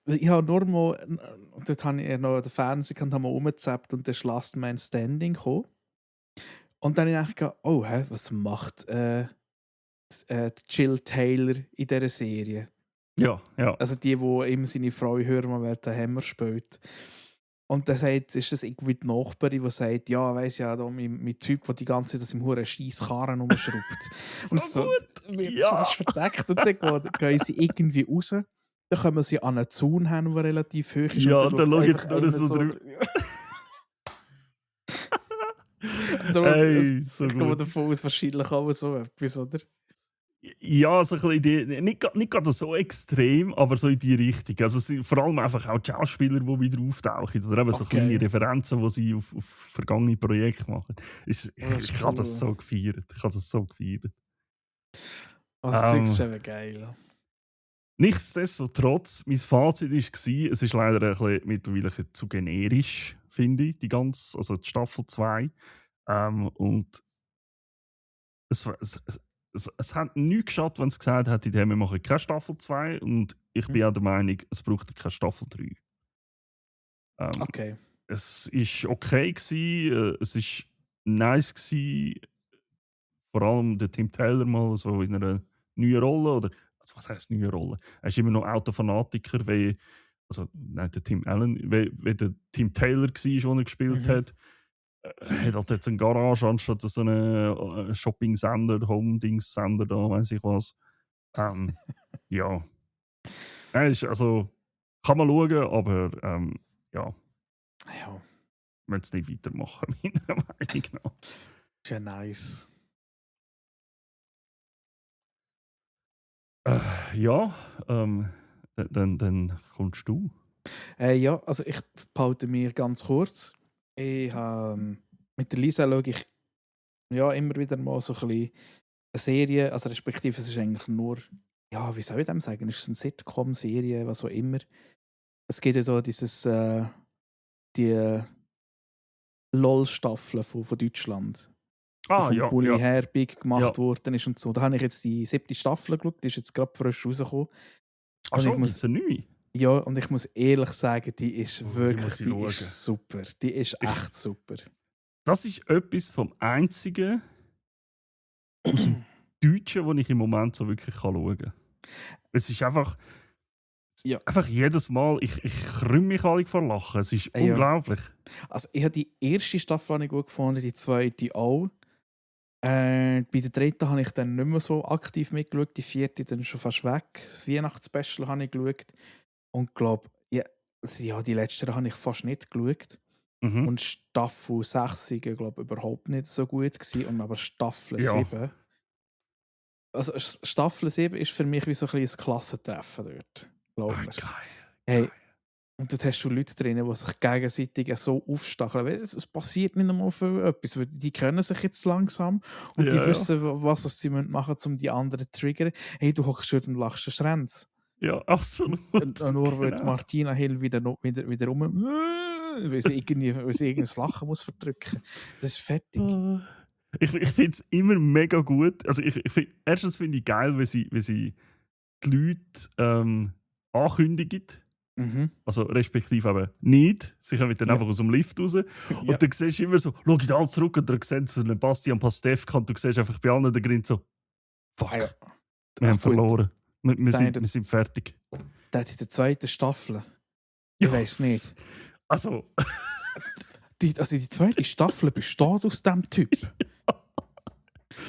Ich habe nur mal, dort habe ich noch den Fernseher und habe mal rumgezappt und dann ist Last Man Standing gekommen. Und dann habe ich gedacht, oh, was macht Jill Taylor in dieser Serie? Ja. Also die immer seine Frau hören, mal den Hammer spielt. Und dann ist das irgendwie die Nachbarin, die sagt, ja, weiss ja, da mein Typ, der die ganze Zeit aus dem huren scheiß Karren rumschraubt. So und so gut! wird Ja! fast verdeckt. Und dann gehen sie irgendwie raus. Dann kommen sie an einen Zaun hin, der relativ hoch ist. Ja, und dann schaut schau jetzt einfach nur so einer drüber. Ey, So ich gehe gut. davon aus, wahrscheinlich auch so etwas, oder? Ja, so ein bisschen nicht gerade so extrem, aber so in die Richtung. Also es sind vor allem einfach auch die Schauspieler, die wieder auftauchen. Oder eben so kleine Referenzen, die sie auf vergangene Projekte machen. Ich habe das so gefeiert. Also das ist eben geil. Nichtsdestotrotz, mein Fazit war, es ist leider ein bisschen, mittlerweile ein bisschen zu generisch, finde ich, also die Staffel 2. Und es hat nichts geschadet, wenn es gesagt hätte, wir machen keine Staffel 2. Und ich bin auch der Meinung, es braucht keine Staffel 3. Okay. Es war okay, es war nice gewesen, vor allem der Tim Taylor mal so in einer neuen Rolle, oder also was heisst neue Rolle? Er ist immer noch Autofanatiker, also nein, der Tim Allen, wie der Tim Taylor war, den er gespielt hat. Hat halt jetzt eine Garage anstatt so einen Shopping-Sender, Home-Dings-Sender da, weiss ich was. Ja. Also, kann man schauen, aber ja. Ja. Wir es nicht weitermachen, meiner Meinung nach. Ist ja nice. Ja, dann kommst du. Ja, also ich behalte mir ganz kurz. Ich mit der Lisa schaue ich ja immer wieder mal so ein bisschen Serie, also respektive es ist eigentlich nur, ja, wie soll ich dem sagen, es ist eine Sitcom-Serie, was auch immer. Es geht ja da die LOL-Staffel von Deutschland, die Ah, vom ja, Bully ja, Herbig ja. gemacht worden ist und so. Da habe ich jetzt die 7. Staffel geschaut, die ist jetzt gerade frisch rausgekommen. Ach Und ich schon, muss, gibt's eine neue? ja, und ich muss ehrlich sagen, die ist Die muss ich die schauen. ist super. Die ist Ich, echt super. das ist etwas vom Einzigen aus dem Deutschen, das ich im Moment so wirklich schauen kann. Es ist einfach Ja. jedes Mal, ich krümme mich alle vor Lachen. Es ist Ja. unglaublich. Also ich habe die erste Staffel habe ich gut gefunden, die zweite auch. Bei der dritten habe ich dann nicht mehr so aktiv mitgeschaut, die vierte dann schon fast weg. Das Weihnachtsspecial habe ich geschaut und glaube, ja, die letzte habe ich fast nicht geschaut. Mhm. Und Staffel 6 war, glaube ich, überhaupt nicht so gut gewesen. Und aber Staffel Ja. 7, also Staffel 7 ist für mich wie so ein kleines Klassentreffen dort. Glaub mir's. Geil. Hey, und dort hast du Leute drin, die sich gegenseitig so aufstacheln. Weißt du, es passiert nicht einmal viel etwas, weil die kennen sich jetzt langsam und die Ja, wissen, was sie machen müssen, um die anderen zu triggern. Hey, du hockst dort und lachst einen Schrenz. Ja, absolut. Und nur weil die Genau. Martina Hill wieder rum, weil sie irgendein Lachen muss verdrücken. Das ist fertig. Ich finde es immer mega gut. Also erstens finde ich geil, wenn sie die Leute ankündigen. Mhm. Also respektive eben nicht. Sie kommen dann Ja. einfach aus dem Lift raus. Und Ja. dann siehst du immer so, schau ich da zurück und dann siehst du einen Bastian Pastewka und du siehst einfach bei allen den Grin so, fuck, Ah, ja. wir haben Gut. verloren. Wir Nein, sind fertig. Der hat in der zweiten Staffel. Ich weiß nicht. Also, Die zweite Staffel besteht aus diesem Typ.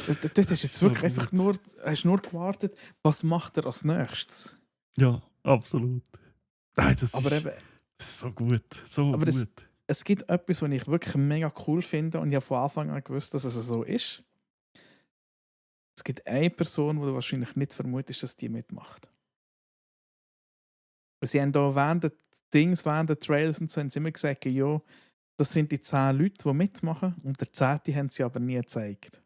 Dort hast jetzt So wirklich einfach gut. nur gewartet, was macht er als nächstes. ja, absolut. Nein, das Aber ist eben, so gut. So aber gut. es gibt etwas, was ich wirklich mega cool finde und ich habe von Anfang an gewusst, dass es so ist. Es gibt eine Person, die du wahrscheinlich nicht vermutest, dass die mitmacht. Und sie haben da während der Trails und so haben sie immer gesagt, ja, das sind die 10 Leute, die mitmachen und der 10. haben sie aber nie gezeigt.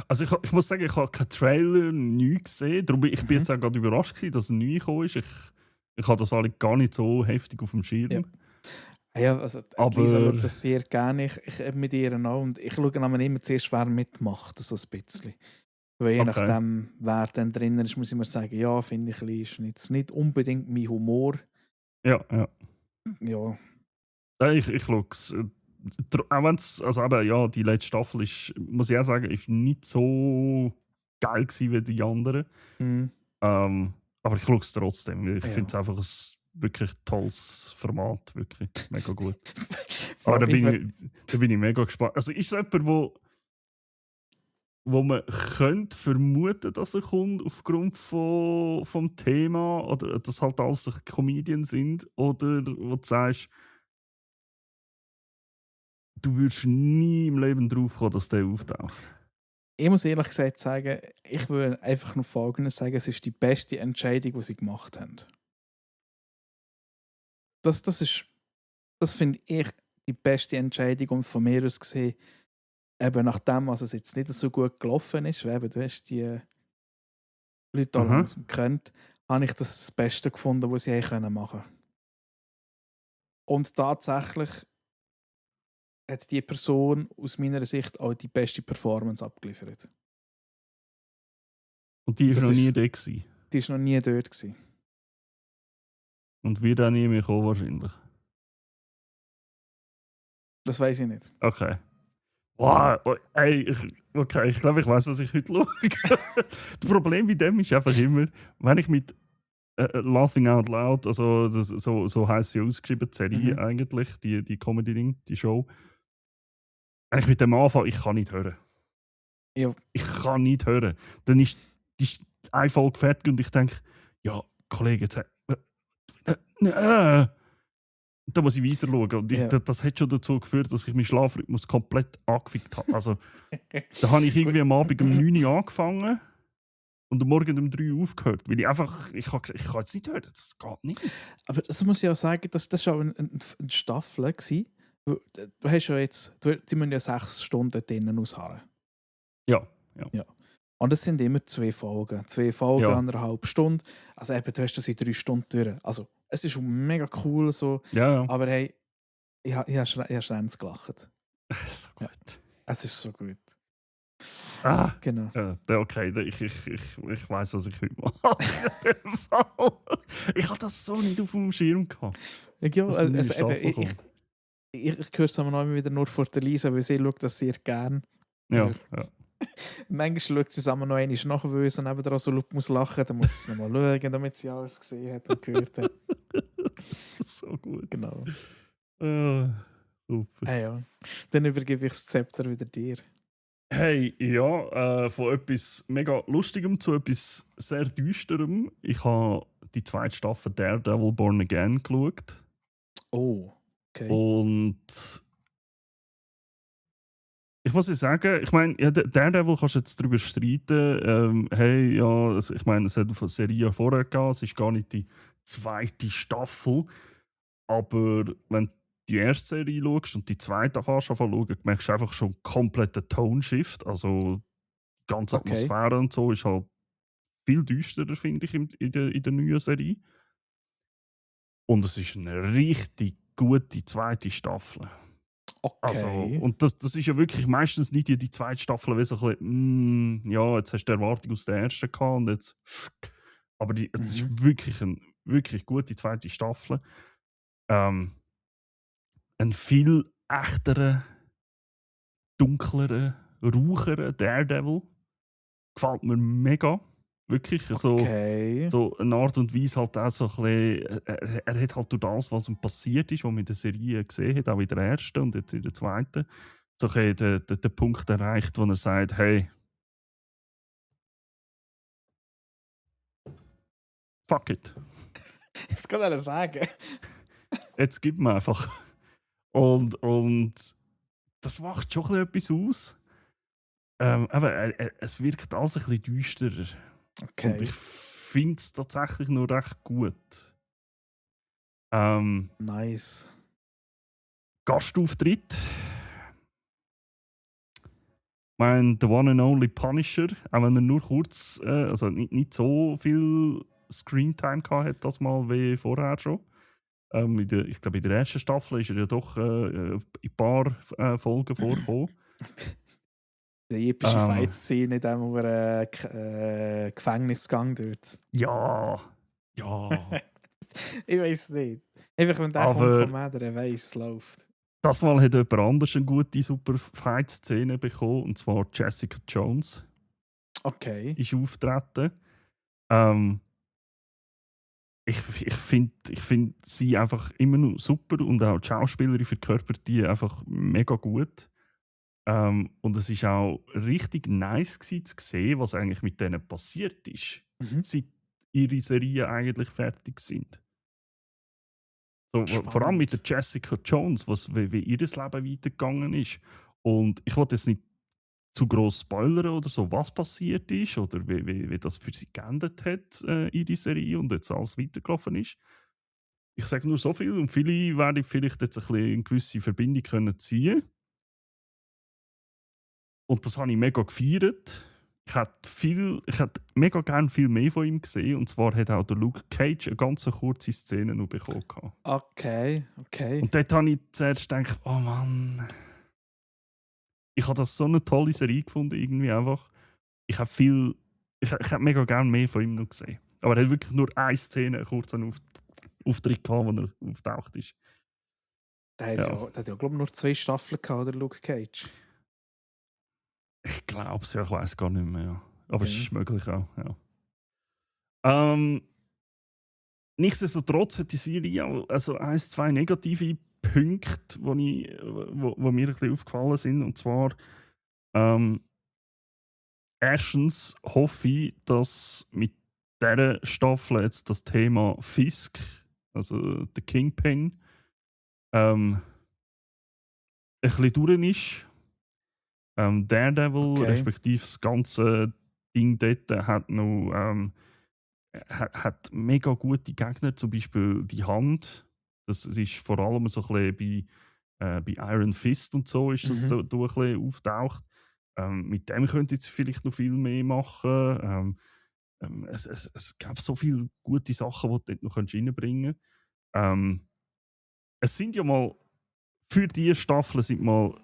Also ich muss sagen, ich habe keinen Trailer neu gesehen. Darum bin ich bin Mhm. jetzt auch gerade überrascht gewesen, dass er neu gekommen ist. Ich habe das alle gar nicht so heftig auf dem Schirm. Ja. Ja, also Aber- Lisa schaut das sehr gerne. Ich mit ihr auch. Und ich schaue aber immer zuerst, wer mitmacht, so ein bisschen. Weil je Okay. nachdem, wer dann drin ist, muss ich mir sagen, ja, finde ich, ist nicht unbedingt mein Humor. Ja, ja. Ja, Ich schaue es. Auch wenn es, also eben, ja, die letzte Staffel ist, muss ich auch sagen, ist nicht so geil gewesen wie die anderen. mhm. Aber ich schaue es trotzdem. weil Ich Ja. finde es einfach ein wirklich tolles Format. Wirklich mega gut. Vor Aber da allem, bin ich mega gespannt. Also ist es jemand, wo man könnte vermuten, dass er kommt aufgrund vom Thema oder dass halt alles Comedians sind oder wo du sagst, du würdest nie im Leben drauf kommen, dass der auftaucht. ich muss ehrlich gesagt sagen, ich würde einfach nur Folgendes sagen, es ist die beste Entscheidung, die sie gemacht haben. Das finde ich die beste Entscheidung und von mir aus gesehen, eben nachdem, was es jetzt nicht so gut gelaufen ist, weil eben, du hast die Leute alle Aha. langsam kennt, habe ich das Beste gefunden, was sie machen können. Und tatsächlich hat die Person aus meiner Sicht auch die beste Performance abgeliefert. Und die ist Das noch nie ist- da gewesen. Die war noch nie dort gewesen. Und wird auch nie mehr kommen wahrscheinlich. Das weiß ich nicht. Okay. Wow, ey, ich glaube, ich weiß, was ich heute schaue. Das Problem bei dem ist einfach immer, wenn ich mit Laughing Out Loud, also so heisst sie ausgeschrieben, die Serie Mhm. eigentlich, die Comedy-Ding, die Show. Wenn ich mit dem anfange, ich kann nicht hören. Ja. Ich kann nicht hören. Dann ist eine Folge fertig und ich denke, ja, Kollege, jetzt. Da muss ich weiter schauen. Und Ja. das hat schon dazu geführt, dass ich meinen Schlafrhythmus komplett angefickt habe. Also, da habe ich irgendwie am Abend um 9 Uhr angefangen und am Morgen um 3 Uhr aufgehört. Weil ich einfach, ich habe gesagt, ich kann jetzt nicht hören, das geht nicht. Aber das muss ich auch sagen, das war auch eine Staffel. Du hast ja jetzt, die müssen ja 6 Stunden drinnen ausharren. Ja. Ja. Und es sind immer 2 Folgen. 2 Folgen, Ja. 1,5 Stunden. Also eben, du hast das in 3 Stunden durch. Also, es ist mega cool so. Ja. Aber hey, ich habe schrecklich gelacht. So Ja. gut. Es ist so gut. Ah, Genau. okay, ich weiß, was ich heute mache. Ich hatte das so nicht auf dem Schirm gehabt. Ja, dass eine neue also Staffel eben, kommt. ich höre es aber noch immer wieder nur vor der Lisa, weil sie schaut das sehr gern. Ja. Manchmal schaut sie es einmal noch einmal nach, weil sie neben dran so laut muss lachen. Dann muss sie es nochmal schauen, damit sie alles gesehen hat und gehört hat. So gut. Genau. Super. Ja. Dann übergebe ich das Zepter wieder dir. Hey, ja, von etwas mega Lustigem zu etwas sehr Düsterem. Ich habe die 2. Staffel Daredevil Born Again geschaut. Oh, okay. Und ich muss sagen, ich meine, ja, Daredevil kannst du jetzt darüber streiten. Hey, ja, ich meine, es hat eine Serie vorher gegeben, es ist gar nicht die 2. Staffel. Aber wenn du die erste Serie schaust und die zweite kannst du schauen, merkst du einfach schon kompletten Tone-Shift. Also die ganze Okay. Atmosphäre und so ist halt viel düsterer, finde ich, in der neuen Serie. Und es ist eine richtig gute 2. Staffel. Also, Okay. und das ist ja wirklich meistens nicht die 2. Staffel, wie so ein bisschen, ja, jetzt hast du die Erwartung aus der ersten gehabt und jetzt. Aber es ist wirklich eine wirklich gute 2. Staffel. Ein viel echterer, dunklerer, raucherer Daredevil. Gefällt mir mega. Wirklich. Okay. So eine Art und Weise halt auch so ein bisschen. Er hat halt durch das, was ihm passiert ist, was man in der Serie gesehen hat, auch in der ersten und jetzt in der zweiten, so ein bisschen den Punkt erreicht, wo er sagt: Hey, fuck it. Das kann er sagen. Jetzt gib mir einfach. Und das macht schon ein bisschen etwas aus. Aber es wirkt alles ein bisschen düsterer. Okay. Und ich finde es tatsächlich noch recht gut. Nice. Gastauftritt. The one and only Punisher, auch wenn er nur kurz, also nicht so viel Screentime hat, das mal wie vorher schon. Ich glaube, in der ersten Staffel ist er ja doch in ein paar Folgen vorgekommen. Die epische Fight-Szene in dem Gefängnisgang dort. Ja. Ich weiß nicht. Einfach wenn der kommt, der weiss, es läuft. Das Mal hat jemand anders eine gute, super Fight-Szene bekommen, und zwar Jessica Jones. Okay. Ist auftreten. Ich find sie einfach immer noch super und auch die Schauspielerin verkörpert die einfach mega gut. Und es war auch richtig nice zu sehen, was eigentlich mit denen passiert ist, seit ihre Serien eigentlich fertig sind. So, vor allem mit der Jessica Jones, wie ihr Leben weitergegangen ist. Und ich wollte jetzt nicht zu gross spoilern oder so, was passiert ist oder wie das für sie geendet hat, ihre Serie, und jetzt alles weitergelaufen ist. Ich sage nur so viel, und viele werden vielleicht jetzt ein bisschen eine gewisse Verbindung können ziehen. Und das habe ich mega gefeiert. Ich hätte mega gerne viel mehr von ihm gesehen. Und zwar hat auch der Luke Cage eine ganz kurze Szene noch bekommen. Okay. Und dort habe ich zuerst gedacht, oh Mann. Ich habe das so eine tolle Serie gefunden, irgendwie einfach. Ich hätte mega gerne mehr von ihm noch gesehen. Aber er hat wirklich nur eine Szene, einen kurzen Auftritt gehabt, wo er auftaucht ist. Der hat ja, glaube ich, nur 2 Staffeln gehabt, der Luke Cage. Ich glaube es, ja, ich weiß gar nicht mehr. Ja. Aber es ist möglich auch, ja. Nichtsdestotrotz hat die Serie auch also 1-2 negative Punkte, wo mir ein bisschen aufgefallen sind. Und zwar erstens hoffe ich, dass mit dieser Staffel jetzt das Thema Fisk, also der Kingpin, ein bisschen durch ist. Daredevil, respektive das ganze Ding dort, hat noch hat mega gute Gegner, zum Beispiel die Hand. Das ist vor allem so ein bisschen bei Iron Fist und so ist das so ein bisschen auftaucht. Mit dem könnte jetzt vielleicht noch viel mehr machen. Es gab so viele gute Sachen, die du dort noch reinbringen könntest. Es sind ja mal, für diese Staffel sind mal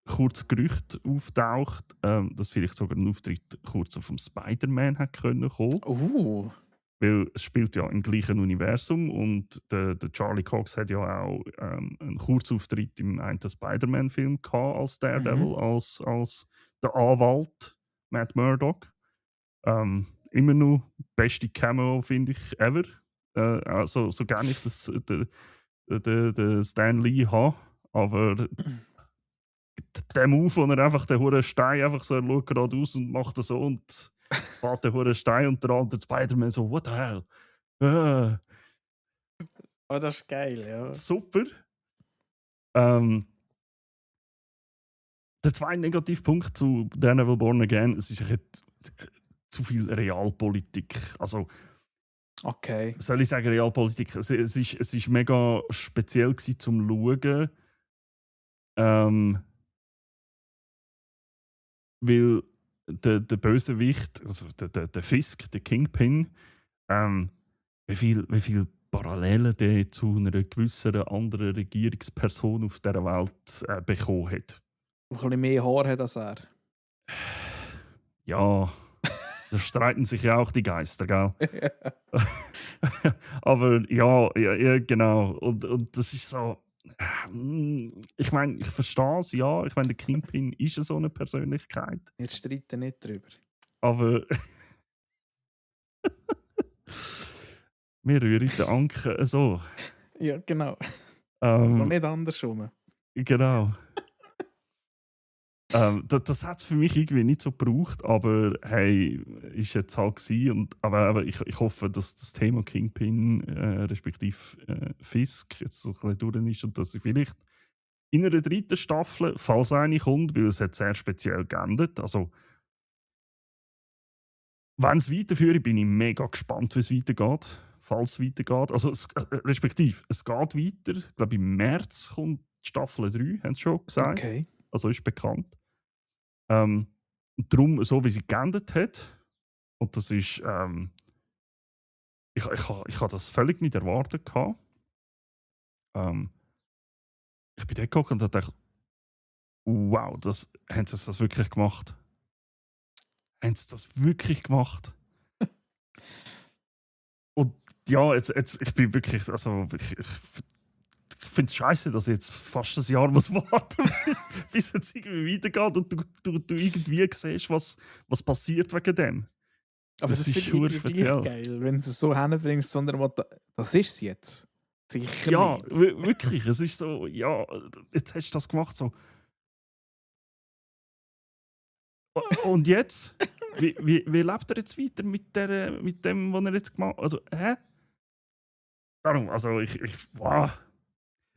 kurz Gerüchte auftaucht, dass vielleicht sogar ein Auftritt kurz auf dem Spider-Man hätte kommen können. Weil es spielt ja im gleichen Universum und der Charlie Cox hat ja auch einen Kurzauftritt im einen Spider-Man-Film gehabt als Daredevil, als der Anwalt Matt Murdock. Immer noch beste Cameo, finde ich, ever. Also, so gerne ich das den Stan Lee habe, aber der Move, wo er einfach den hohen Stein einfach so, er schaut geradeaus und macht das so und fährt den hohen Stein und der andere Spider-Man so, what the hell? Oh, das ist geil, ja. Super. Der zweite Negativpunkt zu Daredevil Born Again, es ist zu viel Realpolitik. Also, okay. Soll ich sagen Realpolitik? Es ist mega speziell gewesen, zum Schauen. Weil der Bösewicht, also der Fisk, der Kingpin, wie viel Parallelen der zu einer gewissen anderen Regierungsperson auf dieser Welt bekommen hat. Ein bisschen mehr Haar hat als er. Ja, da streiten sich ja auch die Geister, gell? Aber ja, genau. Und das ist so. Ich meine, ich verstehe es, ja. Ich meine, der Kingpin ist so eine Persönlichkeit. Wir streiten nicht drüber. Aber. Wir rühren den Anker so. Ja, genau. Und nicht andersrum. Genau. Das hat es für mich irgendwie nicht so gebraucht, aber hey, ist jetzt halt gewesen. Aber ich hoffe, dass das Thema Kingpin, respektive Fisk, jetzt so ein bisschen durch ist und dass ich vielleicht in einer dritten Staffel, falls eine kommt, weil es hat sehr speziell geändert. Also, wenn es weiterführt, bin ich mega gespannt, wie es weitergeht. Falls es weitergeht. Also, respektive, es geht weiter. Ich glaube, im März kommt Staffel 3, haben sie schon gesagt. Okay. Also ist bekannt. Darum, so wie sie geendet hat, und das ist, ich habe das völlig nicht erwartet. Ich bin da geguckt und dachte, wow, haben sie das wirklich gemacht? Haben sie das wirklich gemacht? Und ja, jetzt ich bin wirklich, also ich finde es scheiße, dass ich jetzt fast ein Jahr muss warten bis es irgendwie weitergeht und du irgendwie siehst, was passiert wegen dem. Aber das ist für speziell. Geil, wenn du es so hinbringst, sondern das ist es jetzt. Sicher ja, nicht. Wirklich. Es ist so, ja, jetzt hast du das gemacht, so. Und jetzt? Wie lebt er jetzt weiter mit dem, was er jetzt gemacht hat? Also, hä? Darum, also wow.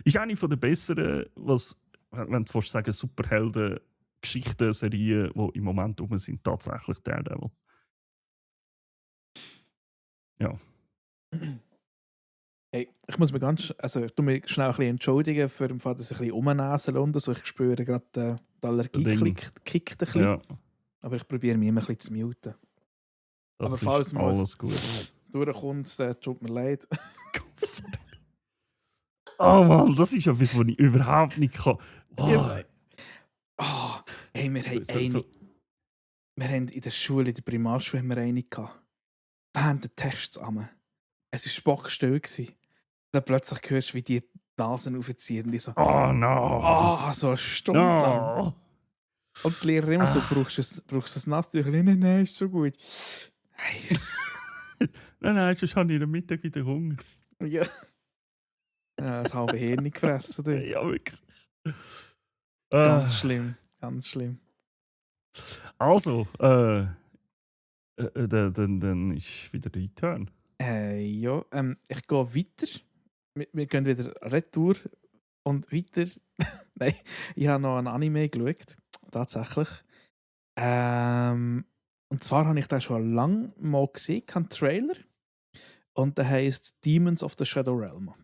Ist eine von der besseren, wenn du sagen Superhelden-Geschichten-Serien, die im Moment rum sind, tatsächlich Daredevil. Ja. Hey, ich muss mich ich tu mich schnell ein bisschen entschuldigen für den Fall, dass ich ein bisschen rumnäsel und so. Ich spüre gerade, die Allergie kickt ein bisschen. Ja. Aber ich probiere mich immer ein bisschen zu muten. Das aber falls ist alles gut. Durchkommt, tut mir leid. Oh Mann, das ist etwas, was ich überhaupt nicht kann. Oh. Hey, wir haben in der Schule, in der Primarschule, eine gehabt. Während den Tests an. Es war stockstill. Dann plötzlich hörst du, wie die Nasen aufziehen und die so... Oh no! So eine Stunde lang. Und die Lehrerin immer so, brauchst du ein Nasstücher? Nein, ist schon gut. nein, sonst habe ich am Mittag wieder Hunger. Ja. Das halbe Hirn gefressen. Du. Ja, wirklich. Ganz schlimm, ganz schlimm. Also, dann ist wieder dein Turn. Ja, ich gehe weiter. Wir gehen wieder retour und weiter. Nein, ich habe noch ein Anime geschaut. Tatsächlich. Und zwar habe ich den schon lange mal gesehen, keinen Trailer. Und der heisst Demons of the Shadow Realm.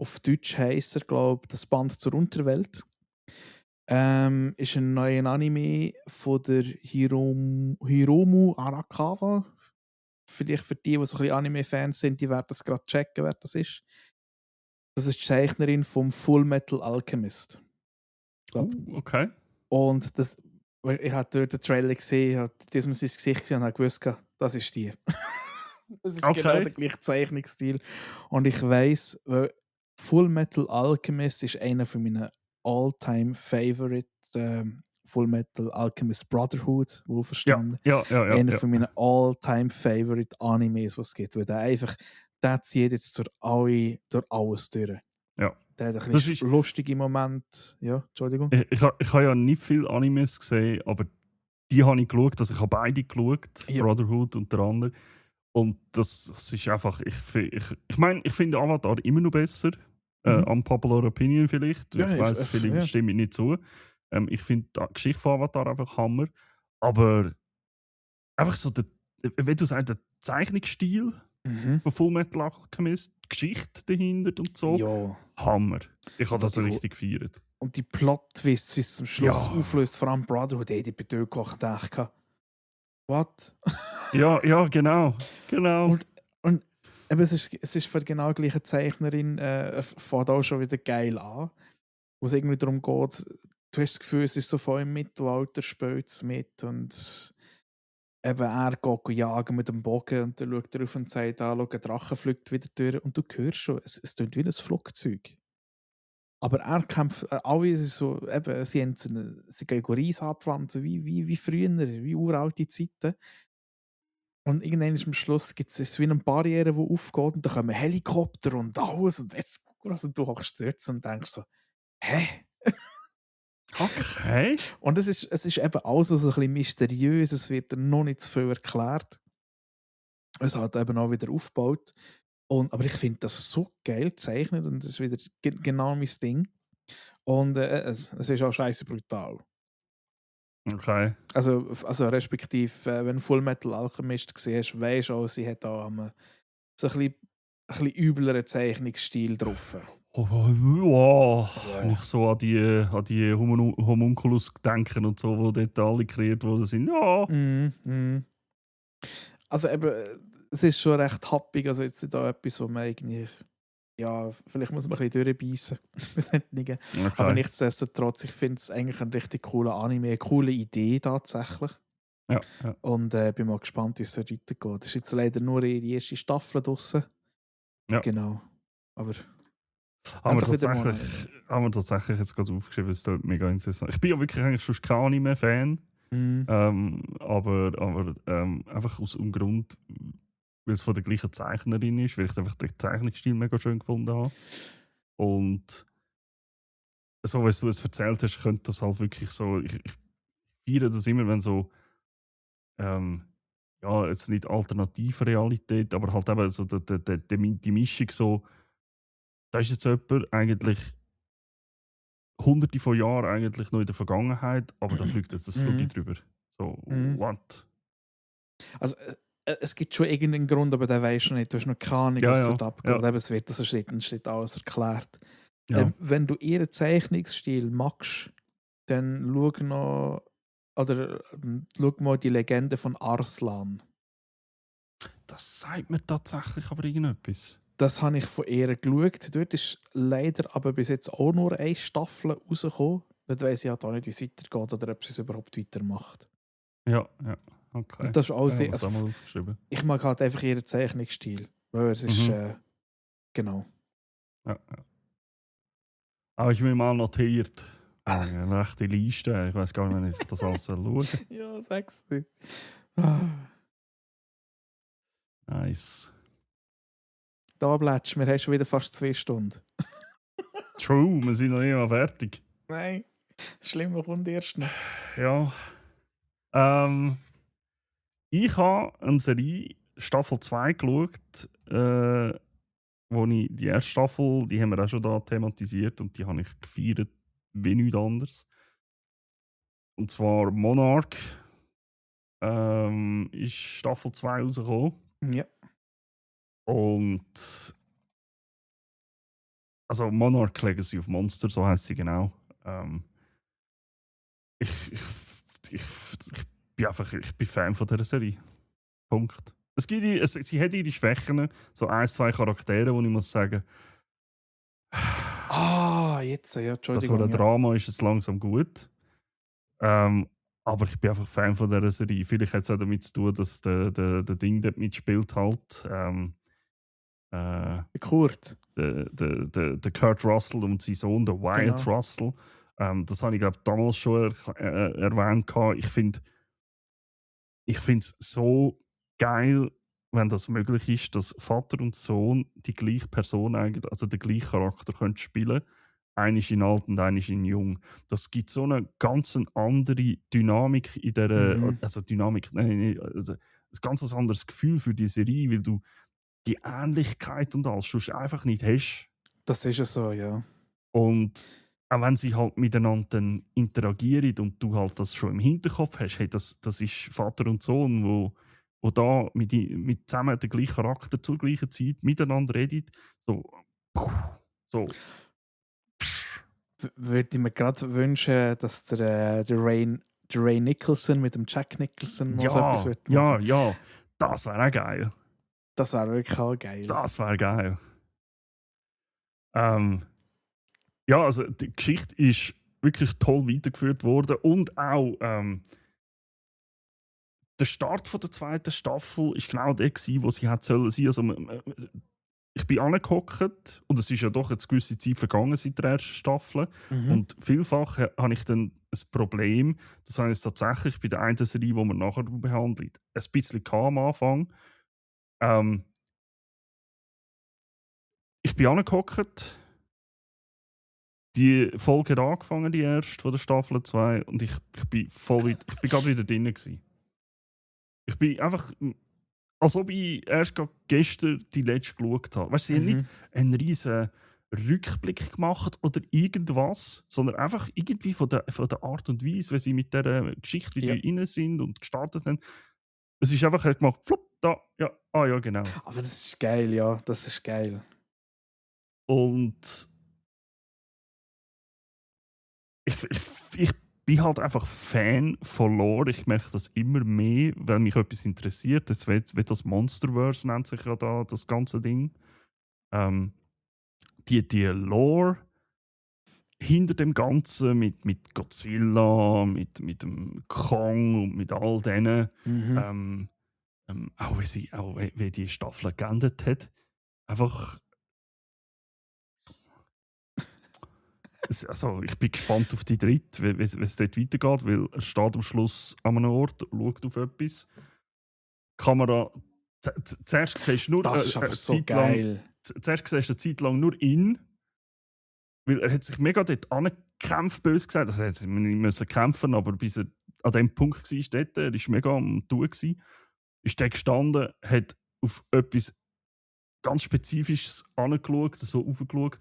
Auf Deutsch heisst er, glaube ich, das Band zur Unterwelt. Ist ein neuer Anime von der Hiromu Arakawa. Vielleicht für die so ein bisschen Anime-Fans sind, die werden das gerade checken, wer das ist. Das ist die Zeichnerin vom Full Metal Alchemist. Okay. Und das, ich habe dort den Trailer gesehen, habe diesem sein Gesicht gesehen und habe gewusst, das ist die. Das ist genau der gleiche Zeichnungsstil. Und ich weiss, Full Metal Alchemist ist einer von meinen all-time favorite Full Metal Alchemist Brotherhood, wo verstanden. Ja. Einer von meinen all-time favorite Animes, was es gibt. Weil der zieht jetzt durch alles durch. Ja. Der hat ein bisschen lustige Moment. Ja, Entschuldigung. Ich habe ja nicht viele Animes gesehen, aber die habe ich geschaut. Also ich habe beide geschaut, Ja. Brotherhood unter anderem. Und das ist einfach, ich meine, ich finde Avatar immer noch besser. Unpopular Opinion vielleicht. Ja, ich weiss, viele stimmen nicht zu. Ich finde die Geschichte von Avatar einfach Hammer. Aber einfach so, wie du sagst, der Zeichnungsstil von Full Metal Alchemist, die Geschichte dahinter und so. Ja. Hammer. Ich habe das so richtig gefeiert. Und die Plot-Twists, wie es zum Schluss auflöst, vor allem Brotherhood, die bei dir gedacht. What? ja, genau. Und eben, es ist für genau die gleiche Zeichnerin, fängt auch schon wieder geil an. Wo es irgendwie darum geht, du hast das Gefühl, es ist so voll im Mittelalter, spielt es mit. Und eben er geht jagen mit dem Bogen und dann schaut er auf und sagt, schau, ein Drache fliegt wieder durch. Und du hörst schon, es tönt wie ein Flugzeug. Aber er kämpft, alle so, eben, sie gehen Reis abpflanzen, wie früher, wie uralte Zeiten. Und irgendwann am Schluss gibt es wie eine Barriere, die aufgeht und da kommen Helikopter und alles und weißt du, also du hockst dort und denkst so, hä? Okay. Und es ist eben alles so ein bisschen mysteriös, es wird noch nicht zu viel erklärt. Es hat eben auch wieder aufgebaut. Aber ich finde das so geil gezeichnet und das ist wieder genau mein Ding. Und es ist auch scheiße brutal. Okay. Also respektive, wenn du Full Metal Alchemist siehst, weisst du auch, sie hat auch so ein bisschen übleren Zeichnungsstil drauf. Wenn ich so an die Homunculus denke und so, wo dort alle kreiert worden sind. Ja. Also eben, es ist schon recht happig, also jetzt nicht da etwas, wo man irgendwie, ja, vielleicht muss man ein bisschen durchbeissen. Okay. Aber nichtsdestotrotz, ich finde es eigentlich ein richtig cooler Anime, eine coole Idee tatsächlich. Ja. Und bin mal gespannt, wie es weitergeht. Es ist jetzt leider nur die erste Staffel draussen. Ja. Genau. Aber haben wir tatsächlich jetzt gerade aufgeschrieben, das ist mega interessant. Ich bin ja wirklich eigentlich schon kein Anime-Fan. Aber einfach aus dem Grund, weil es von der gleichen Zeichnerin ist, weil ich einfach den Zeichnungsstil mega schön gefunden habe. Und so, wie du es erzählt hast, könnte das halt wirklich so. Ich feiere das immer, wenn so. Jetzt nicht alternative Realität, aber halt eben so die Mischung so. Da ist jetzt jemand eigentlich hunderte von Jahren eigentlich noch in der Vergangenheit, aber da fliegt jetzt das Flugzeug drüber. So, what? Also, es gibt schon irgendeinen Grund, aber den weisst du nicht. Du hast noch keine Ahnung, was dort abgeht. Eben, es wird also Schritt für Schritt alles erklärt. Ja. Wenn du ihren Zeichnungsstil magst, dann schau mal die Legende von Arslan. Das sagt mir tatsächlich aber irgendetwas. Das habe ich von ihr geschaut. Dort ist leider aber bis jetzt auch nur eine Staffel rausgekommen. Dort weiss ich halt auch nicht, wie es weitergeht oder ob sie es überhaupt weitermacht. Ja, okay. Und das ist auch sehr, ich mag halt einfach ihren Zeichnungsstil. Weil es ist, genau. Ja. Aber ich bin mal notiert. Eine rechte Liste. Ich weiß gar nicht, wenn ich das alles schaue. Ja, sag's nicht. Nice. Da blätsch, wir haben schon wieder fast 2 Stunden. True, wir sind noch nicht mal fertig. Nein, das Schlimme kommt erst noch. Ja. Ich habe eine Serie Staffel 2 geschaut, wo ich die erste Staffel, die haben wir auch schon da thematisiert und die habe ich gefeiert wie nichts anderes. Und zwar Monarch ist Staffel 2 rausgekommen. Ja. Und also Monarch Legacy of Monster, so heisst sie genau. ich bin einfach ich bin Fan von dieser Serie. Punkt. Sie hat ihre Schwächen, so 1, 2 Charaktere, wo ich muss sagen, Jetzt, ja, das so Entschuldigung. ein Ja. Drama ist jetzt langsam gut. Aber ich bin einfach Fan von dieser Serie. Vielleicht hat es auch damit zu tun, dass der Ding dort mitspielt halt. Der Kurt. Der Kurt Russell und sein Sohn, der Wyatt Genau. Russell. Das habe ich glaube damals schon erwähnt. Ich finde es so geil, wenn das möglich ist, dass Vater und Sohn die gleiche Person eigentlich, also den gleichen Charakter können spielen. Einer ist in alt und einer ist in jung. Das gibt so eine ganz andere Dynamik in der, also Dynamik, nein, also ein ganz anderes Gefühl für die Serie, weil du die Ähnlichkeit und alles sonst einfach nicht hast. Das ist ja so, ja. Und auch wenn sie halt miteinander dann interagieren und du halt das schon im Hinterkopf hast, hey, das ist Vater und Sohn, wo da mit zusammen den gleichen Charakter zur gleichen Zeit miteinander redet. So, so. Würde ich mir gerade wünschen, dass der Ray Nicholson mit dem Jack Nicholson noch so etwas machen würde. Ja, das wäre auch geil. Das wäre wirklich auch geil. Das wäre geil. Ja, also die Geschichte ist wirklich toll weitergeführt worden und auch der Start von der zweiten Staffel ist genau der gewesen, wo sie hat sollen sein. Also, ich bin angehockt und es ist ja doch jetzt eine gewisse Zeit vergangen seit der ersten Staffel und vielfach habe ich dann ein Problem, das habe ich tatsächlich bei der einen Serie, die wir nachher behandeln, ein bisschen am Anfang. Ich bin angehockt, die Folge hat angefangen, die erste von der Staffel 2 und ich bin gerade wieder drin gewesen. Ich bin einfach, als ob ich erst gestern die letzte geschaut habe. Weißt du, sie haben nicht einen riesen Rückblick gemacht oder irgendwas, sondern einfach irgendwie von der Art und Weise, wie sie mit dieser Geschichte wieder rein sind und gestartet haben. Es ist einfach gemacht, flupp, da, ja, ja, genau. Aber das ist geil, ja, das ist geil. Und ich bin halt einfach Fan von Lore. Ich merke das immer mehr, wenn mich etwas interessiert. Das wird das Monsterverse, nennt sich ja da das ganze Ding. Die Lore hinter dem Ganzen mit Godzilla, mit dem Kong und mit all denen, auch wie die Staffel geendet hat, einfach. Also, ich bin gespannt auf die dritte, wie es dort weitergeht, weil er steht am Schluss an einem Ort, schaut auf etwas. Die Kamera. Zuerst siehst du nur das ist aber so geil. Zuerst siehst du eine Zeit lang nur ihn, weil er hat sich mega dort angekämpft, böse gesagt. Also, er hätte nicht müssen kämpfen, aber bis er an dem Punkt war, dort, er war mega am Tun gewesen, ist der gestanden, hat auf etwas ganz Spezifisches angeschaut, so aufgeschaut.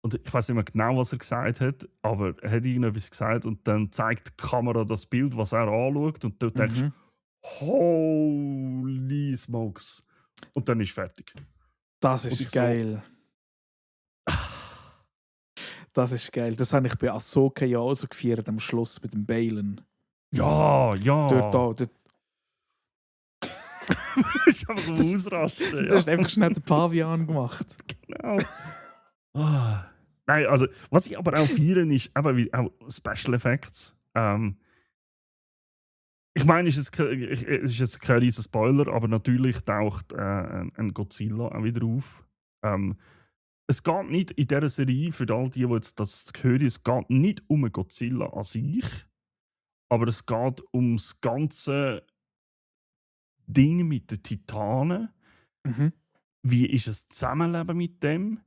Und ich weiß nicht mehr genau, was er gesagt hat, aber er hat irgendetwas gesagt und dann zeigt die Kamera das Bild, was er anschaut und du denkst, holy smokes. Und dann ist fertig. Das ist geil. Das ist geil. Das habe ich bei Ahsoka ja auch so gefeiert am Schluss mit dem Balen. Ja. Dort. Du bist einfach am Ausrasten. Du hast einfach schnell den Pavian gemacht. Genau. Nein, also, was ich aber auch feiere, ist eben wie auch Special Effects. Ich meine, es ist jetzt kein riesen Spoiler, aber natürlich taucht ein Godzilla auch wieder auf. Es geht nicht in dieser Serie, für all die jetzt das hören, es geht nicht um einen Godzilla an sich, aber es geht um das ganze Ding mit den Titanen. Wie ist das Zusammenleben mit dem?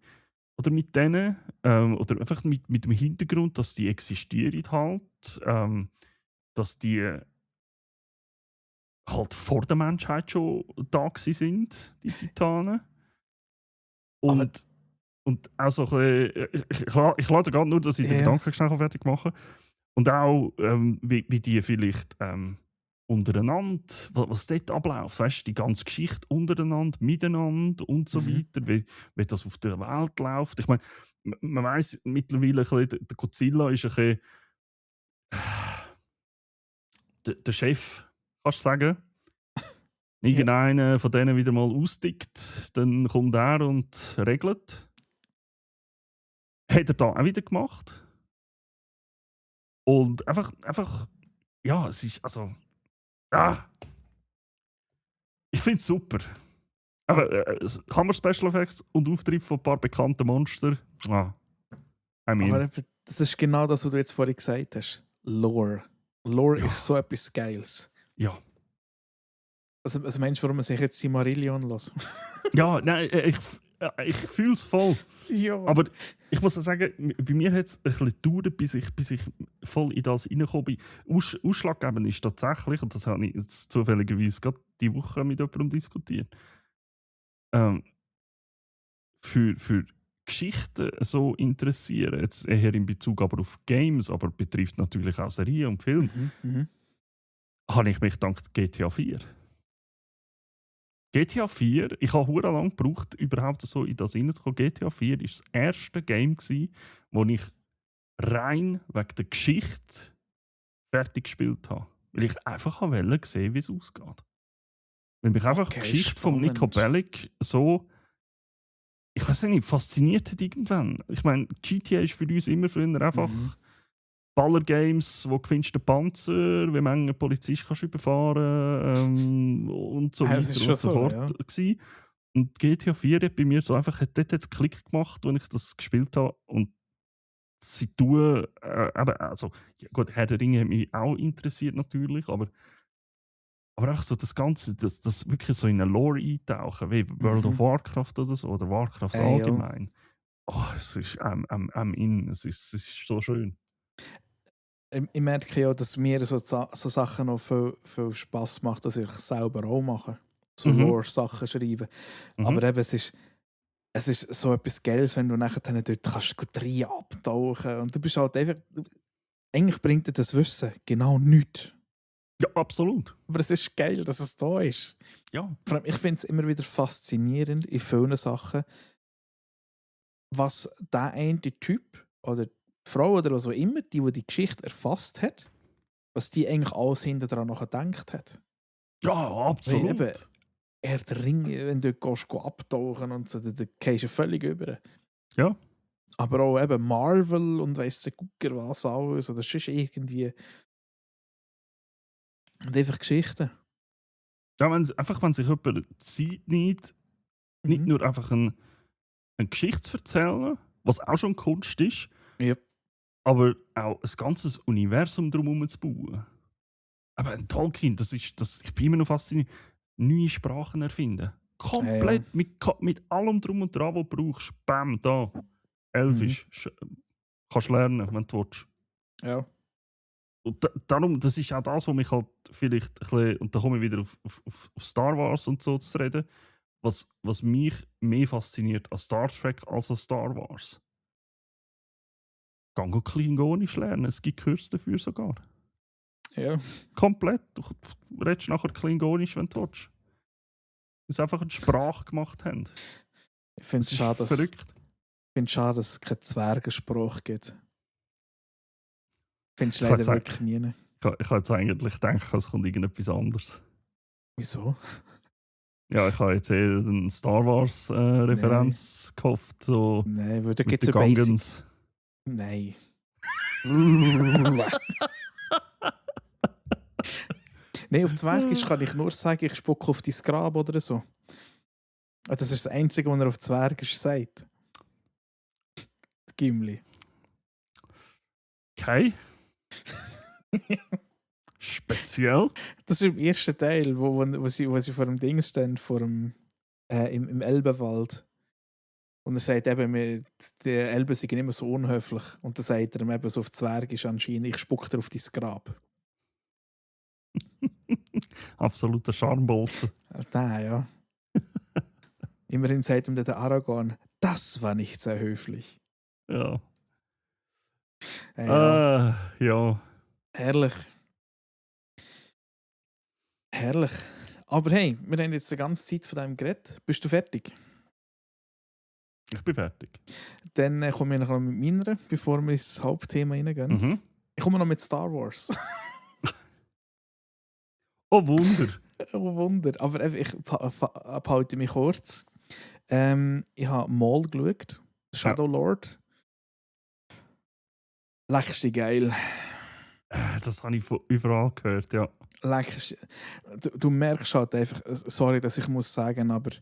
Oder mit denen, oder einfach mit dem Hintergrund, dass die existieren halt, dass die halt vor der Menschheit schon da sind, die Titanen. Und auch so ein bisschen, ich lade gerade nur, dass ich den Gedanken schnell fertig mache. Und auch, wie die vielleicht untereinander, was dort abläuft, weißt du, die ganze Geschichte untereinander, miteinander und so weiter, wie das auf der Welt läuft. Ich meine, man weiss mittlerweile, der Godzilla ist ein bisschen Der Chef, kannst du sagen, irgendeiner von denen wieder mal austickt, dann kommt er und regelt. Hat er da auch wieder gemacht. Und einfach, ja, es ist, also, ich finde es super. Aber Hammer Special Effects und Auftrieb von ein paar bekannten Monster. I mean. Aber eben, das ist genau das, was du jetzt vorhin gesagt hast. Lore. Lore ist so etwas Geiles. Ja. Also meinst du, warum man sich jetzt Silmarillion lässt? Ja, nein, ich fühle es voll. Ja. Aber ich muss auch sagen, bei mir hat es ein bisschen gedauert, bis ich voll in das reingekommen bin. Ausschlaggebend ist tatsächlich, und das habe ich jetzt zufälligerweise gerade diese Woche mit jemandem diskutiert, für Geschichten so interessieren, jetzt eher in Bezug aber auf Games, aber betrifft natürlich auch Serien und Filme, habe ich mich dank GTA 4. GTA 4, ich habe sehr lange gebraucht, überhaupt so in das hineinzukommen. GTA 4 war das erste Game, das ich rein wegen der Geschichte fertig gespielt habe. Weil ich einfach wollte sehen, wie es ausgeht. Weil mich einfach die Geschichte von Nico Bellic so, ich weiß nicht, fasziniert hat irgendwann. Ich meine, GTA ist für uns immer früher einfach Ballergames, wo gewinnst du den Panzer, wie man einen Polizist kannst überfahren und so weiter und so fort. Ja. Und GTA 4 hat bei mir so einfach, hat dort jetzt Klick gemacht, als ich das gespielt habe. Und sie tun, also, ja gut, Herr der Ringe hat mich auch interessiert natürlich, aber einfach so das Ganze, das wirklich so in eine Lore eintauchen, wie World of Warcraft oder so, oder Warcraft allgemein. Oh, es ist es ist so schön. Ich merke ja, dass mir so Sachen noch viel Spass macht, dass ich selber auch mache. So Lore-Sachen schreiben. Aber eben, es ist so etwas Geiles, wenn du nachher dann dort kannst rein abtauchen. Und du bist halt einfach. Eigentlich bringt dir das Wissen genau nichts. Ja, absolut. Aber es ist geil, dass es da ist. Ja. Vor allem, ich finde es immer wieder faszinierend in vielen Sachen, was der eine Typ oder die Frau oder was auch immer, die Geschichte erfasst hat, was die eigentlich alles hinter dran noch gedacht hat. Ja, absolut. Weil eben, der Ring, wenn du gehst abtauchen und so, dann gehst du völlig über. Ja. Aber auch eben Marvel und weiss der Gucker was alles oder sonst irgendwie. Und einfach Geschichten. Ja, wenn sich jemand Zeit nicht nur einfach eine Geschichte zu erzählen, was auch schon Kunst ist, aber auch ein ganzes Universum drumherum zu bauen. Aber ein Tolkien, ich bin immer noch fasziniert, neue Sprachen erfinden. Komplett, mit allem drum und dran, was du brauchst. Bam, da. Elfisch. Kannst lernen, wenn du willst. Ja. Und darum, das ist auch das, was mich halt vielleicht ein bisschen, und da komme ich wieder auf Star Wars und so zu reden, was mich mehr fasziniert an Star Trek als an Star Wars. Geh Klingonisch lernen, es gibt Kurse dafür sogar. Ja. Komplett. Du redest nachher Klingonisch, wenn du willst. Weil sie einfach eine Sprache gemacht haben. Ich finde es schade, dass es keinen Zwergenspruch gibt. Findest du leider wirklich nie. Ich habe jetzt eigentlich gedacht, es kommt irgendetwas anderes. Wieso? Ja, ich habe jetzt eher eine Star Wars Referenz gehofft. So nein, weil da gibt es Basics. Nein. Nein, auf Zwergisch kann ich nur sagen, ich spucke auf dein Grab oder so. Das ist das Einzige, was er auf Zwergisch sagt. Gimli. Okay. Speziell. Das ist im ersten Teil, wo sie vor dem Ding stehen, im Elbenwald. Und er sagt eben, die Elben sind immer so unhöflich. Und dann sagt er ihm eben so auf Zwergisch anscheinend, ich spucke dir auf dein Grab. Absoluter Schambolzen. Nein, ja. Immerhin sagt ihm der Aragorn, das war nicht sehr höflich. Ja. Ja. Herrlich. Herrlich. Aber hey, wir haben jetzt die ganze Zeit von dem geredet. Bist du fertig? Ich bin fertig. Dann kommen wir noch mit meiner, bevor wir ins Hauptthema reingehen. Ich komme noch mit Star Wars. Oh Wunder! Oh Wunder. Aber ich behalte mich kurz. Ich habe Maul geschaut. Shadow Lord. Leckste geil. Das habe ich von überall gehört, ja. Du merkst halt einfach, sorry, dass ich muss sagen, aber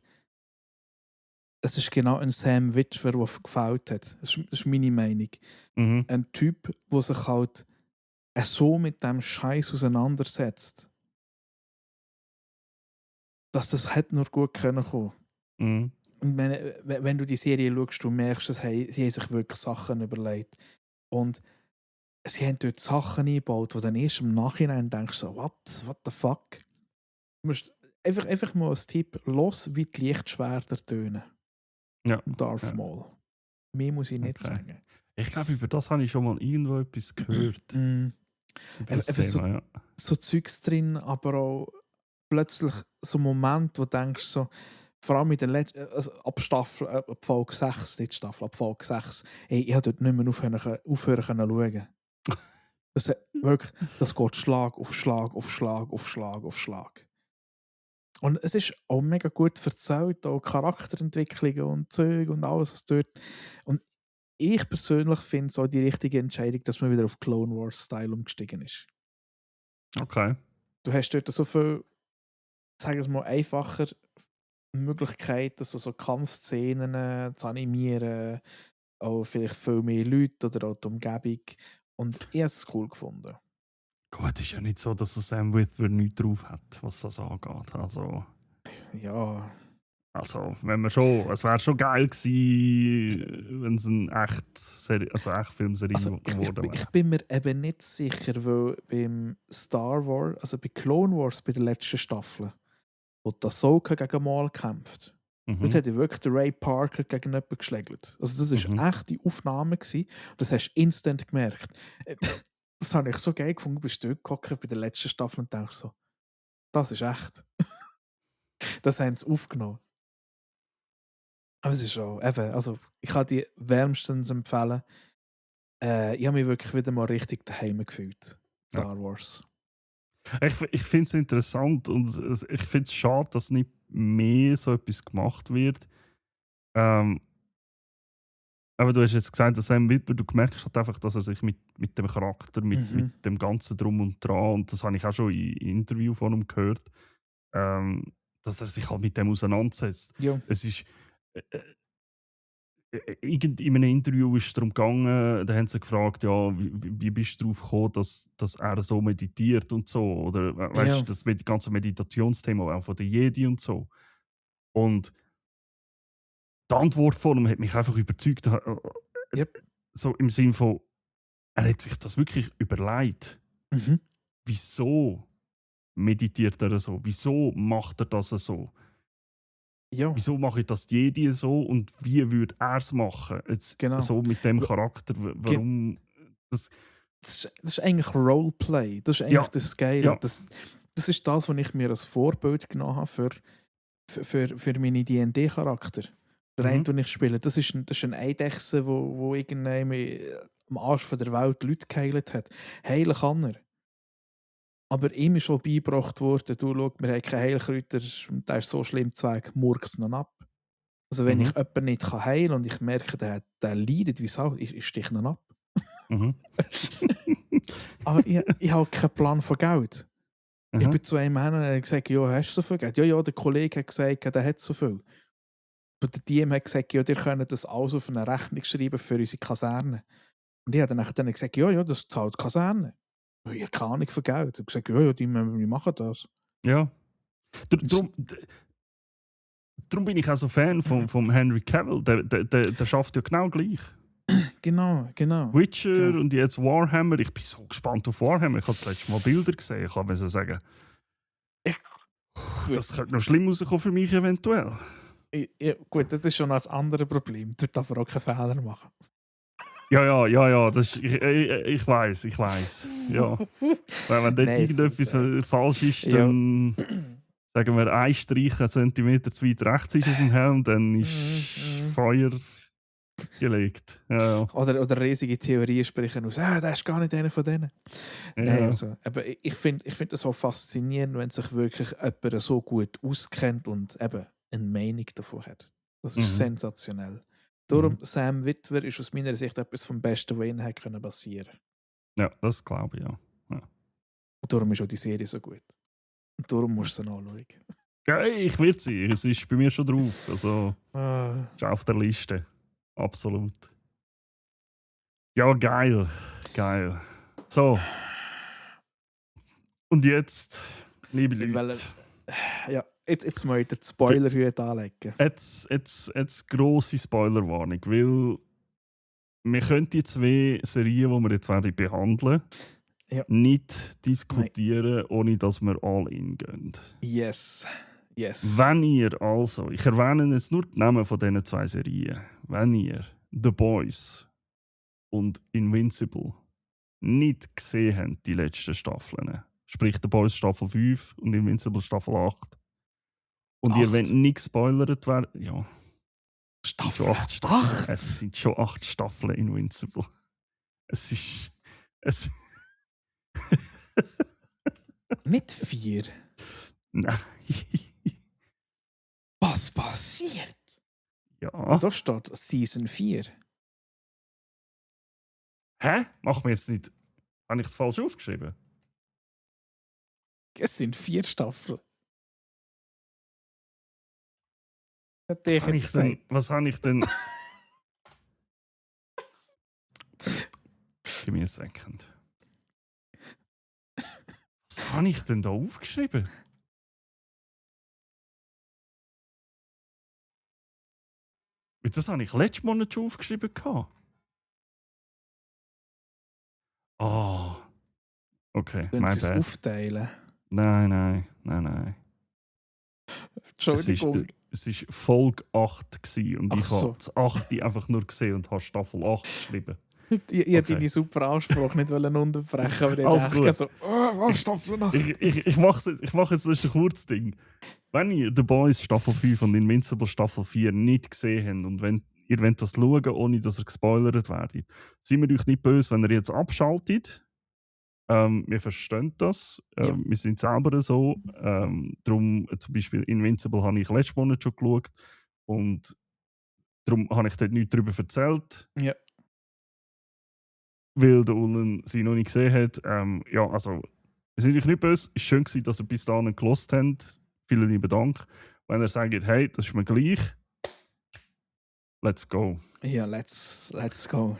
es ist genau ein Sam Witwer, der gefällt hat. Das ist meine Meinung. Mhm. Ein Typ, der sich halt so mit dem Scheiß auseinandersetzt, dass das hätte nur gut kommen können. Mhm. Und wenn du die Serie schaust, du merkst, dass sie haben sich wirklich Sachen überlegt. Und sie haben dort Sachen eingebaut, wo du dann erst im Nachhinein denkst, so, what the fuck? Du musst einfach mal als Tipp, los, wie die Lichtschwerter tönen. Ja. Darth Maul. Mehr muss ich nicht Okay. sagen. Ich glaube, über das habe ich schon mal irgendwo etwas gehört. Über das Thema, ja. So Zeugs drin, aber auch plötzlich so Momente, wo du denkst, so, vor allem in der ab Folge 6, nicht Staffel, ab Folge 6, ich habe dort nicht mehr aufhören können schauen. Das geht Schlag auf Schlag auf Schlag auf Schlag auf Schlag. Und es ist auch mega gut erzählt, auch Charakterentwicklungen und Zeug und alles, was dort. Und ich persönlich finde es auch die richtige Entscheidung, dass man wieder auf Clone Wars-Style umgestiegen ist. Okay. Du hast dort so viel, sagen wir es mal, einfacher Möglichkeiten, so Kampfszenen zu animieren, auch vielleicht viel mehr Leute oder auch die Umgebung. Und ich habe es cool gefunden. Gut, ist ja nicht so, dass Sam Witwer nichts drauf hat, was das angeht. Ja. Also, wenn man schon, es wäre schon geil gewesen, wenn es eine echt Filmserie geworden wäre. Ich bin mir eben nicht sicher, weil beim Star Wars, also bei Clone Wars, bei der letzten Staffel, wo die Ahsoka gegen Maul kämpft, dort hat wirklich der Ray Parker gegen jemanden geschlägelt. Also das war echt die Aufnahme gewesen. Das hast du instant gemerkt. Das habe ich so geil gefunden. Du bist dort gehockt bei der letzten Staffel und denkst so, das ist echt. Das haben sie aufgenommen. Aber es ist auch, eben, also ich kann die wärmstens empfehlen. Ich habe mich wirklich wieder mal richtig daheim gefühlt. Star Wars. Ich finde es interessant und ich finde es schade, dass nicht mehr so etwas gemacht wird. Aber du hast jetzt gesagt, dass Sam Witwer, du merkst halt einfach, dass er sich mit dem Charakter, mit dem ganzen Drum und Dran, und das habe ich auch schon in Interview von ihm gehört, dass er sich halt mit dem auseinandersetzt. Ja. Es ist in einem Interview ist es darum gegangen, da haben sie gefragt, ja, wie bist du darauf gekommen, dass er so meditiert und so, oder weißt du, das ganze Meditationsthema auch von der Jedi und so. Und die Antwort von ihm hat mich einfach überzeugt. Yep. So im Sinne von, er hat sich das wirklich überlegt. Wieso meditiert er so? Wieso macht er das so? Ja. Wieso mache ich das Jedi so und wie würde er es machen? Jetzt so mit dem Charakter. Warum? Das ist eigentlich Roleplay. Das ist eigentlich das Geile. Ja. Das ist das, was ich mir als Vorbild genommen habe für meine D&D-Charakter. Der eine, den ich spiele, das ist ein Eidechse, wo irgendwie am Arsch von der Welt Leute geheilt hat. Heilen kann er. Aber ihm ist schon beigebracht worden, du schau, wir haben keine Heilkräuter und der ist so schlimm Zweig, murks ihn ab. Also wenn ich jemanden nicht heilen kann und ich merke, der leidet wie Sau, ich steche ihn ab. Aber ich habe keinen Plan von Geld. Ich bin zu einem hin und gesagt, ja, hast du so viel Geld? Ja, der Kollege hat gesagt, der hat so viel. Und der DM hat gesagt, ja, ihr könnt das alles auf eine Rechnung schreiben für unsere Kaserne. Und ich habe dann gesagt, ja, das zahlt die Kaserne. Ich habe keine Ahnung von Geld. Ich habe gesagt, ja, die machen das. Ja. Darum bin ich auch so Fan von Henry Cavill. Der schafft ja genau gleich. Genau. Witcher und jetzt Warhammer. Ich bin so gespannt auf Warhammer. Ich habe das letzte Mal Bilder gesehen. Ich kann mir so sagen, das könnte noch schlimm rauskommen für mich eventuell. Gut, das ist schon ein anderes Problem. Du darfst aber auch keine Fehler machen. Ja, das ist, ich weiß. Ja. Wenn dort irgendetwas falsch ist, dann sagen wir, ein Streich, ein Zentimeter zu weit rechts ist auf dem Helm, dann ist Feuer. gelegt. Ja, Oder riesige Theorien sprechen aus, der ist gar nicht einer von denen. ja. Nein, also, aber ich find das so faszinierend, wenn sich wirklich jemand so gut auskennt und eben eine Meinung davon hat. Das ist sensationell. Darum, Sam Witwer ist aus meiner Sicht etwas vom Besten, was ihnen hat können passieren. Ja, das glaube ich, ja. Und darum ist auch die Serie so gut. Und darum musst du sie anschauen. Ja, ich werde sie. Es ist bei mir schon drauf. Also, ist auf der Liste. Absolut. Ja, geil. Geil. So. Und jetzt, liebe Leute. Ja, jetzt mal wieder die Spoilerhüte anlegen. Jetzt grosse Spoilerwarnung, weil wir können die 2 Serien, die wir jetzt werden behandeln, nicht diskutieren, ohne dass wir all in gehen. Yes. Wenn ihr also, ich erwähne jetzt nur die Namen von diesen 2 Serien, wenn ihr The Boys und Invincible nicht gesehen habt, die letzten Staffeln, sprich The Boys Staffel 5 und Invincible Staffel 8, und ihr wollt nicht gespoilert werden, ja. Staffel 8? Es sind schon 8 Staffeln Invincible. Es ist. Nicht 4. Nein. Was passiert? Ja. Da steht Season 4. Hä? Machen wir jetzt nicht. Habe ich es falsch aufgeschrieben? Es sind 4 Staffeln. Was habe ich denn? Gib mir einen Second. Was habe ich denn da aufgeschrieben? Das habe ich letzten Monat schon aufgeschrieben. Ah. Okay, mein Bad. Aufteilen? Nein. Entschuldigung. Es war Folge 8 und Ach ich so. habe das 8 einfach nur gesehen und habe Staffel 8 geschrieben. Ich wollte deinen super Anspruch nicht unterbrechen, aber ich dachte so, was Staffel 8? Ich mache jetzt ein Kurzding. Wenn ihr The Boys Staffel 5 und Invincible Staffel 4 nicht gesehen habt und wenn ihr wollt das schauen, ohne dass ihr gespoilert werdet, seid wir euch nicht böse, wenn ihr jetzt abschaltet. Wir verstehen das. Wir sind selber so. Darum, zum Beispiel Invincible habe ich letzten Monat schon geschaut. Und darum habe ich dort nichts darüber erzählt. Ja. Weil der Ulen sie noch nicht gesehen hat. Ja, also, wir sind euch nicht böse. Es war schön, dass ihr bis dahin gelost habt. Vielen lieben Dank. Wenn ihr sagt, hey, das ist mir gleich, let's go. Ja, let's go.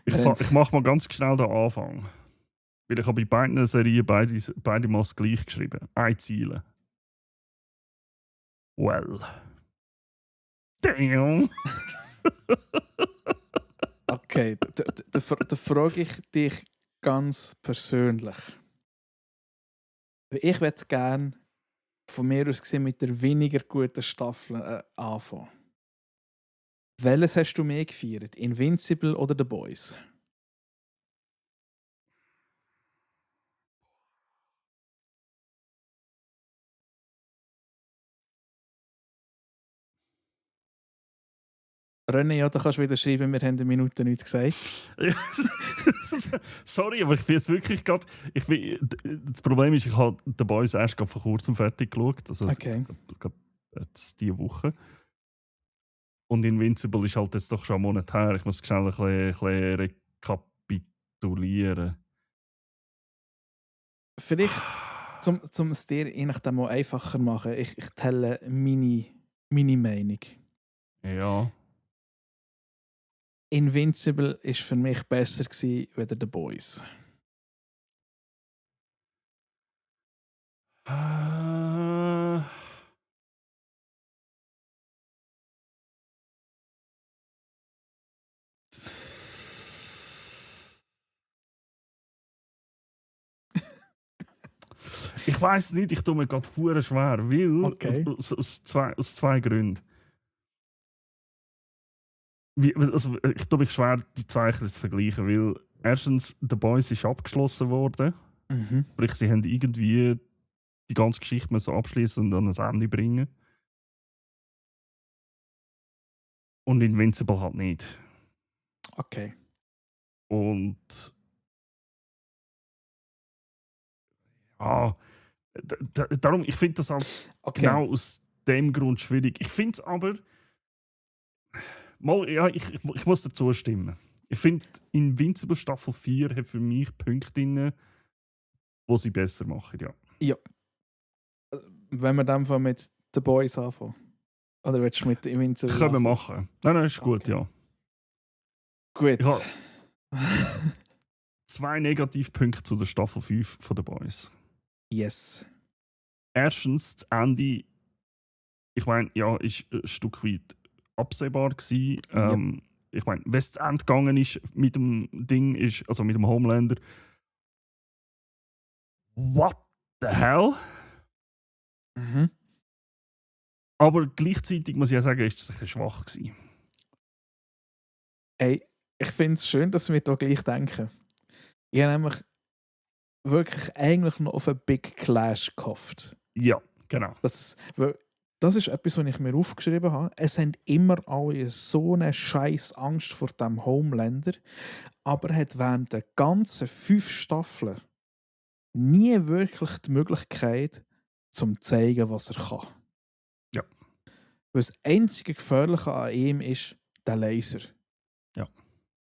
Ich mache mal ganz schnell den Anfang. Weil ich habe bei beiden Serien beide mal das gleich geschrieben. Ein Ziel. Well. Damn. Okay, da frage ich dich ganz persönlich. Ich würde gerne von mir aus gesehen mit der weniger guten Staffel anfangen. Welches hast du mehr gefeiert? Invincible oder The Boys? René, ja, da kannst du wieder schreiben, wir haben eine Minute nichts gesagt. Sorry, aber ich bin jetzt wirklich gerade. Das Problem ist, ich habe The Boys erst vor kurzem fertig geschaut. Also jetzt diese Woche. Und Invincible ist halt jetzt doch schon einen Monat her. Ich muss schnell ein bisschen rekapitulieren. Vielleicht, um es dir je nachdem mal einfacher zu machen, ich teile meine Meinung. Ja. Invincible war für mich besser als The Boys. Ich weiß nicht, ich tue mir gerade hure schwer, weil aus zwei Gründen. Ich tue mich schwer, die zwei zu vergleichen, weil erstens, The Boys ist abgeschlossen worden. Sprich, sie haben irgendwie die ganze Geschichte so abschließen und an ein Ende bringen. Und Invincible halt nicht. Okay. Und ja, darum, ich finde das halt Okay. genau aus dem Grund schwierig. Ich finde es aber, ja, ich muss dazu stimmen. Ich finde, Invincible Staffel 4 hat für mich Punkte drin, die sie besser machen, ja. Ja. Wenn wir dann mit The Boys anfangen. Oder willst du mit Invincible Können wir anfangen? machen. Nein, ist gut, Okay. ja. Gut. Ich habe 2 Negativpunkte zu der Staffel 5 von The Boys. Yes. Erstens, das Ende, ich meine, ja, ist ein Stück weit absehbar gewesen. Yep. Ich meine, wenn es zu Ende gegangen ist mit dem Ding, also mit dem Homelander, what the hell? Mhm. Aber gleichzeitig muss ich ja sagen, ist es ein bisschen schwach gewesen. Ey, ich finde es schön, dass wir da gleich denken. Ich habe nämlich wirklich eigentlich noch auf einen Big Clash gehofft. Ja, genau. Das ist etwas, was ich mir aufgeschrieben habe. Es haben immer alle so eine scheiß Angst vor dem Homelander, aber er hat während der ganzen 5 Staffeln nie wirklich die Möglichkeit, zum zu zeigen, was er kann. Ja. Weil das einzige Gefährliche an ihm ist der Laser. Ja.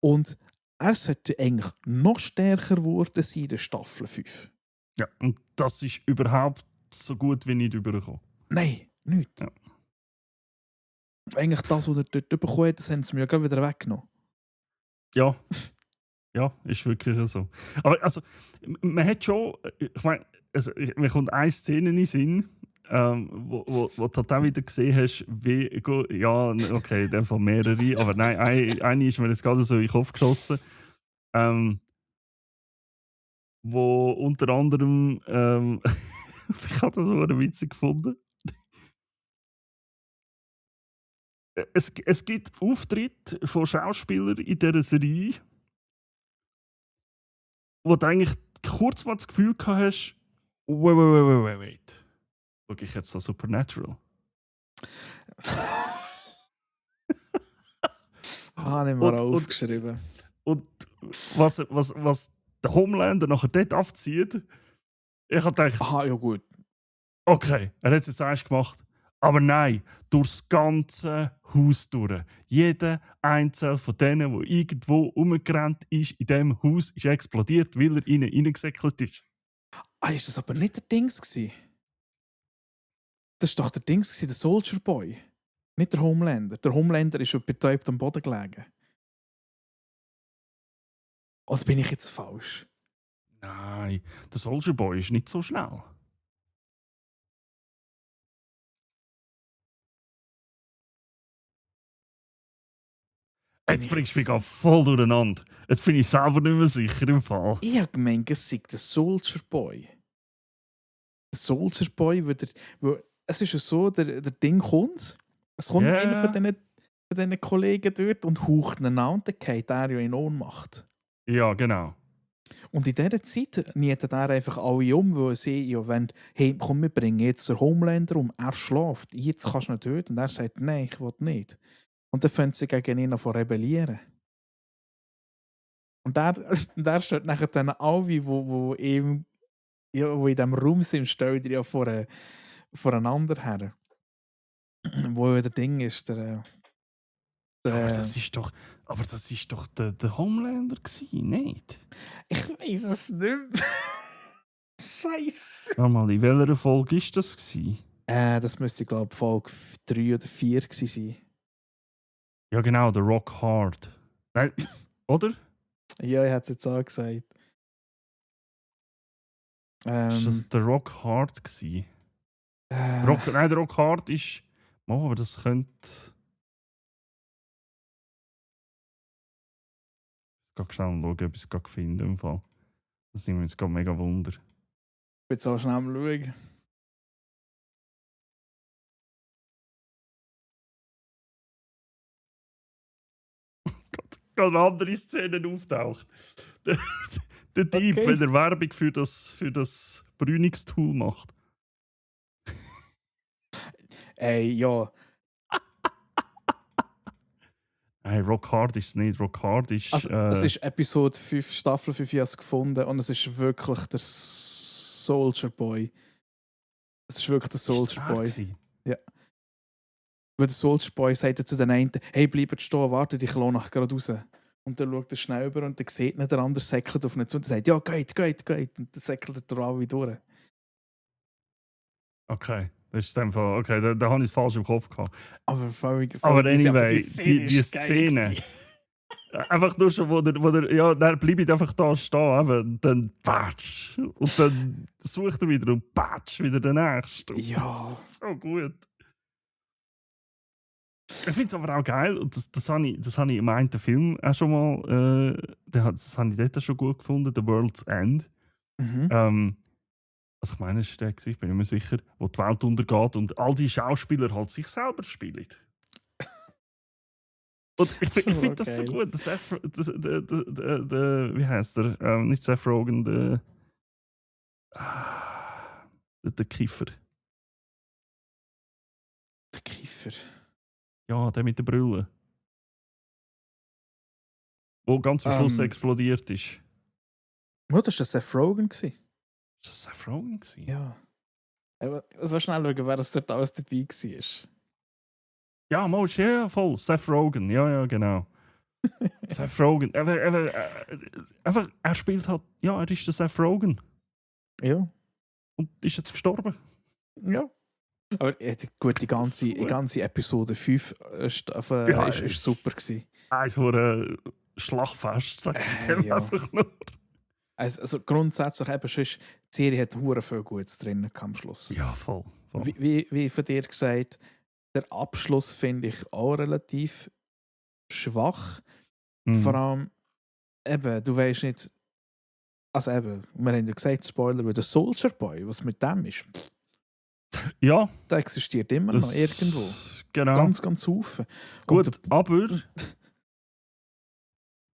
Und er sollte eigentlich noch stärker geworden sein in der Staffel 5. Ja, und das ist überhaupt so gut wie nicht übergekommen. Nein, nichts. Ja. Eigentlich das, was er dort bekommen hat, das haben sie mir gerade wieder weggenommen. Ja. Ja, ist wirklich so. Aber also, man hat schon, ich meine, also, mir kommt eine Szene in den Sinn, wo du halt auch wieder gesehen hast, wie, ja, okay, in dem Fall mehrere, aber nein, eine ist mir jetzt gerade so in den Kopf geschossen, wo unter anderem, ich habe das so witzig gefunden. Es gibt Auftritte von Schauspielern in dieser Serie, wo du eigentlich kurz mal das Gefühl gehabt hast, wait. Schau ich jetzt da Supernatural? Habe ich mir auch aufgeschrieben. Und was der Homelander nachher dort abzieht, ich habe gedacht, Aha, ja gut. okay, er hat es jetzt erst gemacht. Aber nein, durchs ganze Haus durch. Jeder einzelne von denen, der irgendwo rumgerannt ist, in diesem Haus, ist explodiert, weil er ihnen reingesäckelt ist. Ah, ist das aber nicht der Dings gewesen? Das war doch der Dings gewesen, der Soldier Boy. Nicht der Homelander. Der Homelander ist schon betäubt am Boden gelegen. Oder bin ich jetzt falsch? Nein, der Soldier Boy ist nicht so schnell. Jetzt bringst du mich voll durcheinander. Jetzt bin ich selber nicht mehr sicher im Fall. Ich habe gemeint, es sei der Soldier Boy. Der Soldier Boy, weil es ist ja so, der Ding kommt. Es kommt einer von diesen Kollegen dort und haucht ihn an und dann geht er ja in Ohnmacht. Ja, genau. Und in dieser Zeit nietet er einfach alle um, weil sie ja wollen, hey, komm, wir bringen jetzt den Homelander um, er schläft, jetzt kannst du nicht töten. Und er sagt, nein, ich will nicht. Und dann fangen sie gegen ihn an zu rebellieren. Und der steht nachher dann alle, wo eben, ja, wo in diesem Raum sind, stellt er ja voreinander her. Wo ja der Ding ist, Aber das ist doch der Homelander gewesen, nicht? Ich weiß es nicht mehr. Scheiße. Mal, in welcher Folge war das gewesen? Das müsste, glaube ich, Folge 3 oder 4 gewesen sein. Ja, genau, der Rock Hard. Nein, oder? Ja, ich hätte es jetzt auch gesagt. Ist das der Rock Hard gewesen? Der Rock Hard ist. Oh, aber das könnte. Ich schnell schauen, ob ich es finde im Fall. Das nimmt mir jetzt gerade mega Wunder. Ich bin jetzt auch schnell am Schauen. Gerade andere Szenen auftaucht. Der Typ, Okay. wenn er Werbung für das Brünungstool macht. Ey, ja. Hey, Rock Hard ist es nicht. Rock Hard ist. Also, es ist Episode 5, Staffel 5, ich habe es gefunden und es ist wirklich der Soldier Boy. Es ist wirklich der Soldier Boy. Ja. Weil der Soldier Boy sagt zu den einen, hey, bleibt stehen, warte, ich lasse nachher gerade raus. Und dann schaut er schnell über und dann sieht nicht der andere, säckelt auf ihn zu und sagt, ja, geht. Und dann säckelt er alle durch. Okay, das ist in dem Fall. Okay, da habe ich es falsch im Kopf gehabt. Aber völlig Aber easy, anyway, die ist geil Szene. gewesen. Einfach nur schon, wo der ja, dann bleibt einfach da stehen, eben, dann patsch. Und dann sucht er wieder und patsch, wieder den nächsten. Und Ja. das ist so gut. Ich finde es aber auch geil, und das habe ich im einen Film auch schon mal, das habe ich dort schon gut gefunden, The World's End. Mhm. Also ich meine, es war der, ich bin mir sicher, wo die Welt untergeht und all die Schauspieler halt sich selber spielen. Und ich finde das so geil. gut. Wie heißt der? Nicht Seth Rogen, der Kiefer. Der Kiefer. Ja, der mit der Brille. Wo ganz am Schluss explodiert ist. Oh, das war Seth Rogen. Ist das Seth Rogen? Ja. Also schnell schauen, wer das dort alles dabei war. Ja, Mosch, ja, voll. Seth Rogen, ja, genau. Seth Rogen. Einfach, er spielt halt, ja, er ist der Seth Rogen. Ja. Und ist jetzt gestorben. Ja. Aber die ganze Episode 5 ist super gewesen. So ein Schlachtfest, sag ich dem einfach nur. Also grundsätzlich eben, die Serie hat hure viel Gutes drin am Schluss. Ja, voll. Wie von dir gesagt, der Abschluss finde ich auch relativ schwach. Vor allem, eben, du weißt nicht, also eben, wir haben ja gesagt, Spoiler, weil der Soldier Boy, was mit dem ist, ja. der existiert immer noch irgendwo. Genau. Ganz Haufen. Gut, aber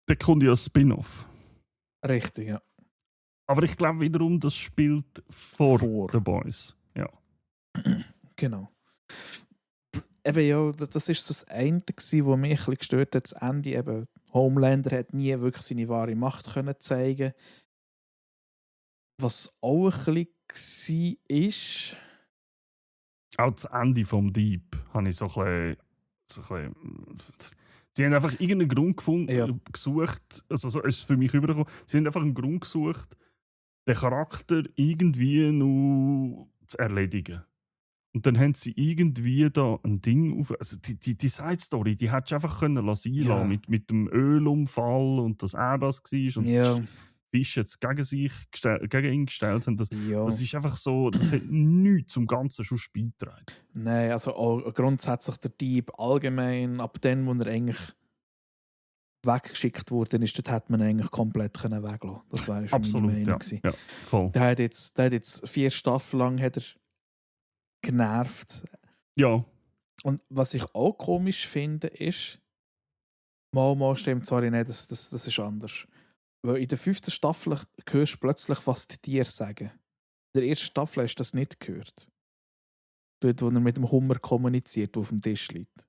da kommt ja ein Spin-off. Richtig, ja. Aber ich glaube wiederum, das spielt vor The Boys. Ja. Genau. Eben ja, das ist so das eine, was mich ein bisschen gestört hat. Das Ende eben, Homelander hat nie wirklich seine wahre Macht können zeigen. Was auch ein bisschen ist. Auch das Ende vom Dieb habe ich so ein bisschen. Sie haben einfach irgendeinen Grund gefunden, gesucht. Also so ist es für mich übergekommen. Sie haben einfach einen Grund gesucht, den Charakter irgendwie noch zu erledigen. Und dann haben sie irgendwie da ein Ding auf. Also die Side-Story, die hättest du einfach sein lassen, mit dem Ölunfall und dass er das war und die Fische jetzt gegen ihn gestellt haben. Das ist einfach so, das hat nichts zum ganzen Schuss beigetragen. Nein, also auch grundsätzlich der Dieb allgemein, ab dem, wo er eigentlich weggeschickt wurde, dort hätte man eigentlich komplett weglassen. Das wäre schon meine Meinung gewesen. Ja, voll. Der hat jetzt 4 Staffeln lang hat er genervt. Ja. Und was ich auch komisch finde, ist, mal stimmt, sorry, nicht, das ist anders. Weil in der 5. Staffel hörst du plötzlich, was die Tiere sagen. In der 1. Staffel hast du das nicht gehört. Dort, wo er mit dem Hummer kommuniziert, der auf dem Tisch liegt.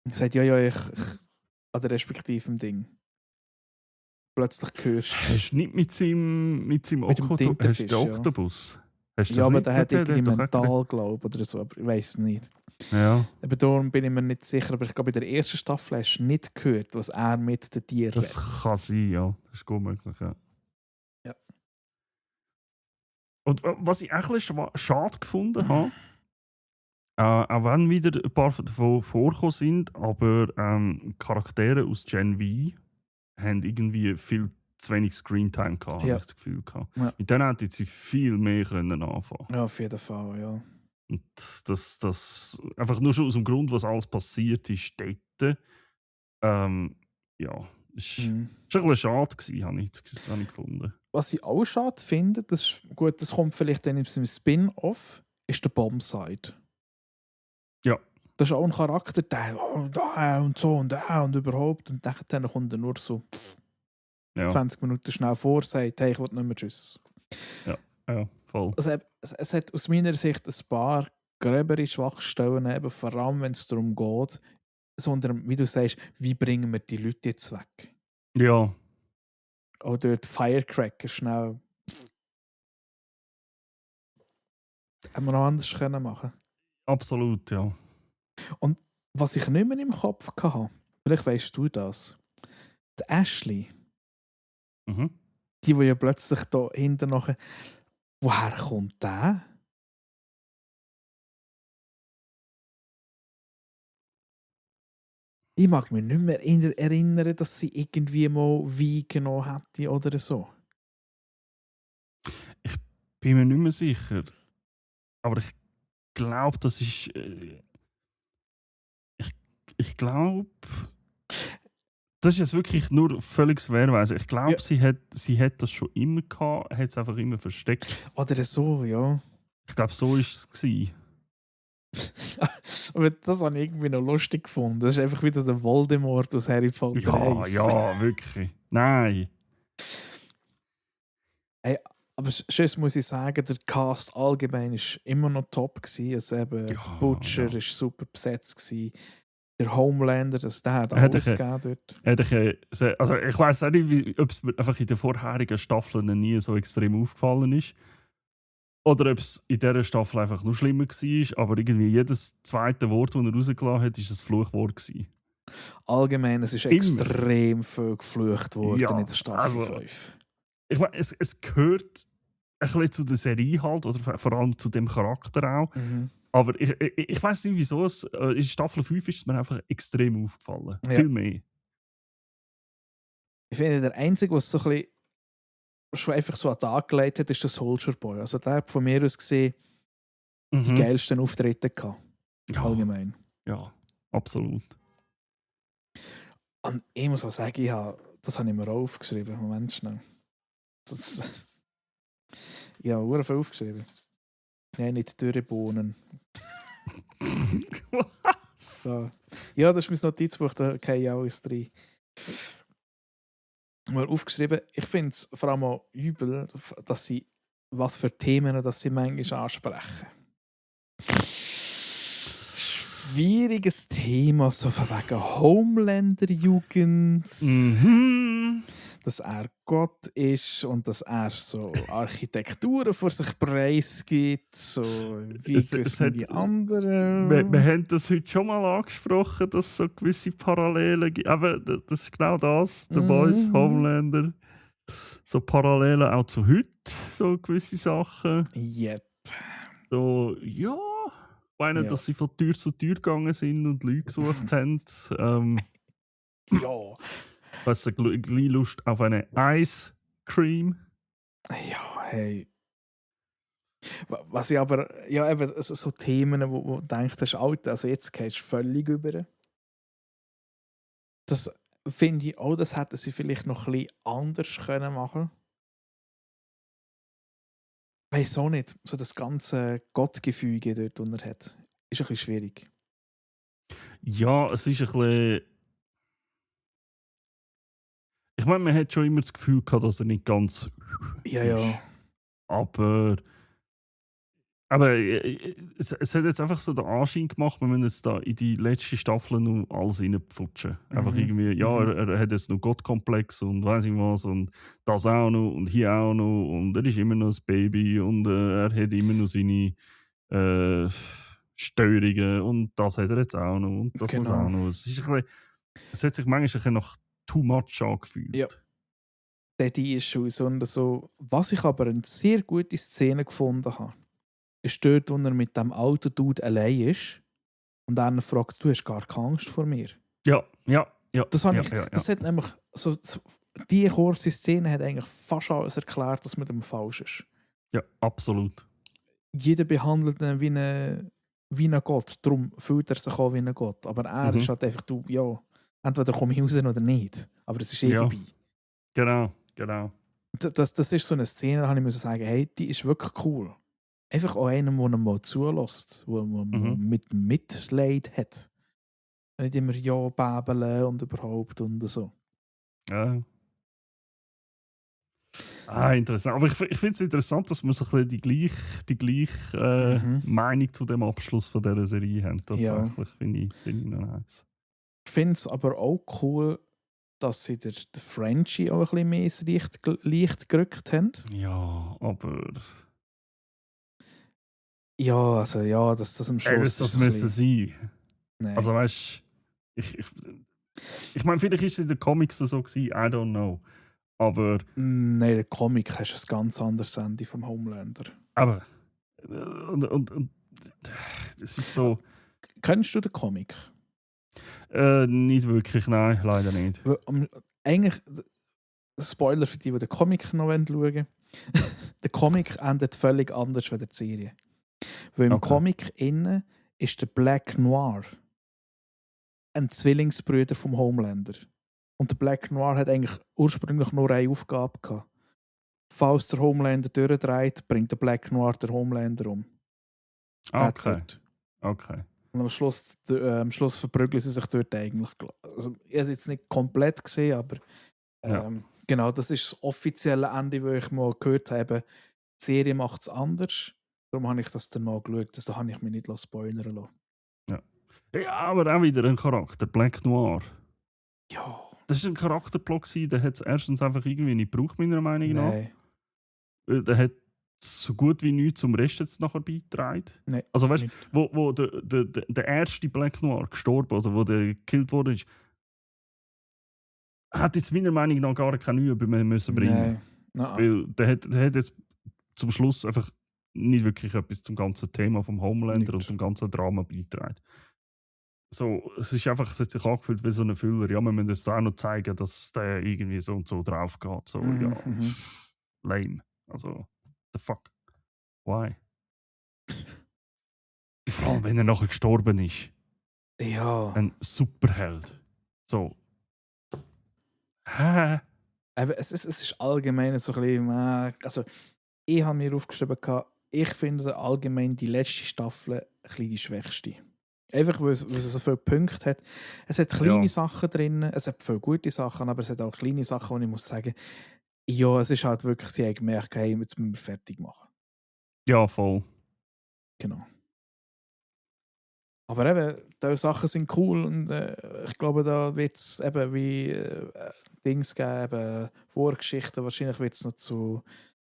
Er sagt, ich an der respektiven Ding. Plötzlich hörst du. Hast du nicht mit seinem Oktopus? Ja, aber der hat irgendwie mental, glaube ich, oder so, aber ich weiß es nicht. Ja. Aber darum bin ich mir nicht sicher, aber ich glaube, in der 1. Staffel hast du nicht gehört, was er mit den Tieren redet. Das kann sein, ja. Das ist gut möglich, ja. Und was ich auch ein bisschen schade gefunden habe, auch wenn wieder ein paar davon vorgekommen sind, aber Charaktere aus Gen V haben irgendwie viel zu wenig Screentime gehabt, habe ich das Gefühl gehabt. Ja. Mit denen hätten sie viel mehr können anfangen. Ja, auf jeden Fall, ja. Und das einfach nur schon aus dem Grund, was alles passiert ist, dort, ist schon ein bisschen schade gewesen, habe ich gefunden. Was ich auch schade finde, das kommt vielleicht dann im Spin-Off, ist der Bombside. Ja. Das ist auch ein Charakter, der und so und überhaupt. Und dann kommt er nur so 20 Minuten schnell vor, sagt, hey, ich will nicht mehr tschüss. Ja, voll. Also, es hat aus meiner Sicht ein paar gröbere Schwachstellen, eben vor allem wenn es darum geht, sondern, wie du sagst, wie bringen wir die Leute jetzt weg? Ja, Oder die Firecracker schnell. Hätten wir noch anders können machen. absolut, ja. Und was ich nicht mehr im Kopf hatte, vielleicht weißt du das, die Ashley, Mhm. die ja plötzlich da hinten nachher, woher kommt der? Ich mag mich nicht mehr erinnern, dass sie irgendwie mal Wein genommen hätte oder so. Bin mir nicht mehr sicher. Aber ich glaube, das ist. Ich glaube. Das ist jetzt wirklich nur völliges Wehrweise. Ich glaube, Ja. sie hat das schon immer gehabt, hat es einfach immer versteckt. Oder so, ja. Ich glaube, so war es gewesen. Aber das habe ich irgendwie noch lustig gefunden. Das ist einfach wieder der Voldemort aus Harry Potter Ja, 1. ja, wirklich. Nein. Hey, aber sonst muss ich sagen, der Cast allgemein war immer noch top gewesen. Also eben, Ja, der Butcher ja. war super besetzt gewesen. Der Homelander, der hat Er hat alles gegeben dort. Also ich weiß auch nicht, ob es mir einfach in den vorherigen Staffeln nie so extrem aufgefallen ist. Oder ob es in dieser Staffel einfach nur schlimmer war. Aber irgendwie jedes zweite Wort, das er rausgelassen hat, war ein Fluchwort gewesen. Allgemein, es ist Immer. extrem viel geflucht worden Ja, in der Staffel also- 5. Ich meine, es gehört ein bisschen zu der Serie halt, oder vor allem zu dem Charakter auch. Mhm. Aber ich weiß nicht, wieso es in Staffel 5 ist es mir einfach extrem aufgefallen. Ja. Viel mehr. Ich finde, der Einzige, was so ein bisschen schon einfach so an den Tag gelegt hat, ist der Soldier Boy. Also der hat von mir aus gesehen die geilsten Auftritte gehabt. Ja, Allgemein. ja, absolut. Und ich muss auch sagen, das habe ich mir auch aufgeschrieben. Moment schnell. Ich habe sehr viel aufgeschrieben. Nein, nicht Dürrebohnen. So. Ja, das ist mein Notizbuch, da gehe ich alles rein. Mal aufgeschrieben, ich finde es vor allem auch übel, dass sie, was für Themen dass sie manchmal ansprechen. Schwieriges Thema, so von wegen Homelander-Jugend, Mhm. dass er Gott ist und dass er so Architekturen vor sich preisgibt, so wie Es die hat- anderen. Wir haben das heute schon mal angesprochen, dass es so gewisse Parallelen gibt. Aber das ist genau das, The Boys, Homelander. So Parallelen auch zu heute, so gewisse Sachen. Yep. So, ja. Ich meine, Ja. dass sie von Tür zu Tür gegangen sind und Leute gesucht haben. Ja. Weißt du, gleich Lust auf eine Ice Cream. Ja, hey. Was ich aber, ja, eben so Themen, wo du denkst, das ist alt, also jetzt gehst du völlig über. Das finde ich auch, das hätten sie vielleicht noch ein bisschen anders können machen. Weiß auch nicht, so das ganze Gottgefüge dort, das er hat, ist ein bisschen schwierig. Ja, es ist ein bisschen. Ich meine, man hat schon immer das Gefühl gehabt, dass er nicht ganz. Ja, ist. ja. Aber es hat jetzt einfach so den Anschein gemacht, wir müssen jetzt da in die letzte Staffel noch alles reinpfutschen. Einfach irgendwie, ja, er hat jetzt noch Gottkomplex und weiss ich was und das auch noch und hier auch noch und er ist immer noch ein Baby und er hat immer noch seine Störungen und das hat er jetzt auch noch und das muss auch noch. Es hat sich manchmal ein bisschen nach too much angefühlt. Ja. Die ist schon so. Was ich aber eine sehr gute Szene gefunden habe, ist dort, wo er mit dem alten Dude allein ist und er ihn fragt, du hast gar keine Angst vor mir. Ja. Das hat nämlich so, die kurze Szene hat eigentlich fast alles erklärt, dass mit dem falsch ist. Ja, absolut. Jeder behandelt ihn wie ein Gott, darum fühlt er sich auch wie ein Gott. Aber er ist halt einfach, entweder komme ich raus oder nicht. Aber es ist vorbei. Genau. Das ist so eine Szene, da habe ich sagen, hey, die ist wirklich cool. Einfach auch einem, der ihn mal zulässt, der mit Mitleid hat. Nicht immer ja babeln und überhaupt und so. Ja. Interessant. Aber ich finde es interessant, dass wir so ein bisschen die gleiche Meinung zu dem Abschluss von dieser Serie haben. Tatsächlich finde ich noch nice. finde es aber auch cool, dass sie der Frenchie auch ein bisschen mehr ins Licht gerückt haben. Ja, aber. Ja, also ja, dass das am Schluss Das ist ein müsste bisschen... sein. Nein. Also weißt du, ich meine, vielleicht ist es in den Comics so gewesen, I don't know. Aber. Nein, der Comic hast ein ganz anderes Ende vom Homelander. Aber. Und es ist so. Kennst du den Comic? Nicht wirklich, nein, leider nicht. Eigentlich, Spoiler für die den Comic noch schauen wollen. Der Comic endet völlig anders als die Serie. Weil im Okay. Comic innen ist der Black Noir ein Zwillingsbruder vom Homelander. Und der Black Noir hat eigentlich ursprünglich nur eine Aufgabe gehabt. Falls der Homelander durchdreht, bringt der Black Noir den Homelander um. That's Okay. it. Okay. Und am Schluss verprügeln sie sich dort eigentlich. Also, ich habe es jetzt nicht komplett gesehen, aber genau, das ist das offizielle Ende, das ich mal gehört habe. Die Serie macht es anders. Darum habe ich das dann mal geschaut. Da habe ich mich nicht spoilern lassen. Ja, aber auch wieder ein Charakter, Black Noir. Ja. Das war ein Charakterblock, der hat es erstens einfach irgendwie nicht gebraucht, meiner Meinung nach. Nein. Der hat so gut wie nichts zum Rest jetzt nachher beigetragen. Nein. Also weißt du, wo der erste Black Noir gestorben oder wo der gekillt wurde, ist, hat jetzt meiner Meinung nach gar keine Übung mehr müssen bringen. Nein. Weil der hat jetzt zum Schluss einfach nicht wirklich etwas zum ganzen Thema vom Homelander Nicht. und dem ganzen Drama beigetragen. So, es hat sich angefühlt wie so ein Füller. Ja, wir müssen es auch noch zeigen, dass der irgendwie so und so drauf geht. So, ja, lame. Also, the fuck? Why? Vor allem, wenn er nachher gestorben ist. Ja. Ein Superheld. So. Hä? Aber es ist allgemein so ein bisschen... Also, ich habe mir aufgeschrieben, ich finde allgemein die letzte Staffel ein bisschen die schwächste. Einfach, weil es so viele Punkte hat. Es hat kleine Sachen drin, es hat viele gute Sachen, aber es hat auch kleine Sachen, wo ich muss sagen, ja, es ist halt wirklich, sie haben gemerkt, hey, jetzt müssen wir fertig machen. Ja, voll. Genau. Aber eben, diese Sachen sind cool und ich glaube, da wird es eben wie Dings geben, eben Vorgeschichten. Wahrscheinlich wird es noch zu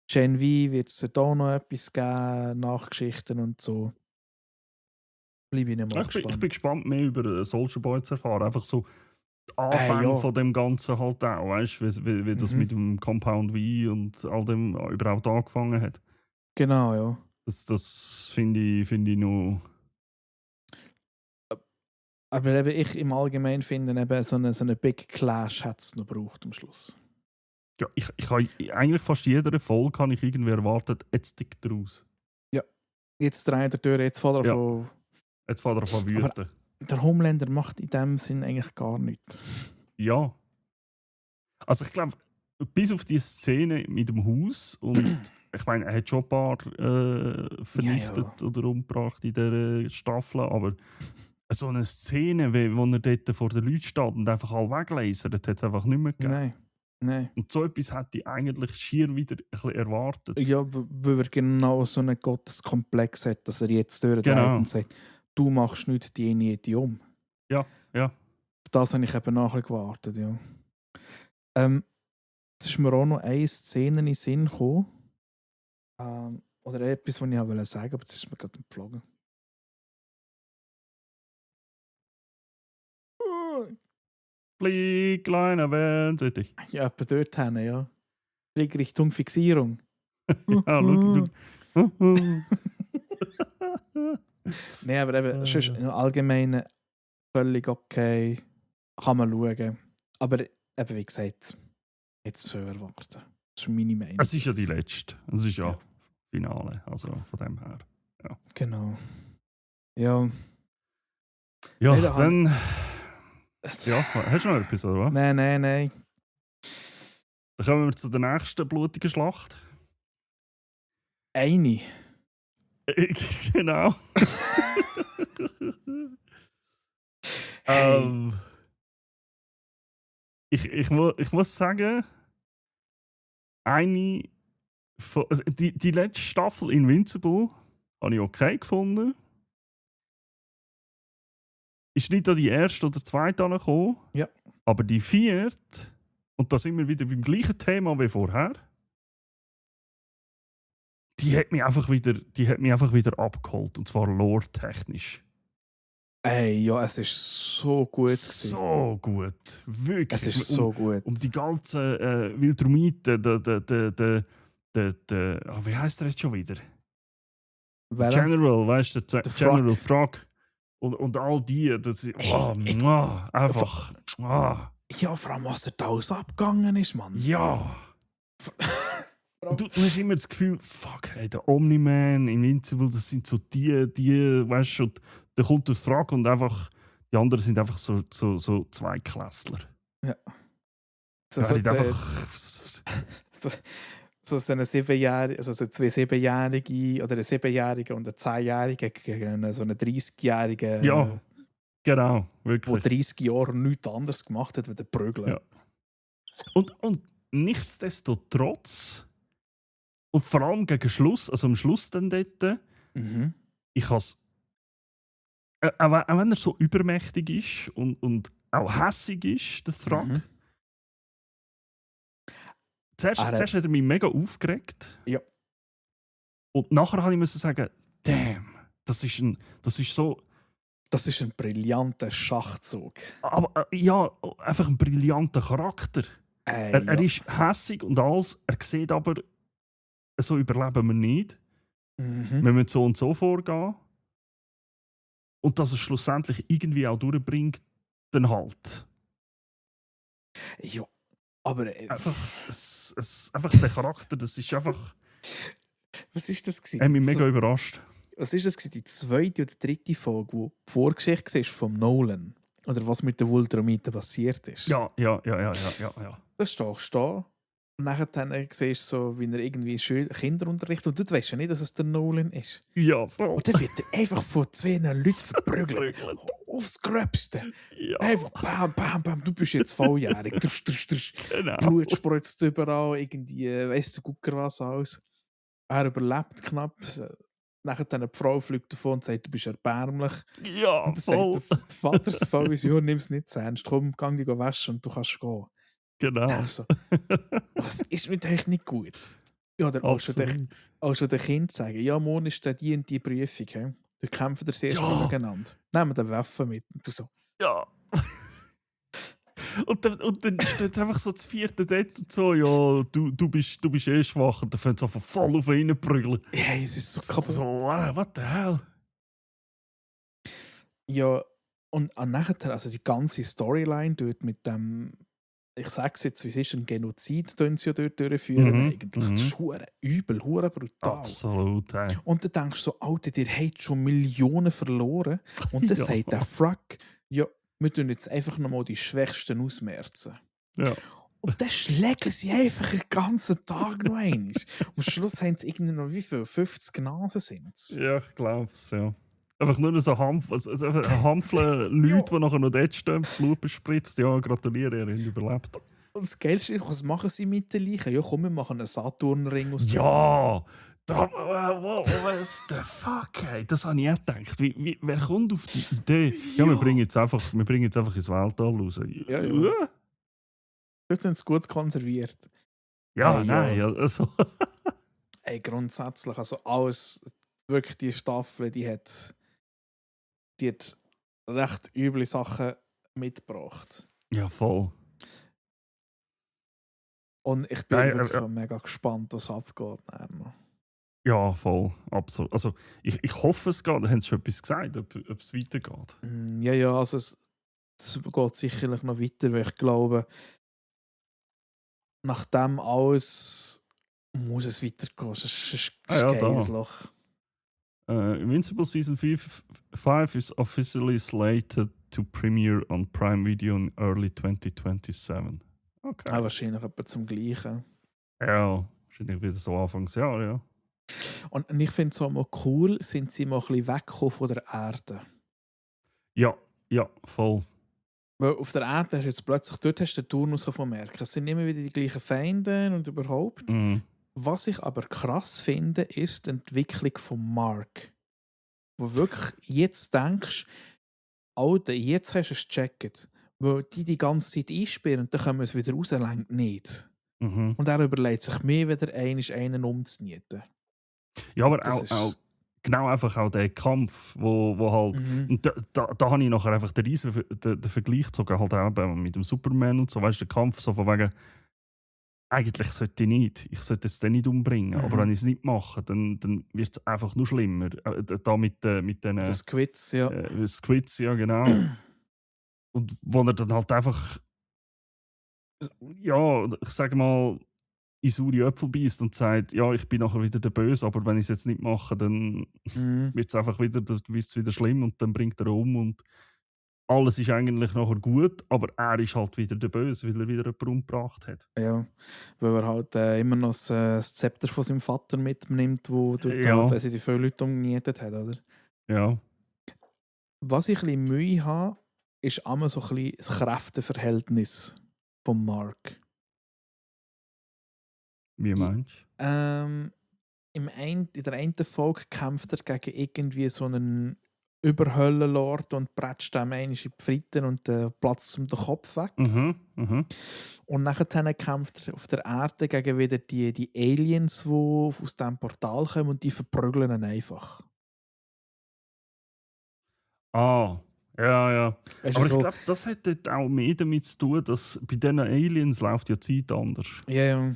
Gen V, wird es da noch etwas geben, Nachgeschichten und so. Bleibe ich nicht mal gespannt. Ich bin gespannt, mehr über Soulja Boy zu erfahren. Einfach so die Anfänge von dem Ganzen halt auch. Weißt du, wie das mit dem Compound V und all dem überhaupt angefangen hat. Genau, ja. Das finde ich noch. Aber eben ich im Allgemeinen finde, eben so eine Big Clash hat es noch gebraucht am Schluss. Ja, ich habe eigentlich fast jeder Folge kann ich irgendwie erwartet, jetzt tickt er aus. Ja, jetzt dreht der Tür, jetzt fällt er von... Jetzt fällt er von wüten. Der Homelander macht in dem Sinn eigentlich gar nichts. Ja. Also ich glaube, bis auf die Szene mit dem Haus und ich meine, er hat schon ein paar vernichtet oder umgebracht in dieser Staffel, aber so eine Szene, wo er dort vor den Leuten steht und einfach alle weglasert, hat es einfach nicht mehr gegeben. Nein. Und so etwas hätte ich eigentlich schier wieder ein bisschen erwartet. Ja, weil er genau so einen Gotteskomplex hat, dass er jetzt durchdreht und sagt, du machst nicht die um. Ja. Auf das habe ich eben nachher gewartet, ja. Jetzt ist mir auch noch eine Szene in den Sinn gekommen. Oder etwas, was ich auch sagen wollte, aber jetzt ist mir gerade entflogen. Flieg, kleiner Van, sollte. Ja, etwa dort hin, ja. Flieg Richtung Fixierung. Ja, schau. Nein, aber eben, sonst im Allgemeinen völlig okay. Kann man schauen. Aber eben, wie gesagt, jetzt zu erwarten. Das ist meine Meinung. Es ist ja die letzte. Es ist ja Finale. Also von dem her. Ja. Genau. Ja. Ja, Nein, dann. Ja, hast du noch etwas, oder was? Nein. Dann kommen wir zu der nächsten blutigen Schlacht. Eine. Genau. Hey. Ich muss sagen, die letzte Staffel Invincible habe ich okay gefunden. ist nicht an die erste oder zweite angekommen. Ja. Aber die vierte, und da sind wir wieder beim gleichen Thema wie vorher, die hat mich einfach wieder abgeholt. Und zwar lore-technisch. Ey, ja, es ist so gut gewesen. So gut. Wirklich. Es ist so gut. Um die ganzen Wildrumiten, wie heißt der jetzt schon wieder? Welcher? General, weißt du, der Der General Frog. Und all die, das ist einfach. Ja, vor allem, was da alles abgegangen ist, Mann. Ja. Du hast immer das Gefühl, fuck, hey, der Omni-Man, Invincible, das sind so die, weißt du, da kommt das Frag und einfach, die anderen sind einfach so Zweiklässler. Ja. So eine 7-Jährige, also so 2 7-Jährige oder ein 7-Jährige und ein 10-Jährige gegen so einen 30-Jährigen. Ja, genau, wirklich. Der 30 Jahre nichts anderes gemacht hat, als prügeln. Ja. Und nichtsdestotrotz, und vor allem gegen Schluss, also am Schluss dann dort, ich habe es, auch wenn er so übermächtig ist und auch hässig ist, das Frag. Zuerst hat er mich mega aufgeregt. Ja. Und nachher habe ich sagen, damn, das ist so... Das ist ein brillanter Schachzug. Aber ja, einfach ein brillanter Charakter. Er ist hässig und alles, er sieht aber, so überleben wir nicht. Wir müssen so und so vorgehen. Und dass er schlussendlich irgendwie auch durchbringt, dann halt. Ja, aber... einfach der Charakter, das ist einfach... Was ist das gewesen? Er hat mich mega überrascht. Was ist das gewesen? Die zweite oder dritte Folge, wo die Vorgeschichte war von Nolan? Oder was mit den Vultramiten passiert ist? Ja. Das stehst du. Und nachher siehst du so, wie er irgendwie Kinder unterrichtet. Und du weißt ja nicht, dass es der Nolan ist. Ja, voll. Und dann wird er einfach von 2 Leuten verprügelt. Aufs Gröbste. Ja. Einfach bam, bam, bam. Du bist jetzt volljährig. Genau. Blut spritzt überall. Irgendwie, weißt du, gucker was aus. Er überlebt knapp. Nachher die Frau fliegt davon und sagt, du bist erbärmlich. Ja, und dann voll. sagt der Vater so voll, ja, nimm es nicht zu ernst. Komm, geh dich waschen und du kannst gehen. Genau. So, was ist mit euch nicht gut? Ja, oder auch schon den Kind sagen, ja, morgen ist die und die Prüfung. He? Du kämpfen das erste Mal gegeneinander. Nehmen die Waffe mit. Und du so. Ja. und dann steht einfach so das 4. dort und so, ja, du bist eh schwach. Und dann fängt es einfach voll auf ihn prügeln. Ja, es ist so kaputt. So, what the hell? Ja, und nachher, also die ganze Storyline dort mit dem, ich sage es jetzt, wie es ist, ein Genozid, den sie ja dort durchführen. Eigentlich. Das ist übel, brutal. Absolut. Hey. Und dann denkst du so, Alter, ihr habt schon Millionen verloren. Und dann sagt der Frack, ja, wir tun jetzt einfach nochmal die Schwächsten ausmerzen. Ja. Und dann schlägen sie einfach den ganzen Tag noch einmal. Am Schluss haben sie irgendwie noch wie viel? 50 Nasen sind es. Ja, ich glaube es, ja. Einfach nur so eine Handvoll Leute, die nachher noch dort stehen, das Blut bespritzt. Ja, gratuliere, ihr habt überlebt. Und das Geilste ist, was machen sie mit den Leichen? Ja, komm, wir machen einen Saturnring aus Ja! What the fuck, ey? Das habe ich auch gedacht. Wer kommt auf die Idee? Ja, wir bringen jetzt einfach ins Weltall raus. Ja. Dort sind sie gut konserviert. Ja, hey, nein, ja. Also. Ey, grundsätzlich, also alles, wirklich die Staffel, die hat recht üble Sachen mitgebracht. Ja, voll. Und ich bin wirklich mega gespannt, was abgeht. Ja, voll, absolut. Also ich hoffe, es geht. Haben Sie schon etwas gesagt, ob es weitergeht? Ja, also es geht sicherlich noch weiter, weil ich glaube, nach dem alles muss es weitergehen. Es ist ein geiles Loch. Invincible Season 5 is officially slated to premiere on Prime Video in early 2027. Okay. Wahrscheinlich etwa zum Gleichen. Ja, wahrscheinlich wieder so Anfangsjahr, ja. Und ich finde es auch mal cool, sind sie mal ein bisschen weggekommen von der Erde. Ja, voll. Weil auf der Erde hast du jetzt plötzlich, dort hast du den Turnus vermerkt. Es sind immer wieder die gleichen Feinde und überhaupt. Was ich aber krass finde, ist die Entwicklung von Mark. Wo wirklich jetzt denkst, Alter, jetzt hast du es gecheckt. Weil die ganze Zeit einsperren und dann können wir es wieder raus, reicht nicht. Mhm. Und er überlegt sich mehr wieder einen umzunieten. Ja, aber Das auch ist... genau einfach auch der Kampf, wo halt. Mhm. Und da habe ich nachher einfach den Vergleich gezogen, halt auch eben mit dem Superman und so, weißt du, der Kampf so von wegen, eigentlich sollte ich nicht, ich sollte es dann nicht umbringen, aber wenn Mhm. ich es nicht mache, dann wird es einfach nur schlimmer. Da mit den Das Quiz, ja. Squids, ja genau. Und wo er dann halt einfach, ja, ich sage mal, in saure Äpfel beißt und sagt, ja, ich bin nachher wieder der Böse, aber wenn ich es jetzt nicht mache, dann Mhm. wird es einfach wieder schlimm und dann bringt er um und alles ist eigentlich nachher gut, aber er ist halt wieder der Böse, weil er wieder jemanden umgebracht hat. Ja, weil er halt immer noch das Zepter von seinem Vater mitnimmt, wo durch Ja, weil sie die viele Leute umgenietet hat, oder? ja, Was ich ein bisschen Mühe habe, ist immer so ein bisschen das Kräfteverhältnis von Mark. wie I- meinst du? In der einen Folge kämpft er gegen irgendwie so einen Überhöllenlord und prätscht dem einmal in die Fritten und platzt ihm den Kopf weg. Mhm, mhm. Und nachher kämpft er auf der Erde gegen wieder die Aliens, die aus diesem Portal kommen und die verprügeln ihn einfach. Ah, ja, ja. Weißt du, Aber ich so, glaube, das hat dort auch mehr damit zu tun, dass bei diesen Aliens läuft ja die Zeit anders. ja, ja,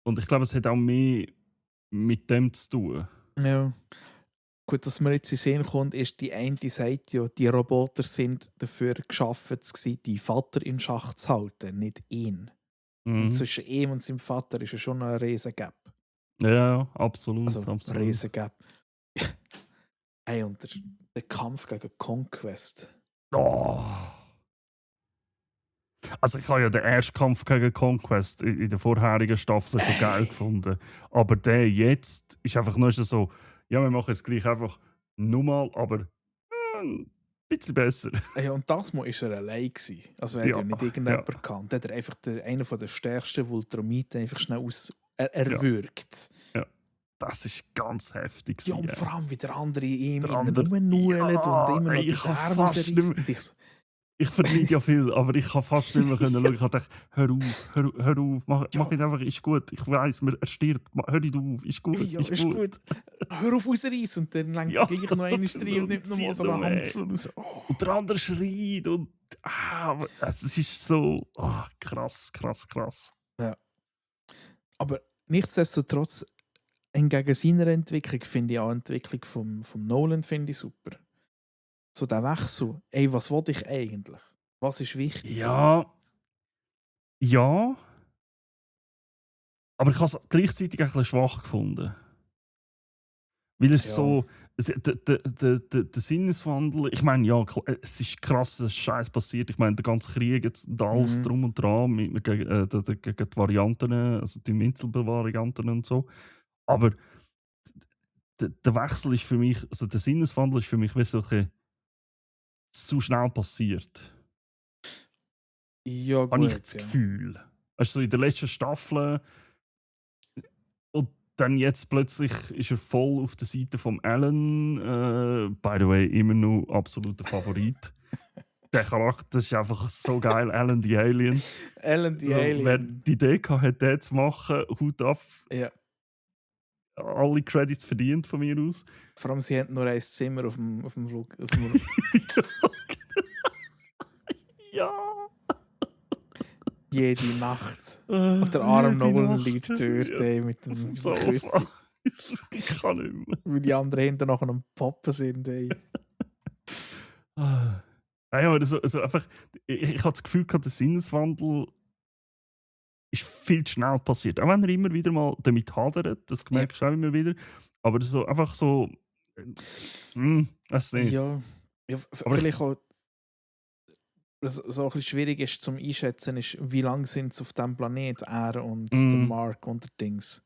Und ich glaube, es hat auch mehr mit dem zu tun. ja. Gut, was mir jetzt in den Sinn kommt, ist, die eine sagt ja, die Roboter sind dafür geschaffen, die Vater in Schach zu halten, nicht ihn. Und Mhm. zwischen ihm und seinem Vater ist ja schon ein riesen Gap. Ja, ja, absolut, Also, ein absolut. riesen Gap. Hey, und der Kampf gegen Conquest. Oh. Also ich habe ja den ersten Kampf gegen Conquest in der vorherigen Staffel schon geil gefunden. Aber der jetzt ist einfach nur so, ja, wir machen es gleich einfach nochmal, aber ein bisschen besser. Ja, und das Mal war er allein. Also er hat Ja, ja nicht ja, irgendjemand gekannt. Er hat einfach einer der stärksten Vultramiten einfach schnell ja, erwürgt. ja. Das ist ganz heftig. Ja, und Gewesen, vor allem wie der andere ihm der innen andere, rumnuelt und ja, immer noch ey, den ich kann Arm fast nicht rausreißt. mehr, Und ich so, ich verleide ja viel, aber ich kann fast nicht mehr schauen. Ich dachte, hör auf, mach ja, ihn einfach, ist gut. Ich weiss, er stirbt, hör nicht auf, ist gut, ja, ist ist gut. gut. Hör auf rausreißen. Und dann lenkt Ja, er gleich noch einen rein und nimmt nochmal zieht so noch eine mehr. Handvoll raus. Oh. Und der andere schreit und es ist so krass, krass, krass. Ja. Aber nichtsdestotrotz, hingegen seiner Entwicklung finde ich auch die Entwicklung vom Nolan finde ich super. So der Wechsel. Ey, was will ich eigentlich? Was ist wichtig? Ja, ja, aber ich habe es gleichzeitig ein bisschen schwach gefunden. Weil es Ja. so, der Sinneswandel, ich meine, ja, es ist krass, dass Scheiß passiert. Ich meine, der ganze Krieg, jetzt und alles Mhm. drum und dran, gegen die Varianten, also die Inselvarianten und so. Aber der Wechsel ist für mich, also der Sinneswandel ist für mich wie so ein bisschen zu schnell passiert. Ja, Habe ich gut, das ja. Gefühl. Also in der letzten Staffel und dann jetzt plötzlich ist er voll auf der Seite von Alan. By the way, immer noch absoluter Favorit. Der Charakter ist einfach so geil, Alan the Alien. Alan the So, wer Alien. die Idee hat, den zu machen, Hut ab. Ja. Alle Credits verdient von mir aus. Vor allem, sie haben nur ein Zimmer auf dem Flug. Auf dem Ja. jede Nacht. Und der Arm Jede Nolan Nacht. liegt dort Ja, mit auf dem dem Sofa. Küssen. Ich kann nicht mehr. Weil die anderen hinten noch am Poppen sind. Ey. Ah. Ja, aber so einfach, ich habe das Gefühl gehabt, der Sinneswandel ist viel zu schnell passiert. Auch wenn er immer wieder mal damit hadert, das merkst du auch immer wieder. Aber das ist so, einfach so, weiß nicht. Ja, Aber vielleicht auch, was so ein bisschen schwierig ist zum Einschätzen, ist, wie lange sind sie auf diesem Planet, er und der Mark und der Dings.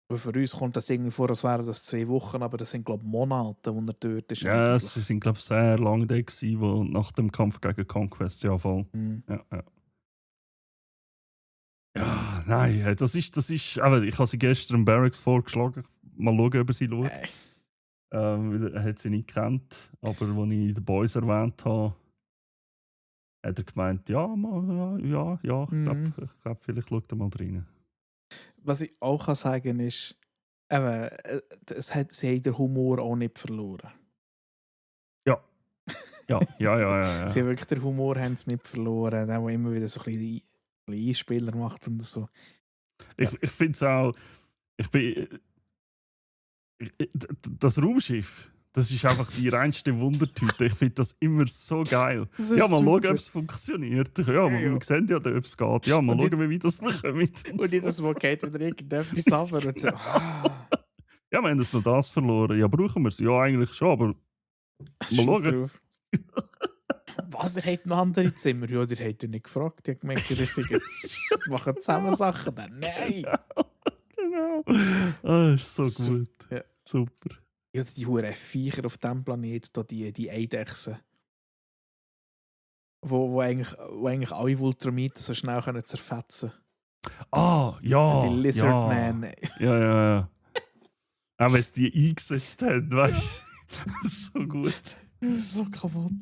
Weil für uns kommt das irgendwie vor, als wären das 2 Wochen, aber das sind, glaube ich, Monate, wo er dort ist. ja, eigentlich. sie sind, glaube ich, sehr lange da gewesen, wo nach dem Kampf gegen Conquest, ja voll. Mhm. Ja, ja. Ja, nein, das ist, aber ich habe sie gestern im Barracks vorgeschlagen. Mal schauen, ob er sie schaut. weil er hat sie nicht gekannt. Aber als ich The Boys erwähnt habe, hat er gemeint, ja, ich glaube, vielleicht schaut er mal rein. Was ich auch kann sagen ist, eben, sie haben den Humor auch nicht verloren. Ja. Sie haben wirklich den Humor haben sie nicht verloren. Der immer wieder so ein bisschen Einspieler macht und so. Ich finde es auch. Das Raumschiff, das ist einfach die reinste Wundertüte. Ich finde das immer so geil. Ja, mal schauen, ob es funktioniert. Ja, wir sehen ja, ob es geht. Ja, mal schauen, wie weit das bekommt. Und jedes Mal geht wieder irgendetwas runter und so. Ja, wir haben jetzt noch das verloren. Ja, brauchen wir es? Ja, eigentlich schon, aber mal schauen. Was, ihr habt noch andere Zimmer? Ja, ihr habt ja nicht gefragt. Ich habe gemerkt, ihr machen zusammen Sachen. Nein! Genau. Ah, ist so gut. Ja. Super. Ja, die huren Viecher auf diesem Planeten, die Eidechsen. Wo eigentlich alle Vultramiten so schnell können zerfetzen können. Ah, ja. Die Lizardman. Ja. Auch wenn es die eingesetzt haben, weißt du? So gut. So kaputt.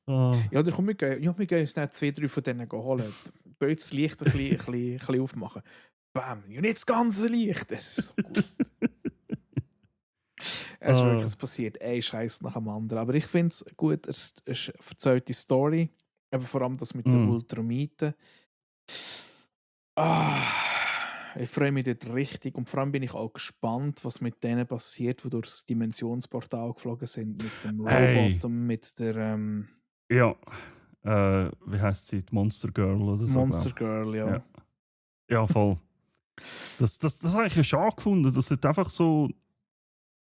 Ah. Ja, dann komm, wir gehen jetzt nicht 2-3 von denen holen. Da jetzt das Licht ein bisschen aufmachen. Bam, ja, nicht das ganze Licht. Das ist so gut. Es passiert ein Scheiß nach dem anderen. Aber ich finde es gut, es erzählt die Story. Aber vor allem das mit den Vultramiten. Ich freue mich dort richtig. Und vor allem bin ich auch gespannt, was mit denen passiert, die durchs Dimensionsportal geflogen sind. Mit dem Robot und mit der... Ja. Wie heisst sie? Die Monster Girl oder so? Monster Girl, ja. Ja, voll. Das habe ich ja schade gefunden, dass du einfach so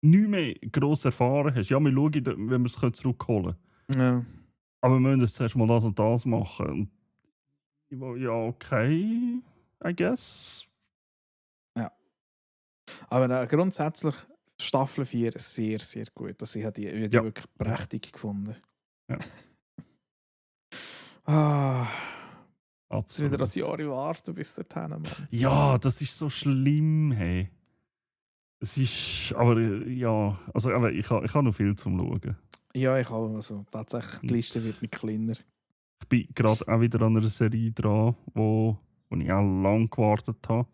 nicht mehr gross erfahren hast. Ja, wir schauen, wenn wir es zurückholen können. Ja. Aber wir müssen jetzt zuerst mal das und das machen. Und ja, okay, I guess. Ja. Aber grundsätzlich Staffel 4 ist sehr, sehr gut. Also ich habe die wirklich prächtig gefunden. Ja. Absolut. Wieder das Jahr warten bis dorthin, Mann. Ja, das ist so schlimm, hey. Es ist, aber ja, also aber ich habe noch viel zum Schauen. Ja, ich habe also tatsächlich, die Liste wird nicht kleiner. Ich bin gerade auch wieder an einer Serie dran, wo ich auch lange gewartet habe.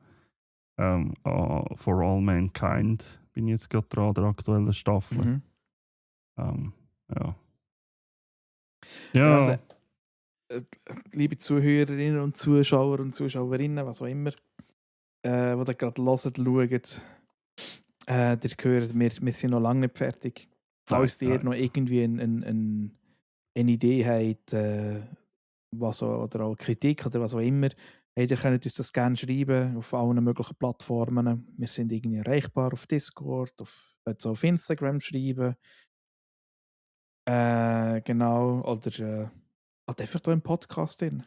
For All Mankind bin ich jetzt gerade dran, der aktuellen Staffel. Ja. Also, liebe Zuhörerinnen und Zuschauer und Zuschauerinnen, was auch immer, die da gerade hören, schauen, ihr gehört, wir sind noch lange nicht fertig. Falls ihr noch irgendwie eine Idee habt, oder auch Kritik oder was auch immer, ihr könnt uns das gerne schreiben auf allen möglichen Plattformen. Wir sind irgendwie erreichbar auf Discord, auf Instagram schreiben. Genau, oder einfach hier im Podcast drin.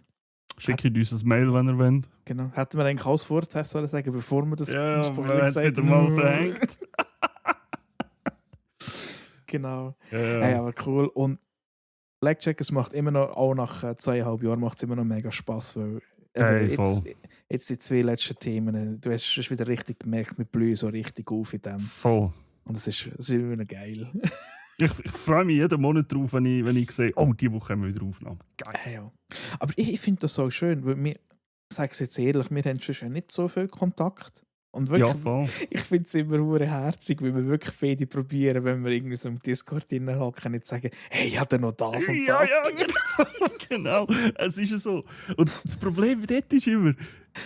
Schickt uns ein Mail, wenn ihr wollt. Genau. Hätten wir eigentlich alles vorher sagen sollen, bevor wir das Spoiler gesagt haben. Wieder mal verhängt. Genau. Hey, aber cool. Und Blackjack, es macht immer noch, auch nach 2,5 Jahren, macht es immer noch mega Spass, weil jetzt die 2 letzten Themen, du hast wieder richtig gemerkt, wir blühen so richtig auf in dem. Voll. Und es ist immer noch geil. Ich freue mich jeden Monat drauf, wenn ich sehe, diese Woche haben wir wieder Aufnahmen. Geil. Ja. Aber ich finde das so schön, weil ich sage es jetzt ehrlich, wir haben schon nicht so viel Kontakt. Und wirklich, ich finde es immer sehr herzig, wenn wir wirklich beide probieren, wenn wir irgendwie so im Discord hocken, nicht sagen, hey, ich hatte noch das und das. Ja, genau. Es ist so. Und das Problem dort ist immer,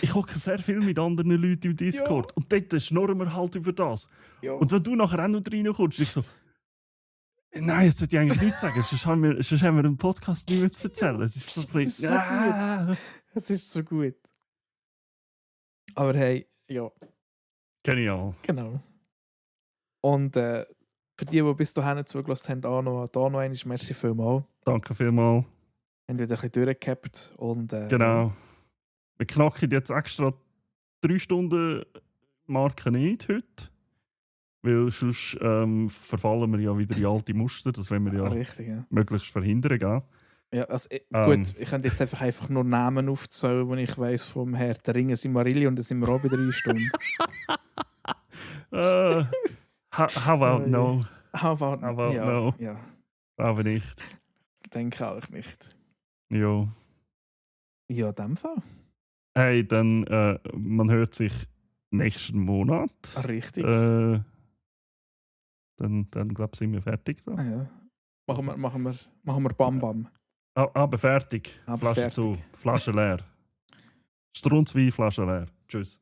ich hocke sehr viel mit anderen Leuten im Discord und dort schnurren wir halt über das. Ja. Und wenn du nachher auch noch reinkommst, ich so, nein, das sollte ich eigentlich nicht sagen, sonst haben wir einen Podcast nicht mehr zu erzählen. Es ist so gut. Es ist so gut. Aber hey, ja. Genial. Genau. Und für die bis dahin zugelassen haben, auch noch einmal, merci vielmals. Danke vielmals. Haben wieder ein bisschen durchgehabt. Und, genau. Wir knacken jetzt extra 3 Stunden Marke nicht heute. Weil sonst verfallen wir ja wieder in alte Muster. Das wollen wir richtig, möglichst verhindern. Gell? Ja, also, gut, ich könnte jetzt einfach nur Namen aufzählen, die ich weiss vom Herr der Ringe Silmarillion und dann sind wir auch bei 3 Stunden. How about no? Aber ja, no. ja, Aber nicht. denke auch nicht. Ja. Ja, in dem Fall. Hey, dann, man hört sich nächsten Monat. Richtig. Dann glaube ich, sind wir fertig. Da. Ja. Machen wir Bam Bam. Aber fertig. Aber Flasche fertig. zu, Flasche leer. Strunzwein, Flasche leer. Tschüss.